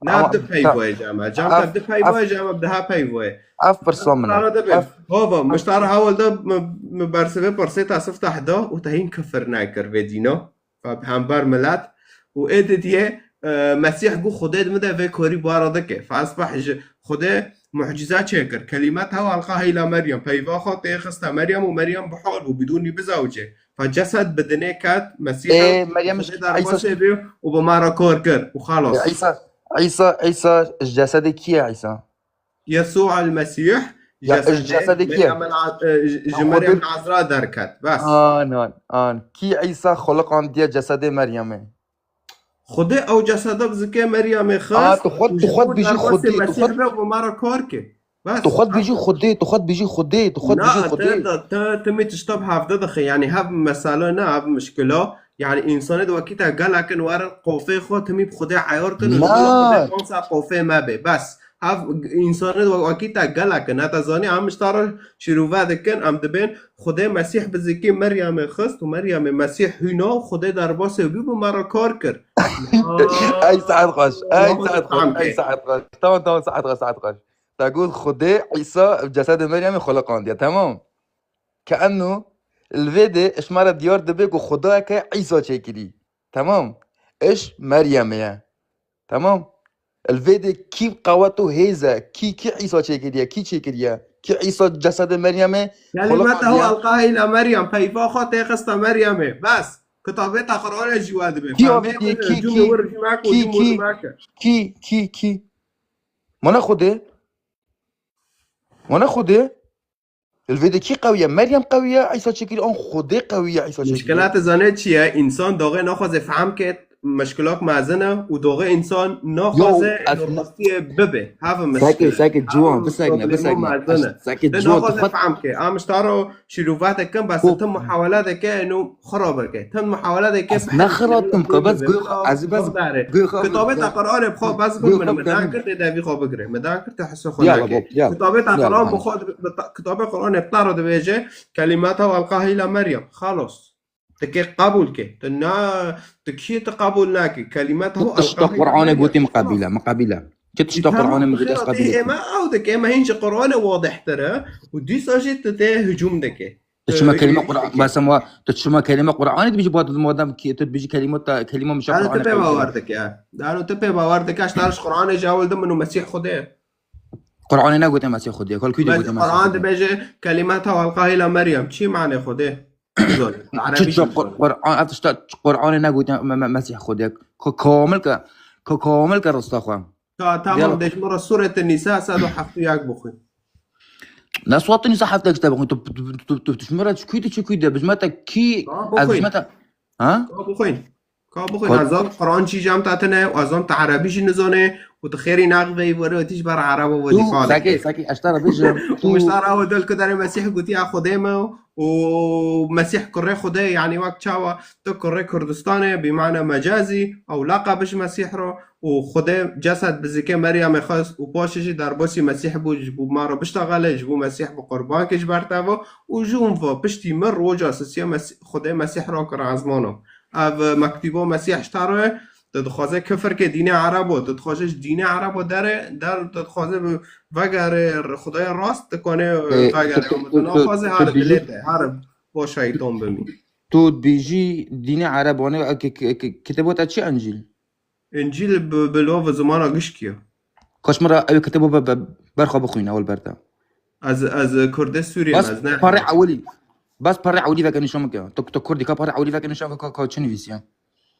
Ne di peyvoyê cem e. Cem te di peyvoyê cem e, di ha peyvoyê. Ev pirsa min e. Tara de be. Ev Baba, miştara hawal de mi, mi bersivê pirsê te siftah da û te hîn kifir nekir vê dîna. Fe bi hember milet. Û ê didiyê, e, Mesîh gu Xwedê di min de vê korî bara dike. Fe ez beh ji Xwedê mucîze çêkir. Kelîmet hew elqa heyla Meryem. Peyva xwe tê xiste Meryem û Meryem bi hal bû, bidûnî bizewcê. Fe cesed bi dinê ket, Mesîh Ê, Meryem Xwedê ji derbasê Îsa bî û bi me re kar kir û xelas. Ê, Îsa, Îsa, Îsa ji cesedê kî ye Îsa? Yesû el Mesîh, Ya, ji cesedê kî ye? Meryem el A-, e, ji, ji Meryem el Azra derket. Bes. An, an, an. Kî Îsa xuliqandiye cesedê Meryemê? Xwedê ew ceseda bi zikê Meryemê xist. Aa, tu xwe, tu xwe dibêjî Xwedê, tu xwe, be û bi me re kar kir. Bes. Tu xwe dibêjî Xwedê, tu xwe dibêjî Xwedê, tu xwe dibêjî Xwedê. Na, te, te, te mi tişta bi hevde dixe. Yani hev mesela ne, hev mişkila. Yani insanê de wekî te gelek in werin qofê xwe timî bi Xwedê eyar kin û Na. Xwedê qofê me bê. Bes. Hev insanê de wekî te gelek in. Heta zanî em ji te re şîrove dikin, em dibên Xwedê Mesîh bi zikî Meryemê xist û Meryemê Mesîh hîna û Xwedê derbasê bî bi me re kar kir. Ey saet xweş, ey saet xweş, ey saet xweş. Tamam, tamam, saet xweş, saet xweş. Te got Xwedê Îsa bi cesedê Meryemê xuliqandiye, temam. Ke enno, li vê de ji me re diyar dibe ku Xwedayeke Îsa çêkirî. Temam. Ji Meryemê ye. Temam. Li vê de kî qewet û hêz e? Kî, kî Îsa çêkiriye? Kî çêkiriye? Kî Îsa cesedê Meryemê Kelimete xuliqandiye? Hu elqaha îla Meryem. Peyva xwe tê xiste Meryemê. Bes. Kitabê te Qur'anê jî we dibe. Kî Fehmê avêtiye? Kî, kî, kî, kî, kî, kî, kî, kî? Mana Xwedê? Mana Xwedê? Li vê de kî qewî ye? Meryem qewî ye, Îsa çêkirî, an Xwedê qewî ye, Îsa çêkirî? Mişkila te zanê çi ye? Însan doxê naxwaze fehm ke, mişkilak mezin e û doxê însan naxwaze Yo, ez rastiyê bibe. Hava mişkil. Seke, seke ciwan, bisekne, bisekne. Seke ciwan, naxwaze fehm ke. Am ji te re şîrove dikim, bes tu muhawele dike, eno xirab ke. Tim muhawele dike. Ez ne xirab dikim, ka bes guh, ez bes guh. Kitabê te Qur'anê bi xwe bes guh, min, min dan kir tê devî xwe bigire. Min dan kir tê hisa xwe nake. Kitabê te Qur'an bi xwe, kitabê Qur'anê bi te re dibêje, kelimete hu elqaha îla Meryem. Xalos. Tu kê qebûl ke. Tu na, tu kî tu qebûl nake. Kelimete hu elqaha îla Meryem. Tişta Qur'anê gotî min qebîle, min qebîle. Çi tişta Qur'anê min gotî ez qebîle. Ême ew dike, ême hîn ji Qur'anê wadihtir e û dîsa jî tu tê hicûm dike. Tu çima kelîme Qur'an, basem wa, tu çima kelîme Qur'anê dibêjî, ba tu madem ki, tu dibêjî kelîme ta, kelîme mişa Qur'anê. Dano tu pê bawer dike. Dano tu pê bawer dike, ji te re ji Qur'anê ji ewil de min û Mesîh Xwedê ye. Qur'anê negote Mesîh Xwedê ye. Kal kî de gote Mesîh Xwedê ye? Qur'an dibêje, kelimete hu elqaha îla Meryem. Çi mane Xwedê? Zor. Erebî çi Qur'an, ev tişta Qur'anê negote me, me, Mesîh Xwedê ye. Ko-, komil ke, ko-, komil ke rasta xwe. Ta, tamam, de ji min re Sûretê Nîsa sed û heft û yek bixwîn. Ne Sûretê Nîsa heft û yek te bixwîn. Tu, tu, tu, tu, tu ji min re çi de, çi de? Bi ji me te kî, ez bi ji me te, ha? Ka bixwîn. Ka bixwîn. Ez zan Quran çî jam te tine, ez zan te erebî jî nizane, û tu xêrî naxiveyî were, tî ji ber ereba were xalê. Seke, seke, ez te re bijim. Û miştara ew dil ku derê Mesîh gotiye Xwedê me û Mesîh kurê Xwedê, yani wek çawa tu kurê Kurdistanê, bi mana mecazî, ew leqeb ji Mesîh re, û Xwedê cesed bi zikê Meryemê xwest û paşê jî derbasî Mesîh bû, ji bo me re biştexele, ji bo Mesîh bi qurbankê ji ber te ve û ji hûn ve piştî min roja sisiya Mesî-, Xwedê Mesîh rakir ezmana. Ev mektûba Mesîh ji te re, tu dixwaze kifir ke dînê Erebo, tu dixwaze ji dînê Erebo derê, der, tu dixwaze bi vegere Xwedaya rast, tu kane vegere, ama tu naxwaze her dilê te, her bo şeytan bimî. Tu dibêjî dînê Erebo, ne, ki-, ki-, ki-, kitêba te çi Encîl? Encîl bi, bi lov zimana gişkî ye. Kaş min re ew kitêba be, be, ber xwe bixwîne, ewil ber te. Ez, ez Kurdê Sûriyê me, ez ne. Bas parê ewilî. Bas parê ewilî veke nîşan bike. Tu, tu Kurdî, ka parê ewilî veke nîşan bike, ka, ka çi nivîsiye?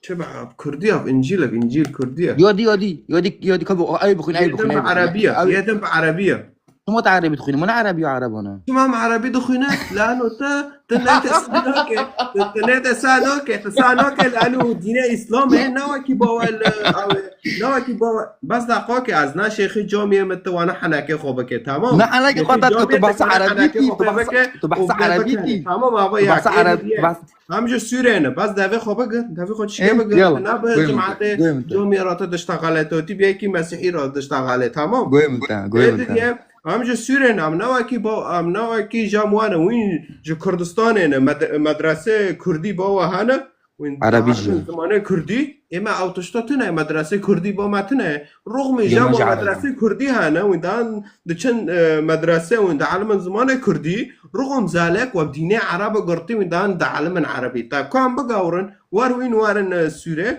Çi be, Kurdî ye, Encîl e, Encîl Kurdî ye. Yadî, yadî, yadî, yadî, ka bu, ew bixwîne, ew bixwîne, ew bixwîne. Yê din bi erebî ye, yê din bi erebî ye. Tu ma te erebî dixwînî, ma ne erebî û erebane. Tu ma me erebî dixwîne, lano te, tu ne te sano ke, tu, tu ne te sano ke, tu sano ke, lano dîne Îslam e, ne wekî bawa li, awe, ne wekî bawa, bes deqa ke ez ne şêxî camiyê me tu wana henekê xwe bike, tamam? Ne henekê xwe Şêxî te, tu camiyê te bahsa wana erebî henekê kî, xwe tu bahsa, bike, tu bahsa û bike erebî bike. Kî. Tamam, ava Tu ya bahsa kêr ereb, diye. Bahsa Em ji Sûrê ne. Bes devê xwe bigir. Devê xwe çiye Em, bigir. Yala. Na bi Goyê min te, cemaatê goyê min te. Camiyê re te dişta xeletotî bê kî Mesîhî re dişta xelet. Tamam. Goyê min te, goyê Ê min te. Didiye, em ji Sûrê ne. Em ne wekî ba, em ne wekî jam wane. Wîn ji Kurdistanê ne. Med-, medrese Kurdî bawa hene. Wîn Erebî dialimin jî. Zimanê Kurdî. Ê me ew tişta tune. Medrese Kurdî ba me tune. Ruxmî Yê jam me ji Erebî. Medrese Kurdî hene. Wîn dan diçin, e, medrese wîn dialimin zimanê Kurdî. Ruxum zalek we dînê Erebe girtî wî dan dialimin Erebî. Ta ku em bigawrin, wer wîn werin, e, Sûrê.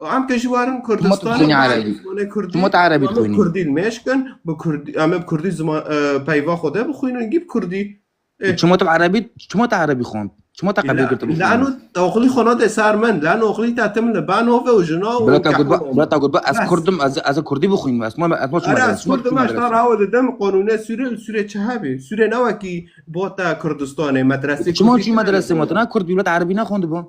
Û em ke jî werin Kurdistanê, dixwînî Erebî? Zimanê Kurdî, Çima tu Erebî em ê dixwînî? Kurdî li mêş kin, bi Kurdî, em ê bi Kurdî ziman, e, peyva xwe de bixwînin, gî bi Kurdî. E. Çima tu Erebî, çima tu Erebî xwend? Çima te qebûl kir tu bixwînî? Lano te oxlî xwe nade ser min, lano oxlî te tim li bano ve û jina û Bila te kehwa gurba, bila te gurba, ez Kurdim, ez, ez Kurdî bixwînim, ez ma, ez ma çi Ara, medrese, ez ma çi Kurdim, ez medrese? Ta rawa dedim, qonûne Sûrê, li Sûrê çi hebî? Sûrê ne wekî bota Kurdistanê, medresê Çima Kurdî çi tune medrese ma tune? Kurd bî, bila te Erebî nexwendiba?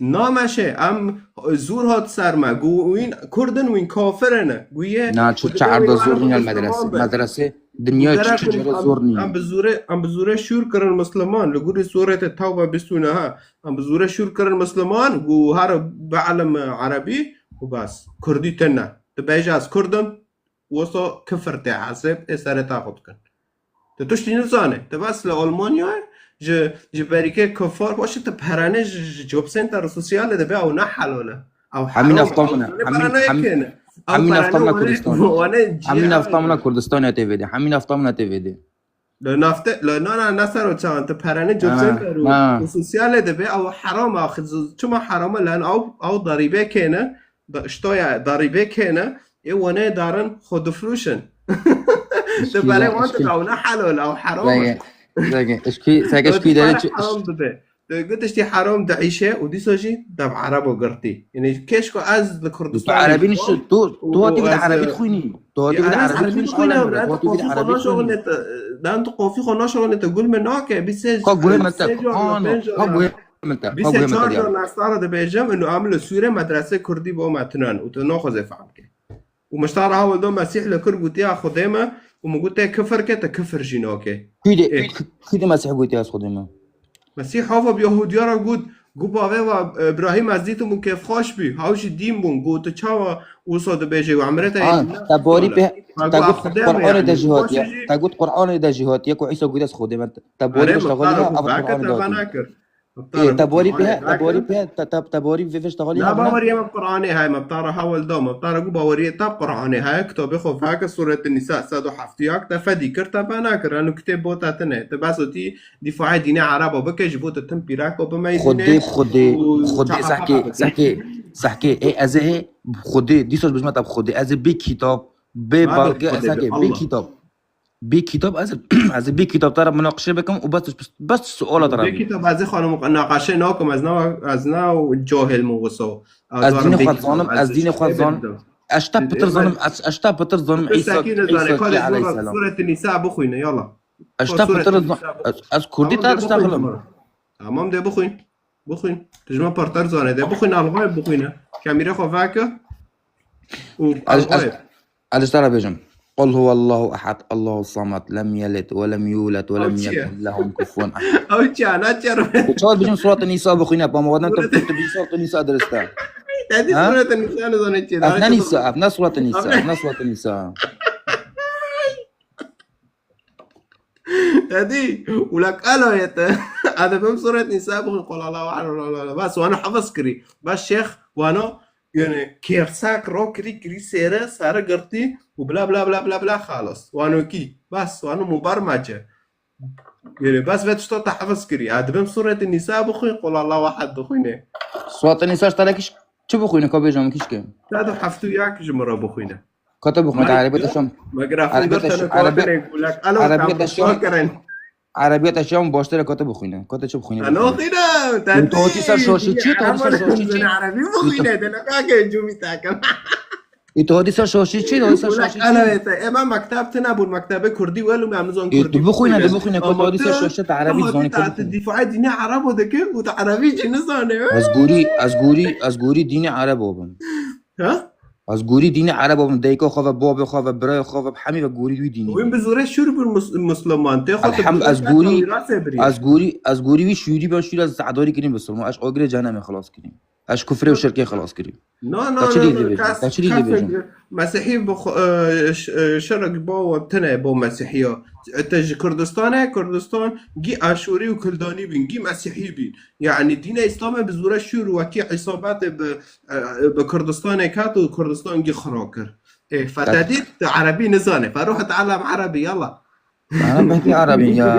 Na meşe, em zûr hat ser me. Gu wîn Kurdin, wîn kafir ne. Gu ye, Na, çi, gu çi dibê erda wîn zor were nîne medrese. Misliman be. Medrese, dinya çi, çi cara zor nîne. Em bi zûrê, em bi zûrê şûr kirin Misliman. Li gorî Sûretê Tewbe bîst û neh. Em bi zûrê şûr kirin Misliman. Gu her bialim Erebî û bes. Kurdî tune. Tu bêje ez Kurdim, wisa kifir tê hesib, ê serê te xwe dikin. Tu tiştî nizane. Tu bes li Almanyayê ji, ji berîkê kifar, baş e, tu perane ji, ji job center sosyalê dibe, ew ne helal e. Ew Hemî heram e. Nefta min e. Ew Hemî, pere hemî, nayê kêne. Ew hemî pere nefta min e nayê Kurdistanê. Wane Hemî cî nefta min e ew. Kurdistanê tê vêdê. Hemî nefta min e tê vêdê. Li nafte, li nana ne ser o çawan, tu perane job Ha, center û, ha. û sosyalê dibe, ew heram e. Axir z-, çima heram e? Lan ew, ew darîbe kêne, da, işte ya, darîbe kêne, ê wane darin xwe difrûşin. Tu Eşkî berê ya, wan tu eşkî. da, ew ne helal, ew heram e. Zengin, zengin. Eşkî, seke Ew eşkî tu derê pere çi, heram dibe. Tu got tiştî heram diîşe û dîsa jî dev Erebo girtî. Yanî keşko ez li Tu Kurdistanê erebî bibam nişi, tu, û, tu hatî û bide ez, erebî e, dixwînî. Tu hatî ya bide ez erebî erebî dixwînî, dixwînim, tu ez hatî bide qofî erebî xwe dixwînî. naşixulîne te, dan tu qofî xwe naşixulîne te gul me nake, bîsê Ka guhê min te, pênc car, ano, pênc car ka na-, guhê min te, ka bîsê guhê min te çar diya. car nestara dibêjim, û em li Sûrê medresê Kurdî bo me tunan û tu naxwazê fehm ke. Û min ji te re hewil da Mesîh li kir gotiya Xwedê me û min got te kifir ke, te kifir jî nake. Kî dê, Ê. kî, kî dê Mesîh gotiya ez Xwedê me? Mesîh hava bi Yahudiya re got, got bavê we Îbrahîm ez dîtim û kêfxweş bî. Hew jî dîn bûn. Got tu çawa wisa dibêjê û emrê te Ha, yê te barî pê, Ha, te got got Xwedê me Qur'anê yanî, de jî hatiye, xweş jî. Te got Qur'anê de jî hatiye ku Îsa got ez Xwedê me. Te barî Erê, bişta min xalî tara ha, ev xwe veke Qur'anê de te hatiye. venekir. Ê, te borî pê, te borî pê, te, te, te borî vê veşta xalî Na hebine? Baweriyê me bi Qur'anê heye, me bi te re hewil da, me bi te re got baweriyê te bi Qur'anê heye, kitabê xwe veke Sûretê Nîsa sed û heft û yek te fedî kir, te venekir, eno kitêb bo te tine. Te bes û tî dîfaê dînê Ereba bike, ji bo te tim pîreko bimeyzîne Xwedê, Xwedê, û Xwedê, çaqa sehkê, xefa bike. sehkê, sehkê, ê, ez ê hê, Xwedê, dîsa ji bijma te bi Xwedê, ez ê bê kitap, bê Nabe balge, Xwedê, sehkê, bê bê Allah. kitap. Bê kitap ez, ez bê kitap te re munaqişe bikim û bes, bes suala te re Bê bî. kitap ez ê xwe munaqişe nakim, ez ne, ez ne cahil min wisa. Ez Ez dînê zanim bê xwe kitap, dizanim, ez ez dînê xwe şêxê dizanim. bêdidam. Ez te pitir zanim, ez, ez te pitir zanim Tu Îsa, sekî nizane, Îsa ka kî dê zora aleyhisselam. Sûretê Nîsa bixwîne, yala. Ez Ka te Sûretê pitir zan-, Nîsa bixwîne. ez, ez kurdî Tamam te dê dişta bixwîne xilim. baba. Tamam dê bixwîn. Bixwîn. Tu ji me parter zane dê bixwîn, alxayê bixwîne. Kemîrê xwe veke. Û Ez, ez, alxayê. Ez ji te re bêjim. Qul huwallahu ehad, Allahu samad, lem yelid ve lem yulad ve Ew lem çi ye? yekun lehu kufuwen ehad. Ew çi ye? Ana çi ye? Tu çawa bêjim Surat Nîsa bixwîne, pa me wadan tu, Surat tu, tu bêjî Surat Nîsa dirist e. Te dî Ha? Surat Nîsa nizane çi ye? Ev Dane ne çi Nîsa, bixwîne? ev ne Surat Nîsa, Ev ne ev ne Surat Nîsa. Te dî, ula kalo ye te. Adem em Surat Nîsa bixwîn, qul Allahu ehad, Allahu samad. Bas, wana hafız kirî. Bas şêx, wana Yani kêrsek ro kirî, kirî sêre, sere girtî û bla bla bla bla bla xalas. Wano kî? Bes, wano mubarmece. Yani bes ve tişta te hifz kirî. Ya dibim Sûretê Nîsa bixwîn, Qul Allahu Ehad bixwîne. Suratê Nîsa ji te re kîş-, çi bixwîne, ka bêje min kîşke? Sed û heft û yek ji min re bixwîne. Ka te bixwîne, te Erebiyeta Şam, Erebiyeta Ş-, Erebiyeta Ş-, Erebiyeta Şam, Erebiyeta Şam baştir e, ka te bixwîne. Ka te çi bixwîne? Ano xîna, te hatî ser şaşî çi? Te hatî ser şaşî çi? Erebî bixwîne, de ne kake cumî takim. Ê, tu hatî ser şaşê çi? Tu hatî ser şaşê çi? Elbette, ema mekteb tine bûn, mektebê kurdî welû em nizan kurdî. Ê, tu bixwîne, tu bixwîne, ku tu hatî ser şaşê te erebî zanî, kurdî. Dîfaê dînê erebo dike û te erebî jî nizane. Ez gorî, ez gorî, ez gorî dînê erebo bim. Ha? Ez gorî dînê erebo bim. Dayika xwe ve, babê xwe ve, birayê xwe ve, hemî ve gorî wî dînî. Wîn bi zûre şûr bûn mus-, musliman. Tê xwe tu Elhem-, ez gorî, ez gorî, ez gorî wî şûrî ben şûrî ez zedarî kirîn bisilman. Ez agirê cehennemê xilas kirîn. Ez kufrê û şirkê xilas kirî. Na, na, na, na, kes, kes Mesihî bi xwe-, e, ş-, e, şerek bo tine bo Mesihî ya. Te ji Kurdistan e, Kurdistan gî Aşûrî û Kildanî bîn, gî Mesihî bîn. Yanî dîne Îslamê bi zûre şûr wekî îsabetê bi, e, bi Kurdistanê ket û Kurdistan gî xira kir. Ê, fetedî tu erebî nizane. Feruh et alem erebî, yalla. أنا بحكي عربي يا،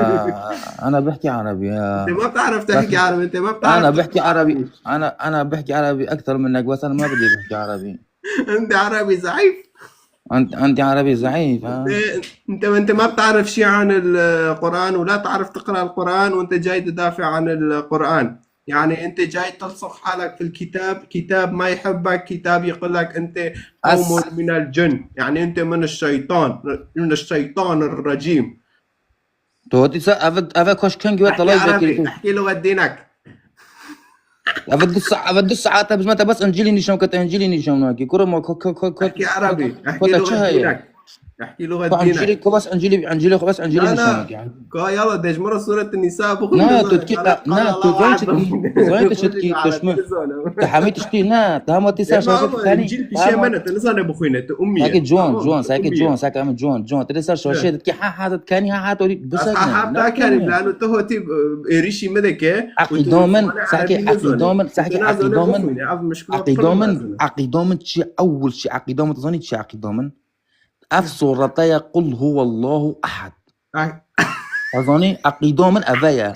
أنا بحكي عربي يا. انت ما بتعرف تحكي عربي، انت ما بتعرف أنا بحكي عربي، أنا، أنا بحكي عربي أكثر منك، بس أنا ما بدي بحكي عربي. انت عربي ضعيف. أنت، أنت عربي ضعيف، ها؟ انت، انت، انت ما بتعرف شيء عن القرآن، ولا تعرف تقرأ القرآن، وانت جاي تدافع عن القرآن. يعني انت جاي تلصق حالك في الكتاب، كتاب ما يحبك، كتاب يقول لك انت قوم من الجن، يعني انت من الشيطان، من الشيطان الرجيم. Tu hatî ser, eve, eve kaş kengî we احكي telay عربي، vekirî. احكي لغة دينك. Eve du sa-, eve du saete bizmete bes Encîlî nîşan ke, te Encîlî nîşan nakî. Kuro ma ko, ko, ko, ko, احكي عربي، ko احكي te لغة çi heye? دينك. احكي لغة Ko Encîlî, دينك. ko bes Encîlî, Encîlî xwe bes Encîlî لا، nîşan لا. nakî. Ka yala dejmara Sûret Nîsa bixwîn. Na, tu dikî qe-, na, tu zanî çi dikî, tu zanî tu çi dikî, tu şmi, tu hemî tiştî, na, tu hema tî ser şaşê tu kenî. Encîl pîşê me ne, tu nizane bixwîne, tu ummî ye. Seke ciwan, ciwan, seke ciwan, seke em ciwan, ciwan. Tu dê ser şaşê dikî, ha, ha, tu kenî, ha, ha, tu dî, Ez ha, ha, ta kenî, lano tu hatî, e, êrîşî me dike. Eqîda min, seke eqîda min, seke eqîda min, eqîda min, eqîda min çi, ewil çi, eqîda min, tu zanî çi eqîda min? Ev surete ye, Qul huwallahu ehad. Te zanî, eqîda min eve ye.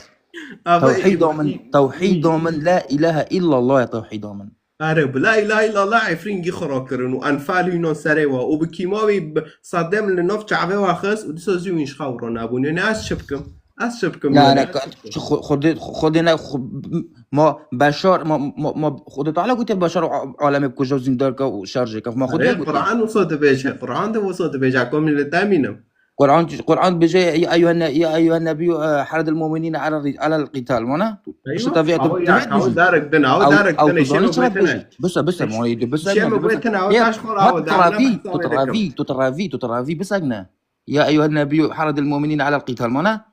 Tewhîda min, tewhîda min, la ilahe illallah ye tewhîda min. Erê, bi la ilahe illallah Efrîn gî xira kirin û Enfal hîno serê wa û bi kîmawî bi Saddam li nav çavê wa xist û dîsa zî wî ji xew ronabûn. Yanî ez çi bikim? Ez çi bikim? Na, yanî, ne, ez çi bikim? Xwe-, Xwedê, Xwedê ne, xwe-, ma Beşar, ma, ma, ma Xwedê Teala gotiye Beşar a-, alemê bikuje û zîndar ke û şerjê ke. Ma Xwedê Erê, gotiye. Quran wisa dibêje, Quran de wisa dibêje, komî li te mînim. Quran, Quran dibêje, "Ya eyyuhen ne-, ya eyyuhen nebiyyu, e, harridil mu'minîne alel ri-, alel qital." Mana? Eywa. Şita vê, awa, ya, awa, darek din, awa, darek din, tu zanî çi dibêje? Bise, bise, ma yê dibise, bise, bise. Ya, tu ravî, tu ravî, tu ravî, tu ravî, bise ne. "Ya eyyuhen nebiyyu harridil mu'minîne alel qital." Mana?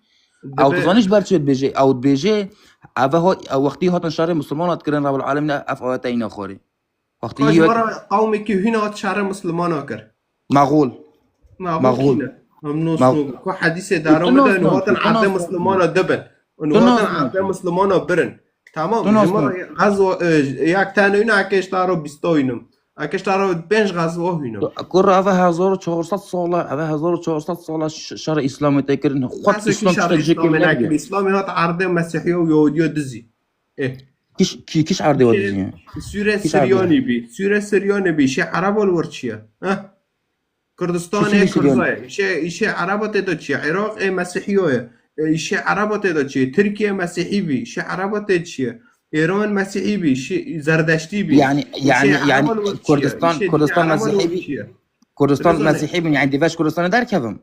Ew tu zanî ji ber çi dibêje? Ew dibêje, ev hat, ew wextî hatin şerê Musulmana dikirin, Rabbul Alemîn ev ayete îna xwarê. Wextî Ka ji yek me re qewmekî hîn hat şerê Musulmana kir. Maxûl. Maxûl. Maxûl kî ne? Em nos Max-, nobin. Ku hedîsê tu daro nas me de, nobin, hatin tu nas erdê nobin. Musulmana dibin. Tu nas nobin. Hatin erdê Musulmana birin. Tamam, tu nas nobin. Ji me re gazwa, e, yak tane hîn, eke ji te re bîsta hînim. Eke ji te re pênc gazwa hînim. Kur eve hezar û çar sed sala, eve hezar û çar sed sala ş-, şerê Îslamê tê kirin. Xwet Îslam tiştek jê kir. Îslamê hat erdê Mesîhiya û Yahudiya dizî. Eh. Kiş, ki, kiş erdê wa dizî ye? Sûre Siryanî bî. Sûre Siryanî bî. Şê Ereba li wir çi ye? Heh. Kurdistanê Kurda ye. Şê, şê Ereba tê de çi ye? Iraq ê Mesîhiya ye. E, şê Ereba tê de çi ye? Tirkiye Mesîhî bî. Şê Ereba tê çi ye? Îran Mesîhî bî. Şê Zerdeştî bî. Yani, yani, yani Kurdistan, Kurdistan Mesîhî bî. Kurdistan Mesîhî bî. Yani divêj Kurdistanê derkevim.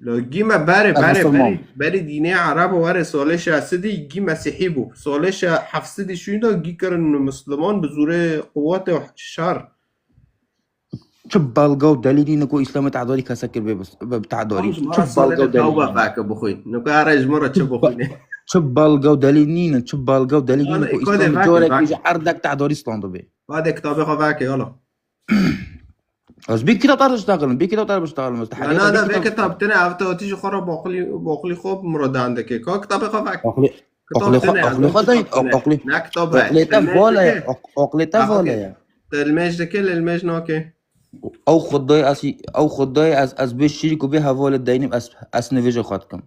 Lo gî me berê, berê, berê, berê dînê Erebo were solê şeş sedî gî Mesîhî bû. Solê şe-, heft sedî şûnda gî kirin Misliman bi zûrê quwetê û şer. Çi belge û delîl nîne ku Îslamê tehdorî kesek kir bê bis-, bi tehdorî. Çi belge û delîl nîne. Tewbe veke bixwîn. Nika re ji min re çi bixwîne. Çi belge û delîl nîne, çi belge û delîl nîne ku Îslamê carek bêje erdek tehdorî standibê. Badê kitabê xwe veke, yala. Ez bir kitap tartıştağılım, bir kitap tartıştağılım. Na, na, na, vê kitab tine, ev te hatî ji xwe re baqilî, baqilî xwe muradan dike. Ka kitabê xwe vek. Aqlê, aqlê xwe, aqlê xwe dayî, aqlê. Ne kitab e. Aqlê te vale ye, aq-, aqlê te vale ye. Te ilmêj dike, lê ilmêj nake. Ew xwedayê ez, ew xwedayê ez, ez bê şirîk û bê hevalê deynim, ez, ez nivêjê xwe dikim.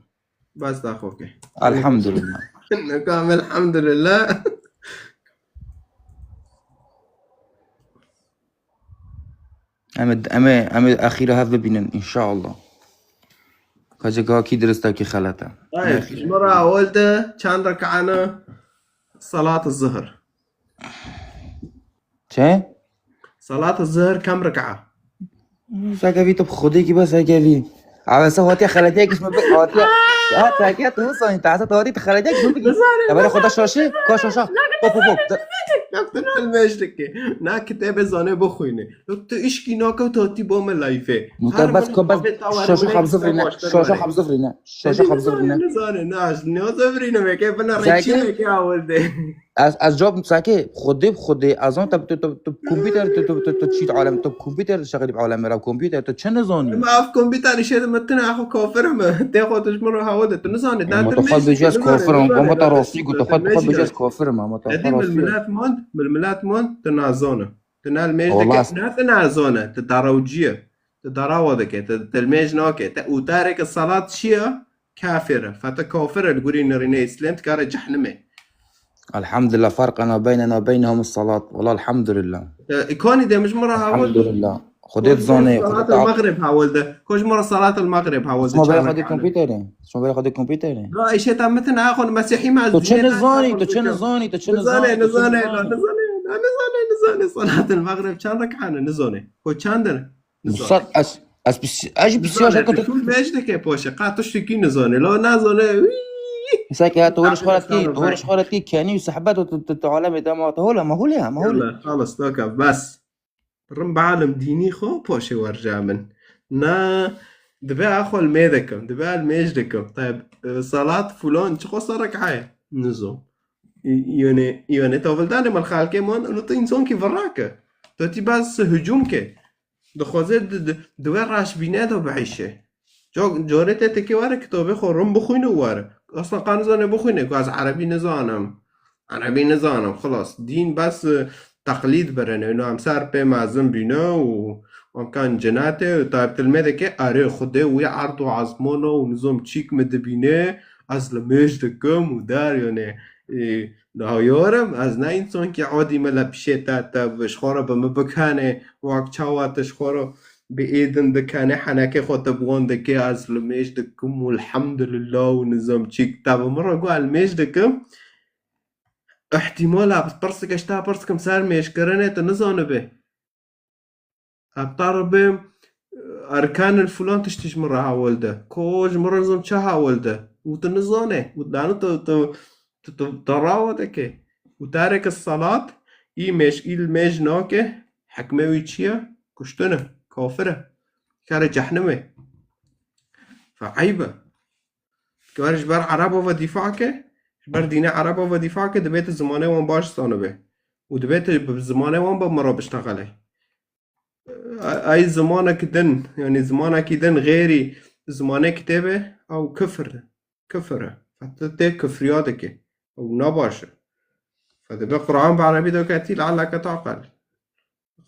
Bes da xwe ke. Elhamdülillah. Nekam elhamdülillah. Em ê, em ê, em ê exîra hev bibînin, înşallah. Ka ceka kî dirist e, kî xelet e. Ay, ji me re ewil de çend reka ne salat zihir? Çi? Salat zihir kam reka? Seke vî tu bi xwedê kî bes seke vî. Eve se hatiye xeletiye kişme bi hatiye. Ha seke tu sanî ta se hatiye xeletiye kişme bi. Nizane, ya bere xweda şaşî, ka şaşa. Hop hop hop. Yok tu ne almêj dike. Na kitêbe zane bixwîne. Yok tu işkî nake û tu hatî bo me layfê. Muta bes ko bes şaşa xabzifrîne. Şaşa xabzifrîne. Şaşa xabzifrîne. Nizane, na, nizane, nizane, nizane, nizane, Ez, ez cevap sake, xwedê bi xwedê, ez zan te, tu, tu, tu kompîter, tu, tu, tu, tu çît alem, tu kompîter dişexilî bi alem ra, kompîter, tu çi nizanî? Ma ev kompîter îşê de me tine axwe kafir me. Tê xwe tu ji min re hewa de, tu nizanî. Ama tu xwe bêjî ez kafir im, ama te rastî got, tu xwe, tu xwe bêjî ez kafir im, ama te xwe rastî. Millet mand, mil-, millet mand, tu nazane. Tu ne li mêj dike, ne tu nazane, tu darawcî ye. Tu darawa dike, tu, tu li mêj nake. Te û tareke salat çi ye? Kafir e. Fete kafir e, li gorî nirînê Îslam dikare cehnimê. Elhamdülillah, farqena beynena beynehum salat. Wala elhamdülillah. E, îkanî de min ji min re heval. Elhamdülillah. Xwedê dizanê, Xwedê salat al-Maghrib heval de. Ko ji min re salat al-Maghrib heval de. Şima bêra Xwedê kompîterê. Şima bêra Xwedê kompîterê. La, îşê te mitin axon Mesîhî me. Tu çi nizanî, tu çi nizanî, tu çi nizanî. Nizanê, nizanê, la, nizanê, la, nizanê, nizanê. Salat al-Maghrib çend rekane nizanê. Ko çend in? Nizane. Musat, ez, ez pis-, ez jî pisiya şaka tu. Kul vej dike poşe, qa tiştekî nizane. Lo nazane. Wî. Misal ki ya tu weriş xora tî, tu weriş xora tî kenî û sehbet û tu, tu, tu alemê te ma te hol e, ma hol e, ma hol e. Yalla, xalas, doka, bes. Rim bi alim dînî xo poşe werca min. Na, dibe axol mê dikim, dibe el mêj dikim. Tayeb, e, salat fulan çi xo serek haye? Nizo. Yone, yone tavildanê mal xalkê mon, û tu însan ki virake. Tu tî bas hücum ke. Dixwaze di, di, di wê reşbîne de bieyşe. Ca-, carê te teke were kitabê xwe rin bixwîne û were. Aslan qan nizane bixwîne, ku ez erebî nizanim. Erebî nizanim, xilas. Dîn bes, e, teqlîd birine. Û em ser pê mezin bîne û em kan cinetê û tabtilmê dike, erê Xwedê wî erd û ezmana û nizam çîk min dibîne, ez li mêj dikim û der, yani, e, Niha yorim, ez ne însankî adî me le pişê te, te ji xwe re bi min bikenê, wek çawa tu ji xwe re bi êdin dikenê, henekê xwe te bi wan dikê, ez li mêj dikim û elhamdulillah û nizam çîk. Te bi min re got, ez li mêj dikim. Îhtîmal e, pirsike ji te pirsikim ser mêjkirinê, tu nizanibê. Heta ribê, erkan il fulan tiştî ji min re hewil de. Ko ji min re nizam çi hewil de. Û tu nizane. Û danu tu, tu, tu, tu, tu rawa deke. Û tareke salat, î mêj, î li mêj nake, hekmê wî çi ye? Kuştin e. Kafir e. Kare cehnimê. Fe eyb e. Kar ji ber Ereba ve dîfa ke, ji ber dînê Ereba ve dîfa ke, dibê tu zimanê wan baş zanibe. Û dibê tu bi zimanê wan bi min re biştexelê. Ay zimanek din, yani zimanekî din xêrî zimanê kitêbê, ew kifir, kifir e. Fe tu tê kifriya dike. Ew ne baş e. Fe dibe Quran bi erebî doketî, lealleke taqel.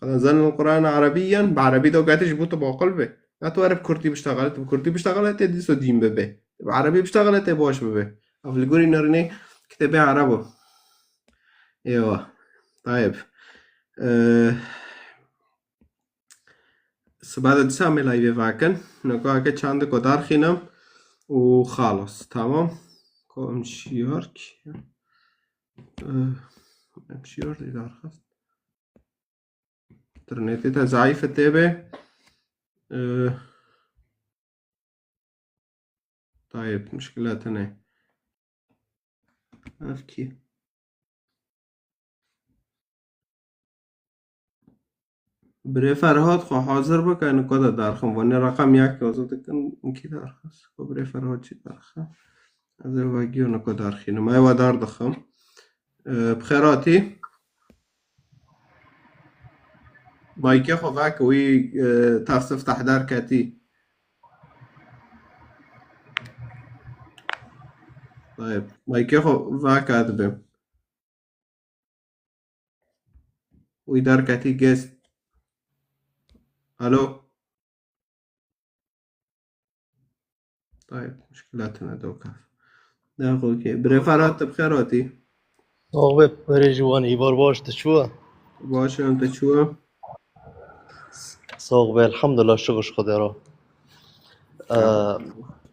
Qed enzelnel Qur'ane erebiyyen, bi erebî doketî ji bo tu baqil be. Ne tu were bi kurdî biştexele, tu bi kurdî biştexele tê dîso dîn bibe. Tu bi erebî biştexele tê baş bibe. Ev li gorî nirînê kitêbê ereb o. Eywa. Tayeb. Ee, sibe de dîsa em ê layvê vekin. Nokake çandiko darxînim û xalas. Tamam. Ko em şiyar ki. Ee, em şiyar dî darxist. Internetê te zayîf e tê be. Ee, tayeb, muşkila tine. Ev kî? Birê Ferhat xwe hazir bike, niko de darxim. Vanê reqem yek hazir dikin, kî darxist? Ko birê Ferhat çi darxe? Ez ê vegiyo niko darxînim. Ay we dar dixim. Ee, bi xêr hatî. Maykê xwe veke wî, e, tefsif tehdar ketî. Tayeb, maykê xwe veke dibe. Wî derketî gest. Alo. Tayeb, muşkila tine doka. Ne xwe ke. Birê Ferhat, tu bi xêr hatî. Sax be, berê ji wan îvar baş, tu çû? Baş im, tu çû? Sax be, elhamdulillah, şukir ji Xwedê re. Ee,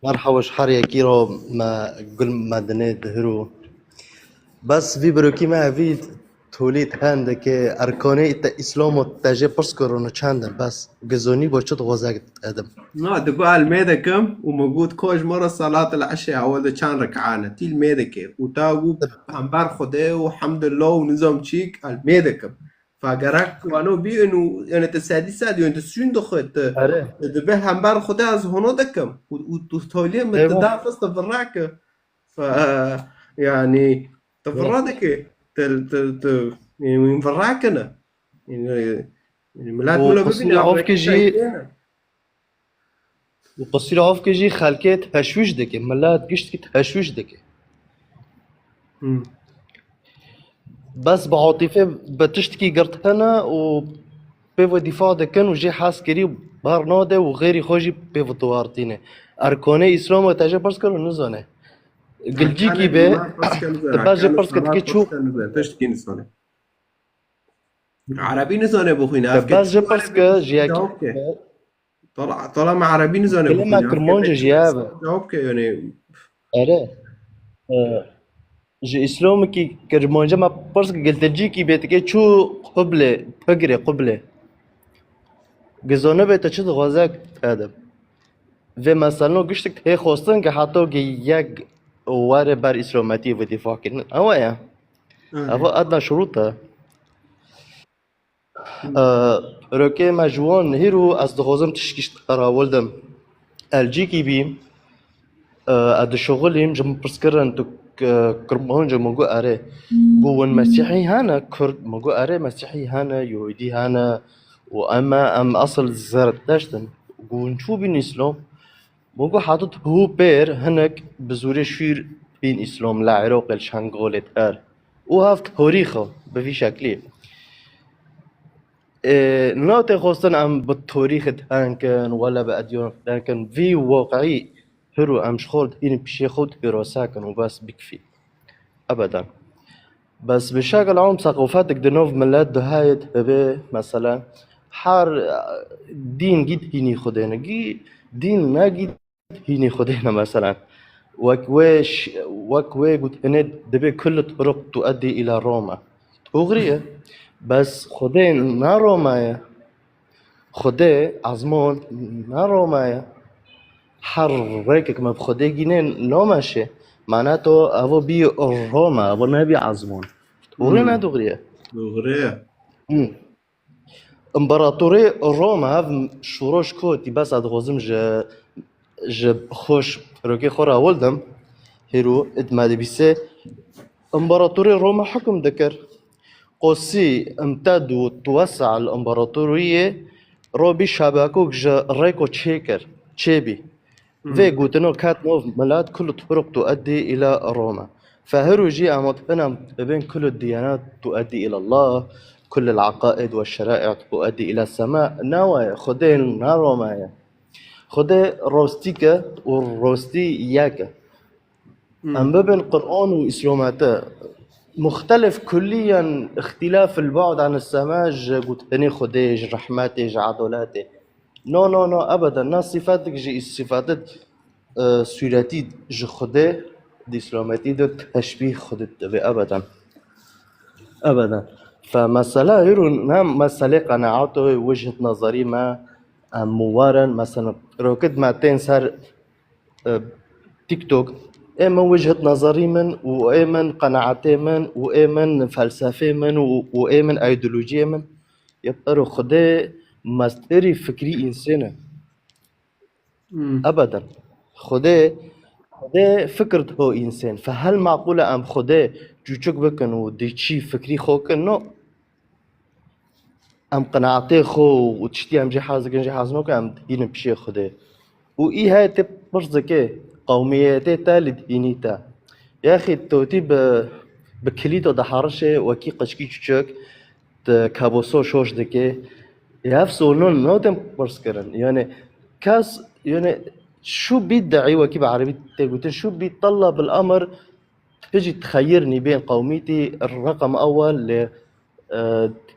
merhaba ji her yekî re, me gul me dinê dihir û bes vî birokî me evî tolî ten dike, erkanê te îslamo te jê pirs kirino çend in, bes gizonî bo çi dixwaze edim. Na, digo el mê dikim û min got, ko ji me re salat el eşê ewil de çend reka ne? Tîl mê dike. Û ta got, hember Xwedê û hemdullah û nizam çîk, el mê dikim. Fa gerek wano bîn û, yani, te sedî sed, yani, te sûn dixwe, te, Erê. Te dibe hember Xwedê ez hono dikim. Û, û tu tolî min te Eyvah. Da xist te virreke. Fa, yani, te Eyvah. Virra dike. Te, te, te, yani, wîn virrekine. Yani, yani, millet Û wilo qismî bibîne, avke avke jî teytene. Û qisîra avke jî xelkê teşwîş dike, milet giştkî teşwîş dike. Hmm. Bes bi atîfê bi tiştkî girtine û pê ve dîfa dikin û jê hez kirî ber nade û xêrî xwe jî pê ve tuwartîne. Erkanê Îslamê te jê pirs kir û nizane. Gilcîkî bê, te bes jê pirs kir dikê çû. Tiştkî nizane. Erebî nizane bixwîne. Te bes jê pirs kir, ji yekî. Tola, tola me erebî nizane bixwîne. Kilima kirmanca jî ev e. Cewab ke, yani. Ere. E, ji Îslamikî kirmanca me pirs kir, giltecîkî bê dikê çû qiblê, pigirê qiblê. Gizone bê te çi dixwaze edim. Vê meselno giştik hê xwestin ki heta ki yek were ber Îslametiyê ve dîfa kirin. Ewa ye. Hı. Ewa edna şurût e. Hı. E, rokê me ji wan hîro ez dixwazim tişkî ji te re wildim. Elcîkî bî, e, ez dişuxulîm, ji min pirs kirin, tu, e, kirmanc e, min got erê. Got win mesîhî hene, kurd, min got erê mesîhî hene, yahûdî hene, û em, em esil zerdeşt in. Got win çû bîn Îslam? Min got, heta tu hû pêr hinek bi zorê şûr bîn Îslam li Iraqê, li Şengalê, her. Û hev torîx e, bi vî şeklî. Ê, na tê xwestin em bi torîxê teng kin, wele bi edyan teng kin. Vî waqiî hiro em ji xwe re dihînin pişê xwe, dihîrose kin û bes bikfî. Ebeden. Bes bi şekil am seqofetik di nav millet de heye, dibe, mesela, her, e, dîn gî dînî Xwedê ne, gî dîn ne, gî dînî Xwedê ne, mesela. Wek wê ş-, wek wê got, hinê dibe kullu turuq tueddi ila Roma. Doğru ye. Bes Xwedê ne Roma ye. Xwedê ezmon ne Roma ye. Her rêkek me bi Xwedê gînê nameşê. Mane to evo bî Roma, evo nebî ezmon. Doğru Hmm. Ne doğru ye? Doğru ye. Hmm. İmparatorê Roma ev şoroş kotî, bes ez dixwazim ji, ji xweş rokê xwe re wildim. Hêro id me dibîse. İmparatorê Roma hukm dikir. Qosî imted û tuwesa li împaratoriyê robî şebekok ji rêko çêkir, çêbî. Hmm. Vê gotino ket nav milet kullu turuq tueddi ila Roma. Fehirû jî em dibin kullu diyanat tueddi ila Allah, kullu al-aqaid ve şera'i tueddi ila sema. Nawaye, Xwedê ne Roma ye. Xwedê rostî ke û rostî yek e. Hmm. Em bibin Quran û Îslamete. Muxtelif kulliyen îxtilaf el-bu'd an sema ji gotinê Xwedê, ji rehmetê, ji edaletê. No, no, no, ebeden. Na sifetik ji sifetit, e, sûretî ji Xwedê, di Îslametî de teşbîh Xwedê dibe, ebeden. Ebeden. Fe mesela hîro ne meselê qenaeto, wichet nazarî me, em muwaren, mesela, rokit me tên ser e, TikTok, ê min wichet nazarî min û ê min qenaetê min û ê min felsefê min û, û ê min ideolojiyê min. Ya ero Xwedê mesderî fikrî însên e. Hmm. Ebeden. Xwedê, Xwedê fikir diho însên. Fe hel maqûl e em Xwedê çûçik bikin û di çî fikrî xwe kin? No. Em qenaetê xwe û tiştî em jê hez dikin, jê hez nakin, em dihînin pişê Xwedê. Û î heye tê pirs dike, qewmiyetê te li dînî te. Yaxî totî bi, bi kilîto diherişê wekî qeçkî çûçik, di keboso şoş dike. Ev sonon natin pirs kirin. Yani kes, yani şu bid'i wekî bi erebî tê gotin, şu bid tellab el emr, Hicî tixeyirnî bên qewmîtî reqem ewel li, e,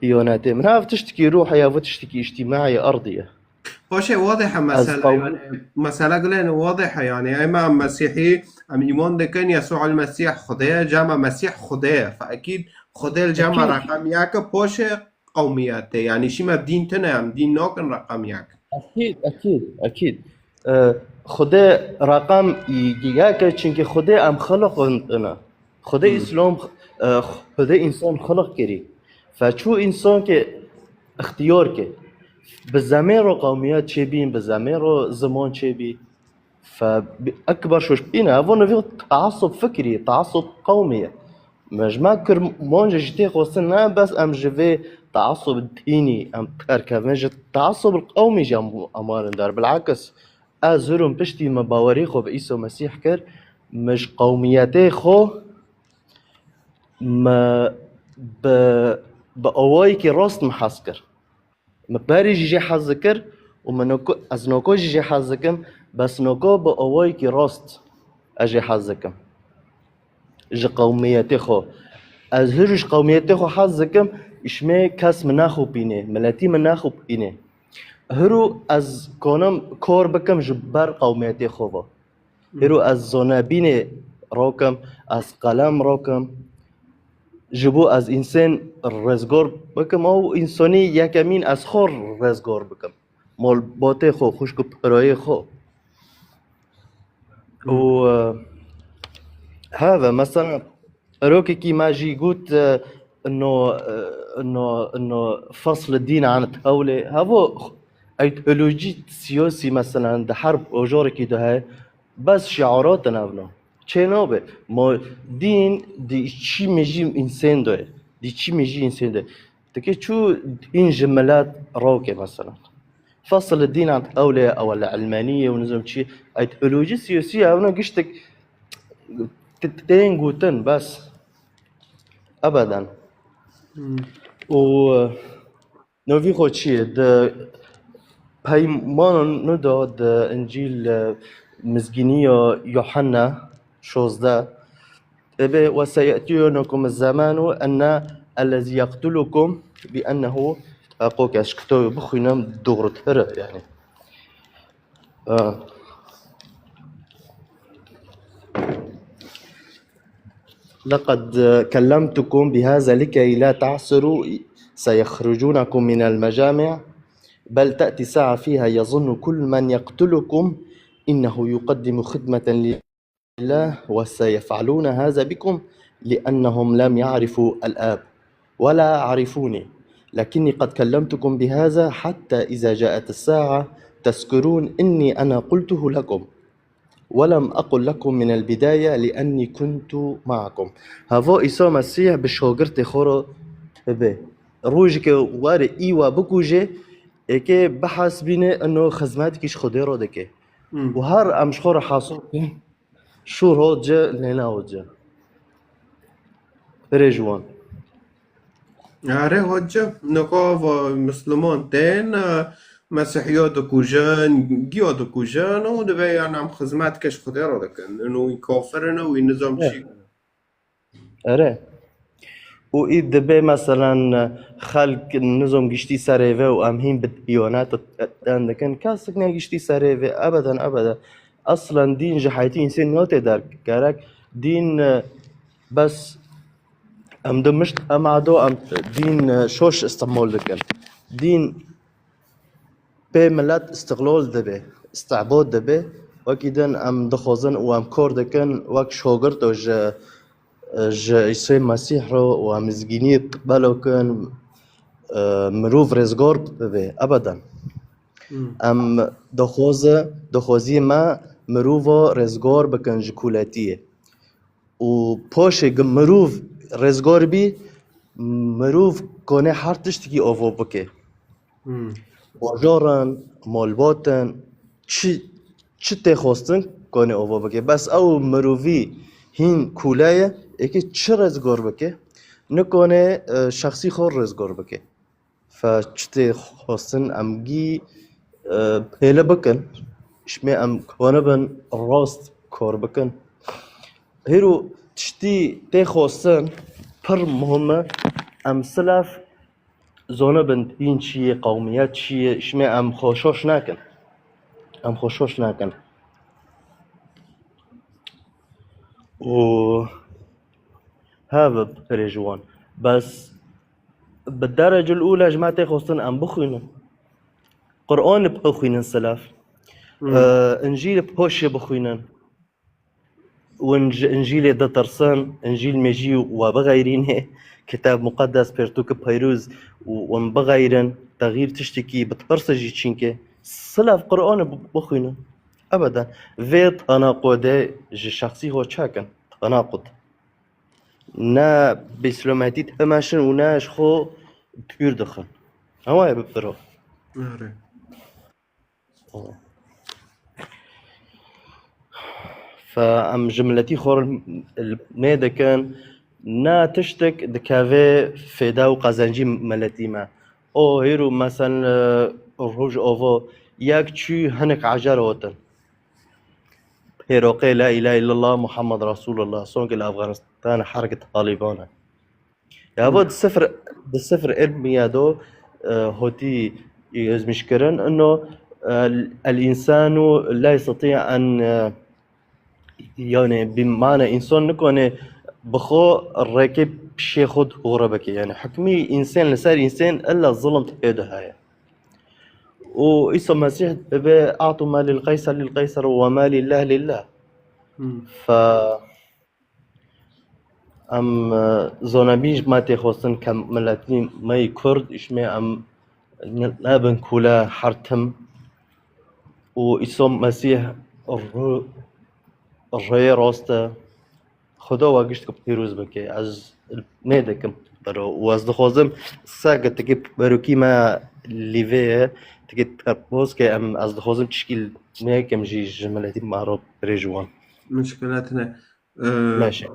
diyonetê min. Ev tiştekî ruhî ye, ev tiştekî îctîmaî erdî ye. Paşê wadih e Ez mesela, qew- yani, mesela gilên wadih e, yani, em, em Mesîhî, em îman dikin Yesû el Mesîh Xwedê ye, cema Mesîh Xwedê ye. Fe ekîd Xwedê li cem me reqem yek e, poşê qewmiyetê. Yanî şî me dîn tune, em dîn nakin reqem yek. Ekîd, ekîd, ekîd. E, Xwedê reqem yek e, çunkî Xwedê em xiliqin tune. Xwedê Îslam, e, Xwedê însan xiliq kirî. Fe çû însan ke ixtiyar ke. Bi zemê ro qewmiyet çêbîn, bi zemê ro ziman çêbî. Fe bi-, ekber şoş bîne, evo nevî teasub fikrî, teasub qewmî ye. Me ji me Kurmanca jî tê xwestin ne bes em ji vê teasub dînî em derkevin, ji teasub qewmî jî em amarin der. Bilakis, ez hirum piştî me bawerî xwe bi Îso Mesîh kir, me ji qewmiyetê xwe me bi, bi awayekî rast me hez kir. Min berî jî jê hez dikir û min noko, ez noko jî jê hez dikim, bes noko bi awayekî rast ez jê hez dikim. Ji qewmiyetê xwe. Ez hîrû ji qewmiyetê xwe hez dikim, îşmê kes min naxopînê, miletî min naxopînê. Hîrû ez konim kor bikim ji ber qewmiyetê xwe ve. Hîro ez zonebînê rokim, ez qelem rokim. Ji bo ez însen rêzgor bikim, ew însonî yekemîn ez xwe rêzgor bikim. Malbatê xwe, xwişk û piroyê xwe. Û, e, heve, mesela, Rokekî me jî got, e, no, e, no, no fasl dîn an tewlê. Hevo, îdeolojî siyasî, mesela, di her bajarekî de heye, bes şiarat in evna. Çê nabe. Ma dîn di çî mijî însan de ye. Di çî mijî însan de ye. Dike çû dîn ji milet rawke, mesela. Fasl dîn an tewlê, ew li elmeniyê û nizam çi. Îdeolojî siyasî evna giştek t-, tên gotin, bes. Ebeden. Û, e, novî xwe çi ye? Di peymana nû de, di Încîl, e, mizgîniya Yuhanna şozdeh, dibê, "وسيأتيكم الزمان أن الذي يقتلكم بأنه" Heqo ke ez ji kitabê bixwînim, doğrutir e, yani. E, لقد كلمتكم بهذا لكي لا تعثروا، سيخرجونكم من المجامع، بل تأتي ساعة فيها يظن كل من يقتلكم إنه يقدم خدمة لله، وسيفعلون هذا بكم لأنهم لم يعرفوا الآب ولا عرفوني، لكني قد كلمتكم بهذا حتى إذا جاءت الساعة تذكرون إني أنا قلته لكم. ولم أقل لكم من البداية لأني كنت معكم. Heva Îsa Mesîh bi şagirtê xwe re dibe. Rojeke were î we bikuje, êkê bihesbîne ino xizmetekî ji Xwedê re dike. Hmm. Û her em ji xwe re hesab bikin, şûr hot ci, lê ne hot ci. Pirê ji wan. Erê hoca, nika va Misliman tên, e, Mesîhiya dikujin, giya dikujin û divê yan em xizmet keş Xwedê re dikin. Û wî kafir in û wî nizam çi. Erê. Û î dibê, meselen, xelk nizam giştî serê vê û em hîn bi diyanet den dikin. Kesik negiştî serê vê, ebeden, ebeden. Aslen dîn ji heytî însan nate der. Gerek dîn, e, bes Em di mişt em ado em dîn, e, şoş îstimol dikin. Dîn pê milet îstiqlol dibe, îstibad dibe. Wekî din em dixwazin û em kor dikin wek şagirt û ji, e, ji Îsê Mesîh re û em mizgînî qebalo kin, e, mirov rêzgar bibe ebeden. Hmm. Em dixwaze, dixwazî me mirova rêzgar bikin ji koletiyê. Û paşê ku mirov rêzgar bî, mirov kane her tiştekî ava bike. Hmm. Bajaran, malbatan, çi, çi tê xwestin kane ava bike. Bes ew mirovî hîn kule ye, êkê çi rêzgar bike, nikane, e, şexsî xwe rêzgar bike. Fe çi tê xwestin em gî, e, pêle bikin, ji me em kanibin rast kar bikin. Hêro tiştî tê xwestin pir muhim e, em silef zonibin dîn çi ye, qewmiyet çi ye, ji me em xwe şoş nakin. Em xwe şoş nakin. Û Have, pirê ji wan. Bes bi derecil ûla ji me tê xwestin em bixwînin. Qur'an bixwînin silav. Hmm. Ee, Încîl bi hoşê bixwînin. Win ji Încîlê ditirsin, Încîl mêjî we bixeyrînê, Kitab Muqeddes, Pirtûk Peyrûz û win bixeyrin, texîr tiştekî bi tirs jî çînke. Silav Qur'anê bi-, bixwînin. Ebeden. Vê tenaqudê ji şexsî xwe çekin. Tenaqud. Ne bîslometî dimeşin û ne ji xwe dûr dixin. Ewa ye bi biro. Are. Fe em ji miletî xwe nêdikin, ne tiştek dikeve fêda û qezencî miletî me. O hêro mesen, e, roj ovo yek çû hinek ecer otin. Pêroqê La ilahe illallah Muhammed Resulullah, songê li Afganistan herg Taliban e. Ya bo di sifir, di sifir ilmiya do, e, hotî yazmiş kirin, ino, e, el insanu la yestati en, e, yani bi mana insan nikone bi xwe rêkê pişê xwe dûre bike. Yani hukmî insan li ser insan illa zulm tê de heye. Û Îsa Mesîh dibe, "A'tu ma lil Qeysar lil Qeysar ve ma lillah lillah." Hmm. Fe em, e, zonebîn ji me tê xwestin ke miletî me yî Kurd, ji me em ne-, nebin kule her tim. Û Îsa Mesîh ru-, rêyê rast e. Xuda we gişt ku pîroz bike. Ez nêdikim bero. Û ez dixwazim se ke tikê berokî me lîvê ye, tikê terpoz ke em, ez dixwazim tişkî nêkim jî ji miletî me re birêj wan. Mişkile tine. Ee, Meşe.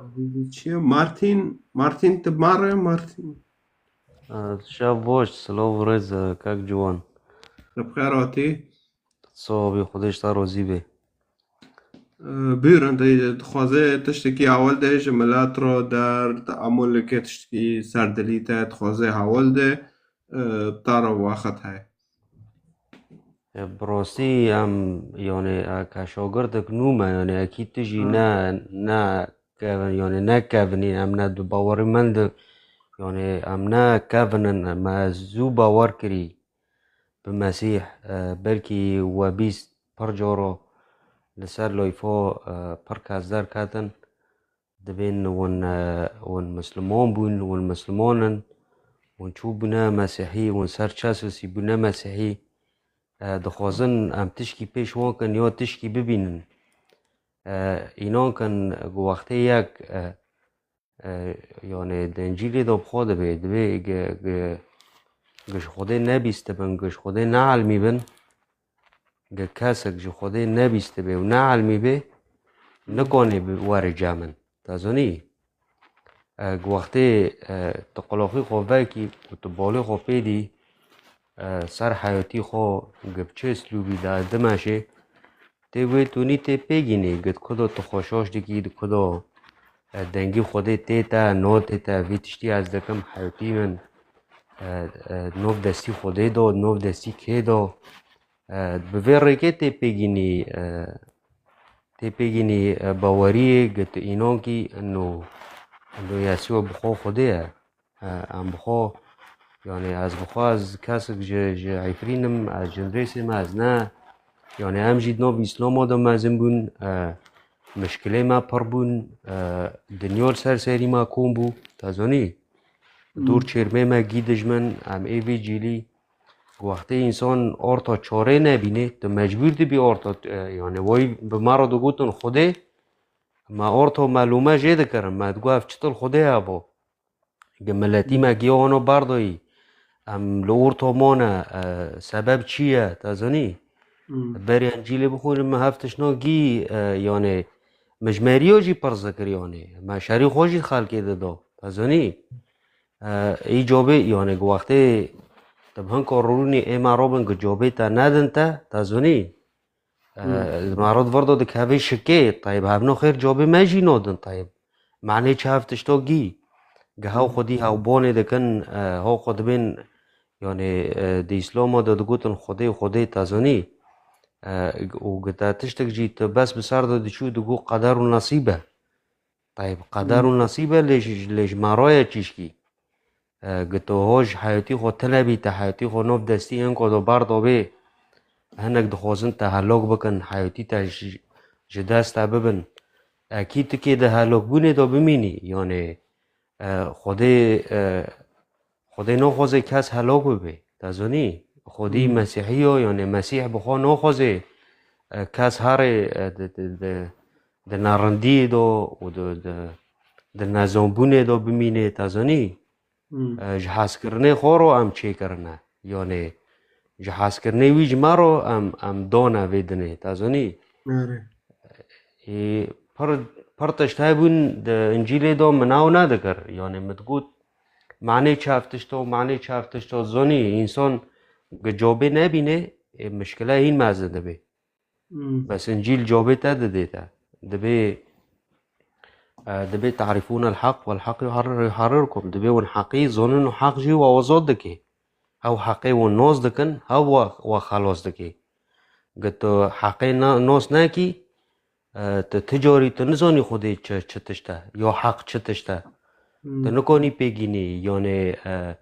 Çi ye? Martin, Martin, tu mare Martin? Ee, şev boş, silav û rêz, e, kak Ciwan. Te bi xêr hatî. Sağ ol, Xwedê ji te razî be. Ee, buyurun, te dixwaze tiştekî hewil de ji milet re der, te amûleke tiştekî ser dilî te dixwaze hewil de, ee, te re wexit heye. E, bi rastî em, yani, e, ke şagirtek nû me, yani, ekî tu jî Hmm. ne, ne kevin, yani, ne kevinî, em ne di bawerî mendin, yani, em ne kevin in, me zû bawer kirî bi Mesîh, e, belkî we bîst pir cara li ser layfa, e, pir kes derketin. Dibên hûn, e, hûn misliman bûn, hûn misliman in, hûn çûbûne Mesîhî, hûn ser çesisî bûne Mesîhî, e, dixwazin em tişkî pêş wan kin ya tişkî bibînin. E, înan kin ku wextê yek, e, e, yani di Încîlê de bi xwe dibe, dibe gi, gi, gi ji Xwedê nebîstibin, gi ji Xwedê neelmî bin, gi kesek ji Xwedê nebîstibe û neelmî be, nikanê bi were cem min. Te zanî? E, gi wextê, e, tu qulaxî xwe vekî û tu balê xwe pê dî, e, ser heyatî xwe gi bi çi slûbî de dimeşê, tê wê tunî tê pêgînî, gi di ku de tu xwe şaş dikî, di ku de, e, dengî Xwedê tê te, no tê te, vî tiştî ez dikim, heyatî min, e, e, nov destî Xwedê do, nov destî kê do. E, bi vê rêkê tê pêgînî, e, tê pêgînî, e, baweriyê gi tu înankî ino, ino Yesû bi xwe Xwedê ye. E, em bi xwe, yani ez bi xwe ez kesek ji, ji Efrîn im, ez ji Nirêsê me, ez ne. Yani em jî di nav Îslama de mezin bûn, e, mişkilê me pir bûn, e, dinya li ser serî me kom bû, te zanî. Dûr Hmm. çêrmê me gî dijmin, em ê vê cîlî. Wextê însan orta çarê nebîne, tu mecbûr dibî orta, e, yani, way bi me re digotin Xwedê, me orta me lûme jê dikirin, me digot, "Ev çitil Xwedê hebo? Gi miletî me giya wano berdayî, em li orta mane, e, sebeb çi ye, te zanî?" Hmm. Berê Încîlê bixwînim, me hev tiştna gî, e, yani, mijmeriya jî pir zikir, yani, me şerî xwe jî xelkê dida, te zanî? E, î cobê, yani, gi wextê tu bi hin karorûnî ê me robin gi cobê te nedin te, te zonî. E, Hmm. Li me re di vir de dikeve şikê, tayb hevno xêr cobê me jî nadin tayb. Manê çi hev tişto gî. Gi hew Hmm. xwedî hew bonê dikin, e, hew xwe dibên, yani, e, di Îslama de digotin Xwedê, Xwedê, te zonî. E, û gi te tiştek jî tu bes bi ser de diçû digo qeder û nesîb e. Tayb, qeder û Hmm. nesîb e, lê ji, lê ji me re ye çîşkî. E, Gito ho ji heyatî xwe tune bî, te heyatî xwe nov destî hinko do bar do bê. Hinek dixwazin te helok bikin, heyatî te ji, ji dest te bibin. Ekî tu kê di helokbûnê de bimînî, yanê, e, Xwedê, e, Xwedê naxwaze kes helok bibe. Te zanî? Xwedî Hmm. Mesîhî yo, yanê Mesîh bi xwe naxwaze, e, kes herê, e, di, di, di, di nerindiyê de û di, di, di nezanbûnê de bimîne, te zanî? Hmm. E, ji hezkirinê xwe ro em çêkirine. Yanê ji hezkirinê wî ji me ro em, em dane vê dinê. Te zanî? Erê. Ê, pir, pir tişt hebûn di Încîlê de min ew nedikir. Yanê min digot, manê çav tişt o, manê çav tişt o, zanî, însan gi cobê nebîne, ê, mişkile hîn mezin dibe. Hmm. Bes Încîl cobê te didê te. Dibê, e, dibê tarifûn el heq vel heq yuharrirukum. Dibê wan heqî zonin û heq jî we azad dike. Ew heqê wan nas dikin, ew we, we xelas dike. Gi tu heqê na-, nas nekî, e, tu ti carî tu nizanî Xwedê çi, çi tişt e, ya heq çi tişt e. Hmm. Tu nikanî pêgînî, yanê, e,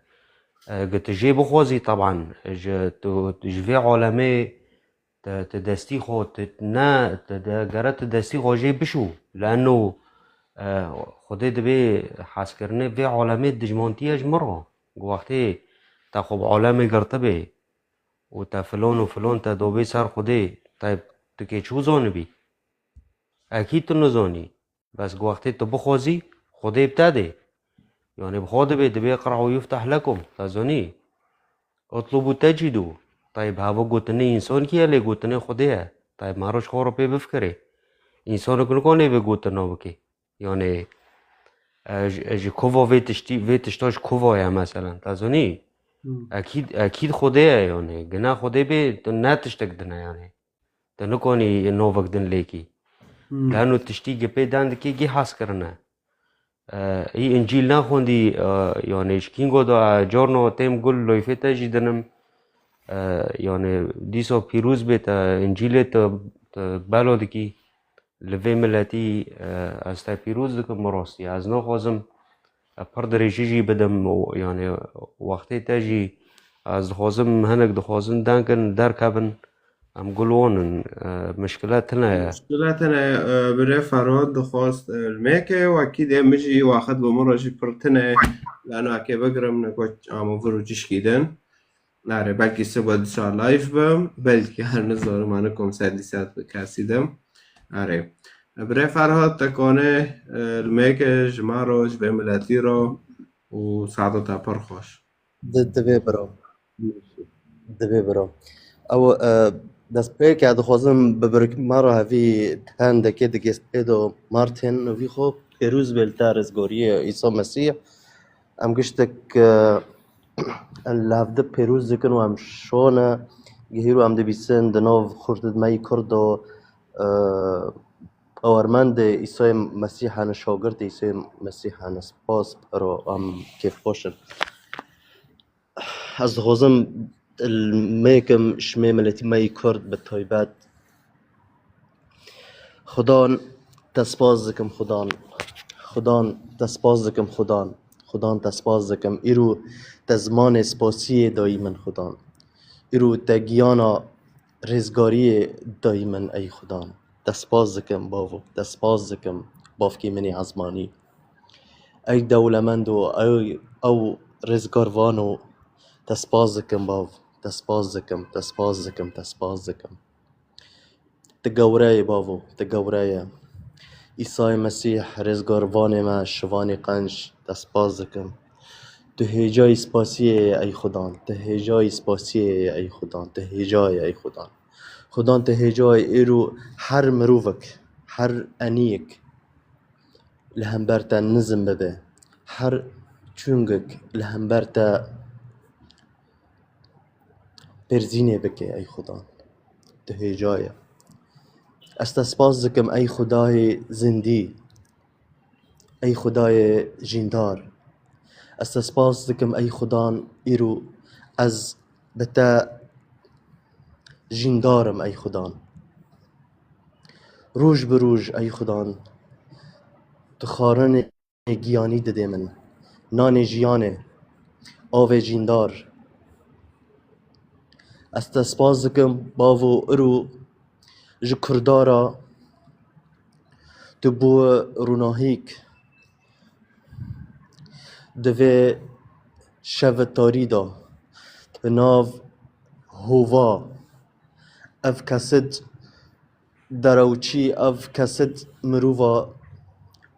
e, gi tu jê bixwazî, teban, ji, tu, ji vê alemê, tu, tu destî xwe, tu ne, tu de, gere tu destî xwe jê bişû. Leeno, e, Xwedê dibê hezkirinê vê alemê dijmantiye ji min re. Ku wextê te xwe bi alemê girtibê û te filon û filon te dobê ser Xwedê, te tu kê çû zanibî? Ekî tu nizanî. Bes ku wextê tu bixwazî, Xwedê bi te dê. Yanê bi xwe dibê, dibê iqra'û yuftah lekum. Te zanî? Utlubû tecidû. Tayb hava gotinê însan kî ye, lê gotinê Xwedê ye. Tayb me re ji xwe re pê bifikirê. Însanek nikane vê gotina bike. Yanê, e, ji, ji kova vê tiştî, vê tişta ji kova ye, meselen. Te zanî? Hmm. Ekîd, ekîd Xwedê ye, yanê. Gina Xwedê bê, tu ne tiştek din e, yanê. Tu nikanî novek din lêkî. Hmm. Leno tiştî gi pê dan dikê, gê hez kirine. E, î Încîl naxwendî, e, yanê ji kîngo da, e, corno têm gul loyfê te jî dinim. E, yanê dîsa pîroz bê te Încîlê te, te belo dikî. Li vê miletî, e, ez te pîroz dikim bi rastî. Ez naxwazim, e, pir dirêjî jî bidim û, yanê, wextê te jî ez dixwazim, hinek dixwazin dengin derkevin. Em gul wan in, e, mişkile tune ye. Mişkile tune ye, e, birê Ferhat dixwast, e, li mêke wekî dê min jî wexit bi min re jî pir tune ye. Leno ekê bigirim, neko amo vir û çişkî din. Erê, belkî sibe dişa live bim, belkî her nizanim, ani kom sedî sed bi kesî dim. Erê. Birê Ferhat, te kane, e, li mêke ji me re, ji vê miletî re û saeta te pir xweş. Di-, divê biro. Divê biro. Ew, e, destpêke dixwazim bi birkî me re hevî hendekê digestê do Martin û vî xwe pêroz bê li te rizgoriyê Îsa Mesîh. Em giştek, e, li hevdi pêroz dikin û em şone gihîr û em dibîsin di nav xurt di me yî Kurdo, e, bawermendê Îsayê Mesîh hene, şagirtê Îsayê Mesîh hene. Spas piro, em kêfxweş in. Ez dixwazim li mêkim ji mê miletî me yî Kurd bi taybet Xudan te spas dikim, Xudan. Xudan te spas dikim, Xudan. Xudan te spas dikim. Îro te zimanê spasiyê dayî min, Xudan. Îro te giyana rêzgariyê dayî min, ey Xudan. Te spas dikim, bavo. Te spas dikim, bavkê min ê ezmanî. Ey dewlemendo, ey, ew rêzgarvano, te spas dikim, bav. Te spas dikim, te spas dikim, te spas dikim. Tu gewre yî bavo, tu gewre yî. Îsayê Mesîh, rêzgarvanê me, şivanê qenc, te spas dikim. Tu hêjayî spasiyê yî ey Xudan, tu hêjayî spasiyê yî ey Xudan, tu hêja yî ey Xudan. Xudan tu hêja yî, îro her mirovek, her eniyek li hember te nizm bibe, her çungek li hember te pêrzînê bike, ey Xudan. Tu hêja yî. Ez te spas dikim, ey Xudayê zindî, ey Xudayê jîndar. Ez te spas dikim, ey Xudan, îro ez bi te jîndar im, ey Xudan. Roj bi roj, ey Xudan, tu xwarinê giyanî didê min, nanê jiyanê. avê cîndar. Ez te spas dikim, bavo, îro ji Kurda re tu bûye rûnahîk di vê şeve tarî de, di nav hova. Ev kesit derewçî, ev kesit mirova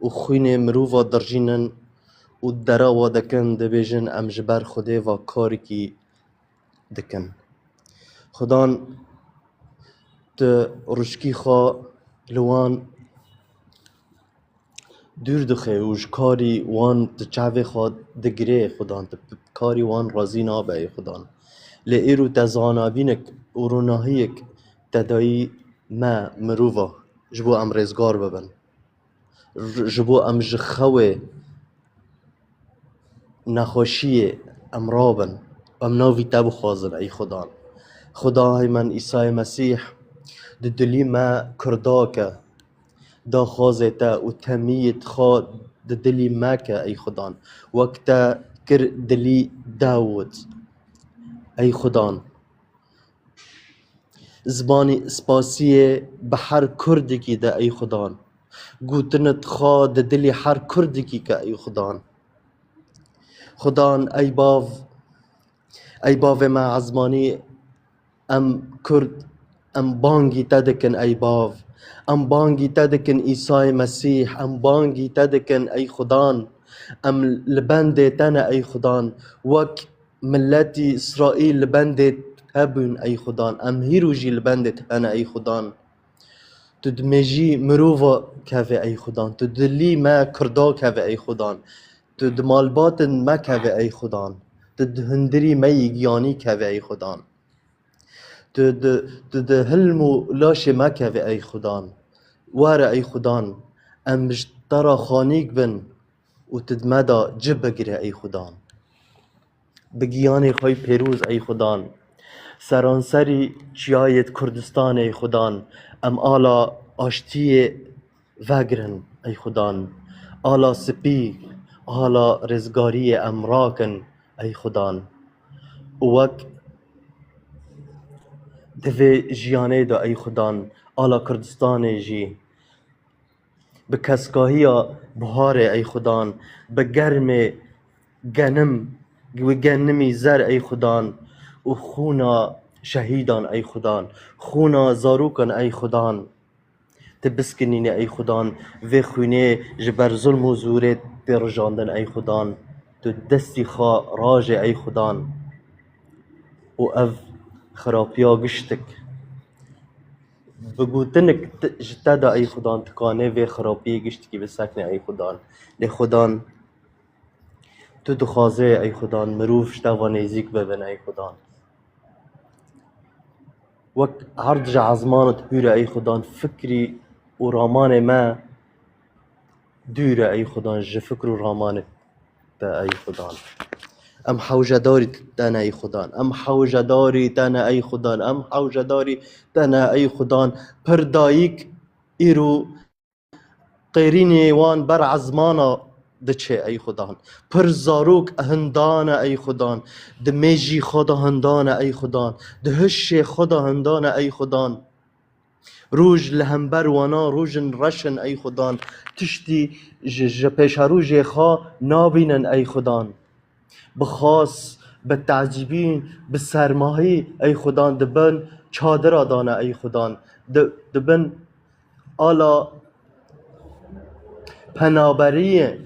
û xwînê mirova dirjînin û derewa dikin, dibêjin, em ji ber Xwedê ve karekî dikin. Xudan tu rûşkî xwe li wan dûr dixe û ji karî wan di çavê xwe digire, ey Xudan, tu bi karî wan razî nabe, ey Xudan. Lê îro te zanabînek û ronahiyek te dayî me mirova, ji bo em rêzgar bibin. Ji bo em ji xewê nexweşiyê em rabin, em navî te bixwazin, ey Xudan. Xuda hey men Îsayê Mesîh di dilî me Kurda ke, daxwazê te û temiyê xwe di dilî me ke, ey Xudan. Wek te kir dilî Dawid, ey Xudan. Zimanî spasiyê bi her Kurdikî de, ey Xudan. Gotinit xwe di dilî her Kurdikî ke, ey Xudan. Xudan, ey Bav, ey Bavê me ezmanî, em Kurd, em bangî te dikin, ey Bav. Em bangî te dikin, Îsayê Mesîh, em bangî te dikin, ey Xudan. Em li bendê te ne, ey Xudan. Wek miletî Îsraîl li bendê te bûn, ey Xudan. Em hîro jî li bendê te ne, ey Xudan. Tu di mêjî mirova kevê, ey Xudan. Tu dilî me Kurda kevê, ey Xudan. Tu di malbatin me kevê, ey Xudan. Tu di hundirî me yî giyanî kevê, ey Xudan. Tu di, tu di hilm û laşê me kevê, ey Xudan. Were, ey Xudan. Em ji te re xanîk bin û tu di me de ci bigire, ey Xudan. Bi giyanê xwe yî pêroz, ey Xudan. Seranserî çiyayê Kurdistanê, ey Xudan, em ala aştiyê vegirin, ey Xudan. Ala spî, ala rêzgariyê em rakin, ey Xudan. Û wek di vê jiyanê de, ey Xudan, ala Kurdistanê jî bi keskahiya buharê, ey Xudan, bi germê genim, wî genimî zer, ey Xudan, û xûna şehîdan, ey Xudan, xûna zarokan, ey Xudan, tu biskinîne, ey Xudan, vê xwînê ji ber zulm û zûrê tê rijandin, ey Xudan, tu destî xwe rajê, ey Xudan, û ev xirapiya giştik. Bi gotinik ji te de, ey Xudan, dikane vê xirapiyê giştikî bisekne, ey Xudan. Lê Xudan, tu dixwazê, ey Xudan, mirov ji te ve nêzîk bibin, ey Xudan. Wek erd ji ezmanê dûr e, ey Xudan, fikrî û ramanê me dûr e, ey Xudan, ji fikr û ramanê te, ey Xudan. Em hewcedarî te ne, ey Xudan. Em hewcedarî te ne, ey Xudan. Em hewcedarî te ne, ey Xudan. Pir dayik îro qêrînê wan ber ezmana diçe, ey Xudan. Pir zarok hindane, ey Xudan. Di mêjî xwe de hindane, ey Xudan. Di hişê xwe de hindane, ey Xudan. Roj li hember wana rojin reş in, ey Xudan. Tiştî ji, ji pêşerojê xwe nabînin, ey Xudan. Bi xas, bi tecîbî, bi sermahî, ey Xudan, di bin çadira dane, ey Xudan. Di, di bin ala penaberiyê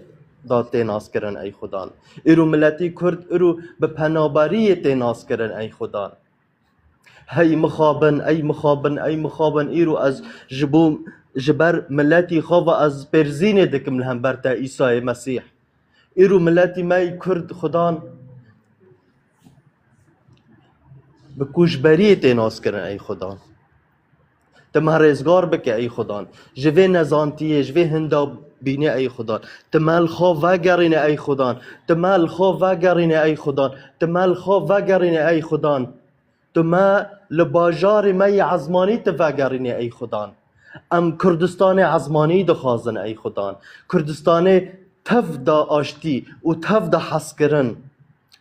de tê naskirin, ey Xudan. Îro miletî Kurd, îro bi penaberiyê tê naskirin, ey Xudan. Hey mixabin, ey mixabin, ey mixabin, îro ez ji bo, ji ber miletî xwe ve ez pêrzînê dikim li hember te, Îsayê Mesîh. Îro miletî me yî Kurd, Xudan, bi koçberiyê tê naskirin, ey Xudan. Tu me rêzgar bike, ey Xudan. Ji vê nezantiyê, ji vê hindabînê, ey Xudan. Tu me li xwe vegerîne, ey Xudan. Tu me li xwe vegerîne, ey Xudan. Tu me li xwe vegerîne, ey Xudan. Tu me li bajarê me yê ezmanî tu vegerînî, ey Xudan. Em Kurdistanê ezmanî dixwazin, ey Xudan. Kurdistanê tev da aştî û tev da hezkirin.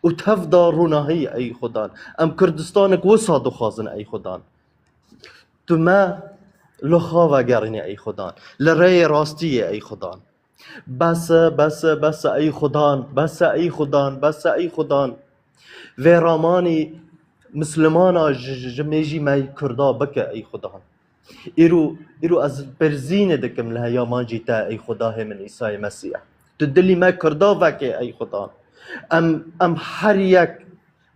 û tev da rûnahî, ey Xudan. Em Kurdistanek wisa dixwazin, ey Xudan. Tu me li xwe vegerînî, ey Xudan. Li rêyê rastiyê, ey Xudan. Bes e, bes e, bes e, ey Xudan. Bes e, ey Xudan. Bes e, ey Xudan. Vê ramanî Mislimana ji, ji, ji mêjî me Kurda bike, ey Xudan. Îro, îro ez perzînê dikim li heyamancî te, ey Xwedayê min Îsayê Mesîh. Tu dilî me Kurda vekê, ey Xudan. Em, em her yek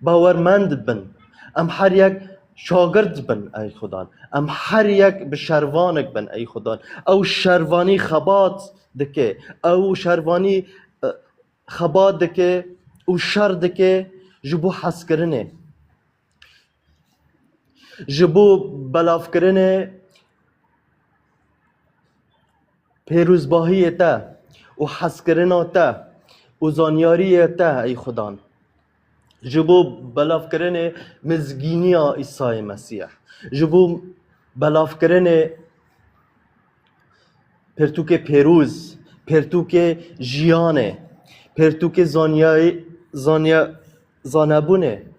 bawermend bin. Em her yek şagirt bin, ey Xudan. Em her yek bi şervanek bin, ey Xudan. Ew şervanî xebat dike. Ew şervanî, e, xebat dike û şer dike ji bo hezkirinê. Ji bo belavkirinê pêrozbahiyê te û hezkirina te û zanyariyê te, ey Xudan. Ji bo belavkirinê mizgîniya Îsayê Mesîh. Ji bo belavkirinê pirtûkê pêroz, pirtûkê jiyanê, pirtûkê zanyayî, zanya-, zanebûnê.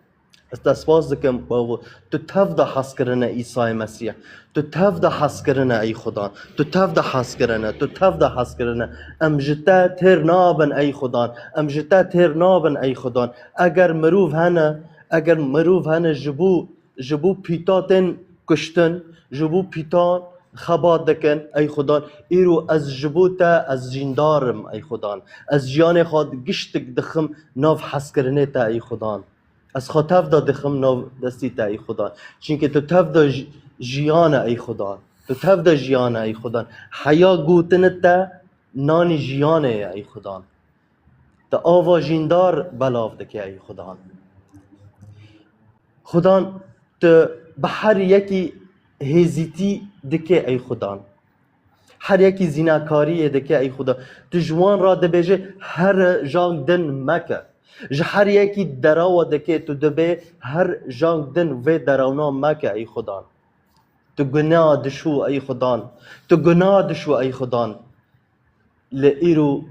Ez te spas dikim, bavo. Tu tev de hezkirine Îsayê Mesîh. Tu tev de hezkirine, ey Xudan. Tu tev de hezkirine, tu tev de hezkirine. Em ji te têr nabin, ey Xudan. Em ji te têr nabin, ey Xudan. Eger mirov hene, eger mirov hene ji bo, ji bo pîta tên kuştin, ji bo pîta xebat dikin, ey Xudan. Îro ez ji bo te, ez jîndar im, ey Xudan. Ez jiyanê xwe giştik dixim nav hezkirinê te, ey Xudan. Ez xwe tev de dixim nav destî te, ey Xudan. Çimkî tu tev de ji-, jiyan e, ey Xudan. Tu tev de jiyan e, ey Xudan. Heya gotinê te nanî jiyanê ye, ey Xudan. Tu ava jîndar belav dike, ey Xudan. Xudan, tu bi her yekî hêzîtî dike, ey Xudan. Her yekî zînakariyê dike, ey Xuda. Tu ji wan re dibêje, her jang din meke. Ji her yekî derawa dike, tu dibê, her jang din vê derawna meke, ey Xudan. Tu guna dişû, ey Xudan. Tu guna dişû, ey Xudan. Li îro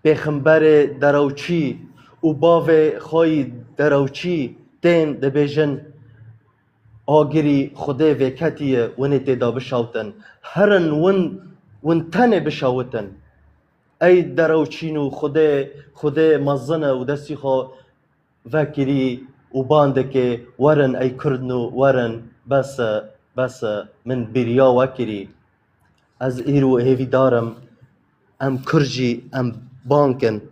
pêxemberê derawçî û bavê xwe yî derawçî tên dibêjin, agirî Xwedê vêketî ye, winê tê de bişewtin. Herin win, win tenê bişewitin. Ey derawçîn û Xwedê, Xwedê mezin e û destî xwe vekirî û ban dike, werin ey Kurdno, werin, bes e, bes e, min bêriya we kirî. Ez îro hêvîdar im, em Kurd jî em ban kin.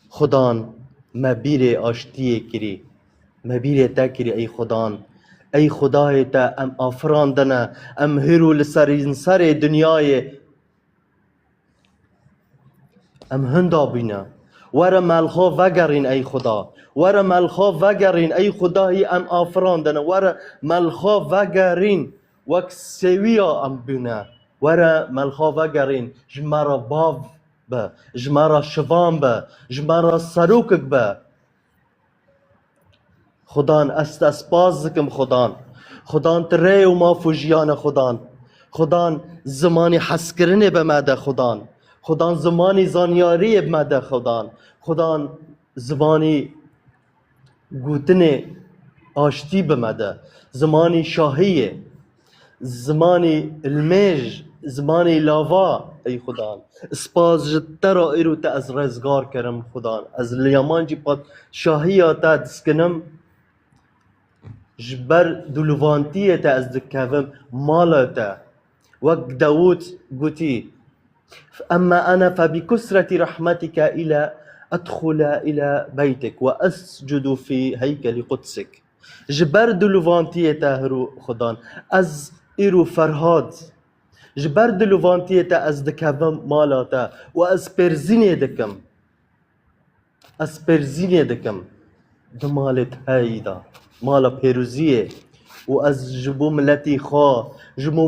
Xudan me bîrê aştiyê kirî, me bîrê te kirî ey Xudan. Ey Xudayê te em afirandine, em hîro li serînserê dinyayê em hinda bîne. Were me li xwe vegerîn ey Xuda. Were me li xwe vegerîn ey Xudayê em afirandine. Were me li xwe vegerîn wek sêwiya em bûne. Were me li xwe vegerîn ji me re bav be, ji me re şivan be, ji me re serokek be. Xudan, ez te spas dikim, Xudan. Xudan, tu rê û maf û jiyan e, Xudan. Xudan, zimanî hezkirinê bi me de, Xudan. Xudan, zimanî zanyariyê bi me de, Xudan. Xudan, zimanî gotinê aştî bi me de. Zimanî şahiyê, zimanî limêj, zimanî lava, ey Xudan. Spas ji te re îro te ez rêzgar kirim, Xudan. Ez li yamancî padşahiya te diskinim. Ji ber dûlivantiyê te ez dikevim mala te. Wek Dawûd gotî, "Emma ene fe bi kusreti rahmetike ile edxule ile beytik ve escudu fi heykeli kudsik." Ji ber dûlivantiyê te hiro Xudan, ez îro Ferhad, ji ber dûlivantiyê te ez dikevim mala te û ez pêrzînê dikim. Ez pêrzînê dikim di malê te yî de, mala pêroziyê. Û ez ji bo miletî xwe, ji bo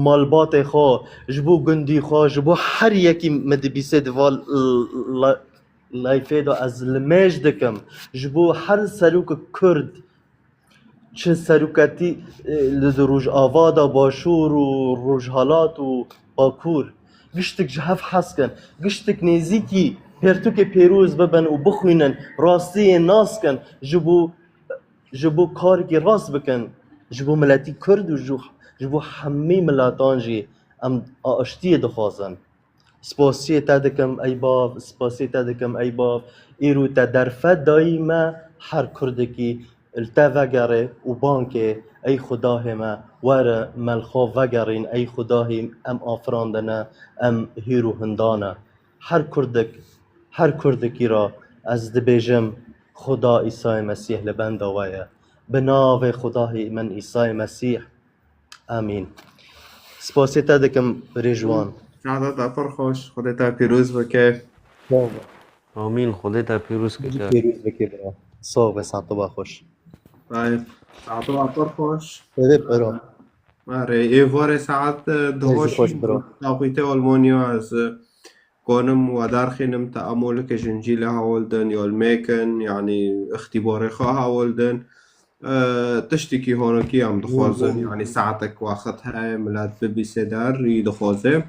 malbatê xwe, ji bo gundî xwe, ji bo her yekî min dibîsê di va l-, l-, layfê de ez limêj dikim. Ji bo her serokek Kurd, çi seroketî, e, li di Rojava de, Başûr û Rojhilat û Bakur, giştik ji hev hez kin, giştik nêzîkî Pertûkê pêroz bibin û bixwînin, rastiyê nas kin, ji bo, ji bo karekî rast bikin, ji bo miletî Kurd û ji, ji bo hemî miletan jî em aştiyê dixwazin. Spasiyê te dikim ey bav, spasiyê te dikim ey bav. Îro te derfet dayî me, her Kurdekî li te vegerê û bankê, ey Xwedahê me, were me li xwe vegerîn, ey Xwedahî em afirandine, em hîr û hinda ne. Her Kurdek, her Kurdekî re ez dibêjim, Xuda Îsayê Mesîh li benda we ye. Bi navê Xwedahî min Îsayê Mesîh. Amîn. Spasê te dikim Rêjwan. Saeta te pir xweş. Xwedê te pîroz bike. Sağ ol. Amîn. Xwedê te pîroz bike. Pîroz bike bira. Sağ be, saeta we xweş. Tayyip, saeta we pir xweş. Erê bira. Erê, êvarê saet, e, Rêzî duhoş xweş bira. Taqîtê Almanya ez, e, Konim we derxînim, teamuleke ji Încîlê hewldin, ya li mêkin, yanî îxtîbarê xwe hewldin. E, tiştekî honokî em dixwazin, yanî saetek wexit heye, milet bibîse der, î dixwaze.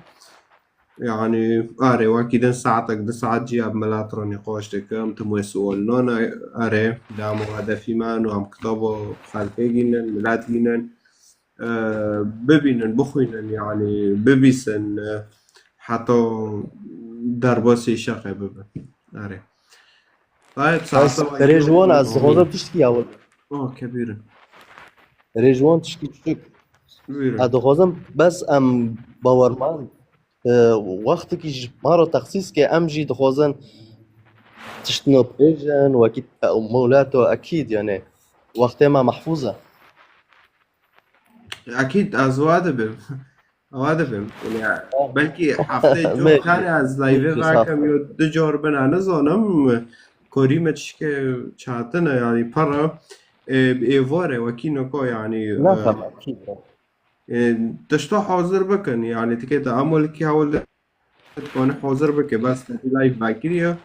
Yanî, erê, wekî din saetek, du saet jî ev milet re nîqaş dikim, tim wê sual nane, erê, dema hedefî me û em kitaba xelkê gînin, milet gînin. E, bibînin, bixwînin, yanî bibîsin, e, heta derbasî şeqê bibin. Erê. Tayyip, saeta we Rêjwan, ez dixwazim tiştekî ewil. Oh, kebîr in. Rêjwan, tiştekî küçük. Buyurun. Ez dixwazim bes em bawermand, e, wextekî ji me re texsîs ke, em jî dixwazin tiştino bêjin, wekî te-, molato ekîd, yanî wextê me mehfûz e. Ekîd, ez wa dibim. Wa dibim. Ya, belkî heftê cor kare ez live nakim, yo du cor bina, nizanim. Korî me tişke çatine, yanî para, e, êvare, wekî noko, yanî, e, e, tişta hazir bikin, yanî tikê te amolekî hewil Dikane hazir bike, bes te live vekiriye.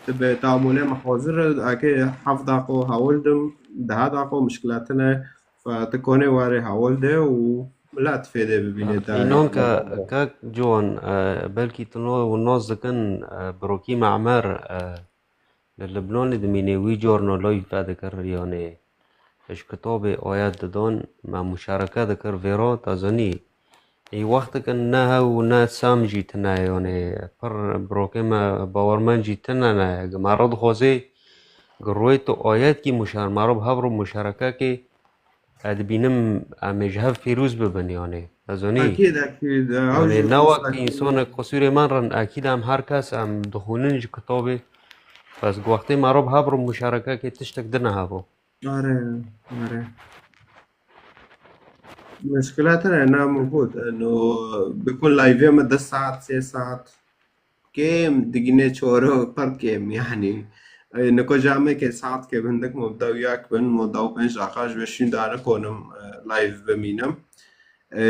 Ti bi tamûnê me hazir e, eke heft daqo hewil dim, deh daqo mişkile tine, fe ti kone were hewil de û milet fêde bibîne te. Înan ke, kek Ciwan, e, belkî tu no, nas dikin, e, birokî me Emer, e, Li Libnanê dimîne wî carna live vedikir, yanê ji kitabê ayet didan, me muşareke dikir vê re, te zanî. Ê wexteke ne hew û ne sam jî tine, yanê pir birokê me bawermend jî tine ne. Gi me re dixwazê, gi royê tu ayet kî muşar-, me re bi hev re muşareke kê, Ez dibînim em ê ji hev pîroz bibin, yanê. Ez zanî. Ekîd, ekîd. Yanê, ne wek însanek qisûrê me rin, ekîd em her kes em dixwînin ji kitabê. Bes wextê me re bi hev re muşarekekê tiştek dine hev re. Are, are. Mişkile tine, ne min got. No, bikun live me du saet, sê saet. Kêm digine çoro, pir kêm, yanî. E, niko cameke saet ke bin dik mo dew yak bin, mo dew pênc daqa ji şûn dane konim, e, live bimînim. E,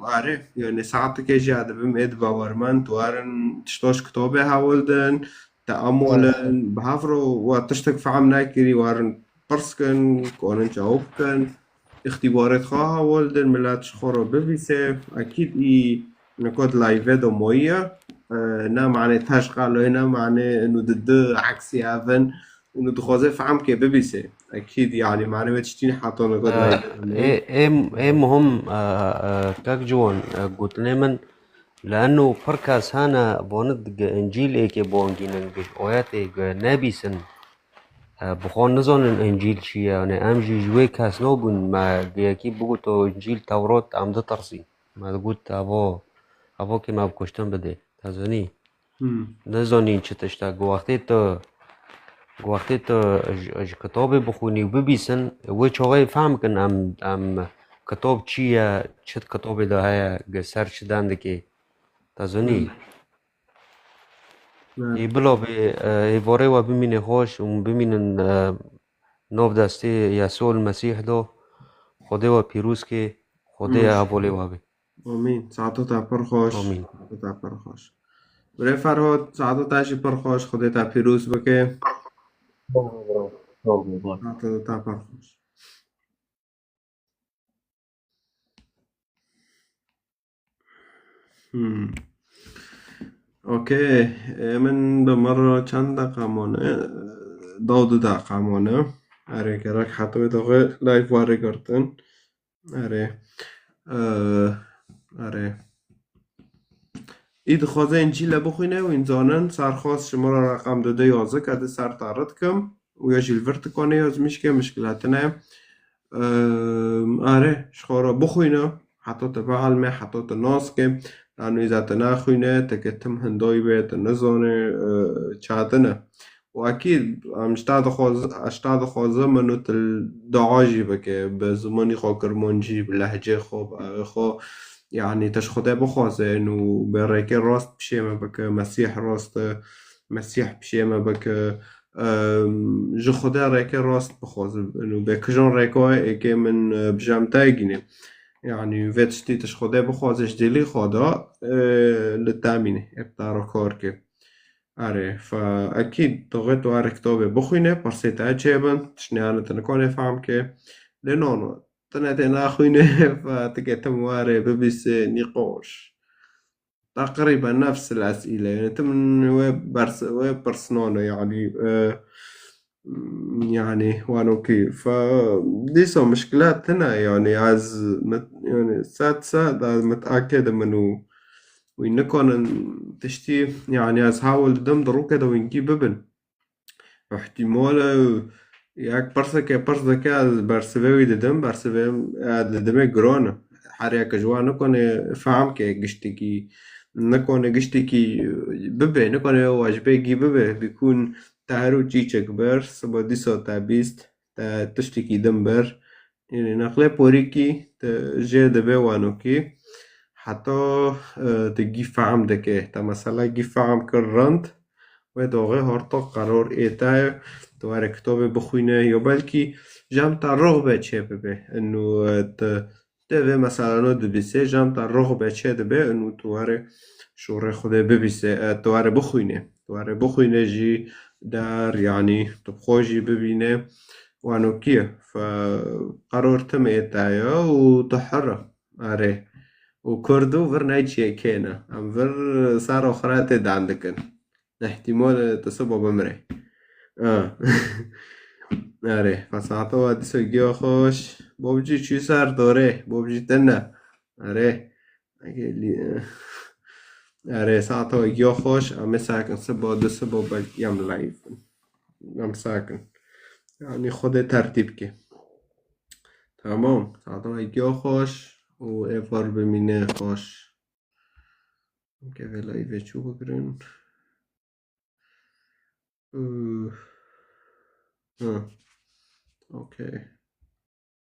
are, yanî saeteke jî dibim êd bawermend, warin tiştoş kitobê hewldin, teamulin, bi hev re wa tiştek fehm nekirî, warin pirs kin, konin cewab kin. Îxtîbarêt xwe hewldin, milet ji xwe re bivîse. Ekîd î nikot live de moyiye. E, ne mane teşqaloy, ne mane inu di di eksî evin. Inu dixwaze fehm ke bivîse. Ekîd, yanî mane wê tiştî heta nikot live de moyiye. Ê, ê, ê muhim, e, e, kek Ciwan, e, gotinê min, li eno pir kes hene, vanit gi Încîl êkê bangînin, gi ayetê gi nebîsin. E, bi xwe nizanin Încîl çi ye, yanî em jî ji wê kes nabûn, me gi yekî bigot, o Încîl, Tewrat, em ditirsîn. Me digot, evo, evo kê me bi kuştin bidê. Te zanî? Hmm. Nizanîn çi tişt e. Gi wextê tu, gi wextê tu ji, ji kitabê bixwînî û bibîsin, wê çaxê fehm kin em, em kitab çi ye, çi kitabê de heye, gi ser çi dendikê. Te zanî? Hmm. Ê bila bê, e, êvarê we bimîne xweş û bimînin, e, nav destê Yesû Mesîh de. Xwedê we pîroz kê, Xwedê hevalê we bê. Amîn. Saeto te pir xweş. Amîn. Saeto te pir xweş. Birê Ferhod, saeto te jî pir xweş. Xwedê te pîroz bike. Saeto te pir xweş. Hmm. Okey, e, min bi mir çend deqa mane? Daw du deqa mane. Erê, gerek heta wê daxê live were girtin. Erê. E, erê. Î dixwaze Încîle bixwîne û înzanin serxwaz ji min re reqem dide ya zik, ez di ser te rid kim û ya jî li vir tikane ya zimîşke mişkile tine. Em, erê, ji xwe re bixwîne, heta te bielme, heta te nas ke, la nûza te naxwîne, te ke tim hindayî be, te nizane, e, çatine. Û ekîd, em ji te dixwaz-, ji te dixwazim min û tu dua jî bike, bi zimanî xwe kirmancî, bi lehcê xwe, bi avê xwe, yanî te ji Xwedê bixwaze û bi rêkê rast pişê me bike, Mesîh rast e, Mesîh pişê me bike, em, ji Xwedê rêkê rast bixwaze û bi kijan rêka êkê min, e, bi jem te gîne. Yanî vê tiştî tu ji Xwedê bixwaze ji dilî xwe de, e, li te mîne, ê bi te re kar ke. Erê, fe ekîd, tu xwe tu were kitabê bixwîne, pirsê te çêbin, tiştniyane tu nikane fehm ke. Lê nano, tu ne tê naxwîne, fe tu ke tim were bibîse nîqaş. Teqrîben nefs el esîle. Yani tim wê bers-, wê pirsnane, yani, e, yani, wano ki. Fe, dîsa mişkile tine, yani, ez mit-, yani, sed sed ez mitakid im û wî nikanin tiştî, yani, ez hewil didim di rûkê de wînkî bibin. Îhtîmal e, yek pirseke, pirseke ez bersivê wî didim, bersivê, e, didimê giran e. Her yek ji wan nikone fehm ke giştekî, nikone giştekî bibe, nikone wecbekî bibe. Bikûn teher û çîçek bir, siba dîsa te bîst, te tiştekî din bir. Yanî neqlê porîkî te jê dibe wanokî. Heta, e, te gî fehm dike. Te mesela gî fehm kir rind. Wê doxê horta qeror ê te ye. Tu were kitabê bixwîne. Ya belkî jem te roh be çê bibe. Inu, e, te, te vê meselano dibîse, jem te roh be çê dibe. Inu tu were şûrê Xwedê bibîse. E, tu were bixwîne. Tu were bixwîne jî der, yanî tu bi xwe jî bibîne. Wanokî ye. Fe qeror tim ê te ye û tu hir e. Erê. Û Kurd û vir neyçiyê kêne. Em vir ser oxiretê dan dikin. Îhtîmal e tu siba bimre. Ha. Erê. Fe saeta wa dîsa giya xweş. Bobcî çû ser dorê. Bobcî tine. Erê. Ege li-, erê, saeta we giya xweş, em ê sakin siba du siba belkî em live bin. Em sakin. Yanî Xwedê tertîb ke. Tamam, saeta we giya xweş û êvar bimîne xweş. Em ke vê live çû bigirin. Ih. Ha. Okey.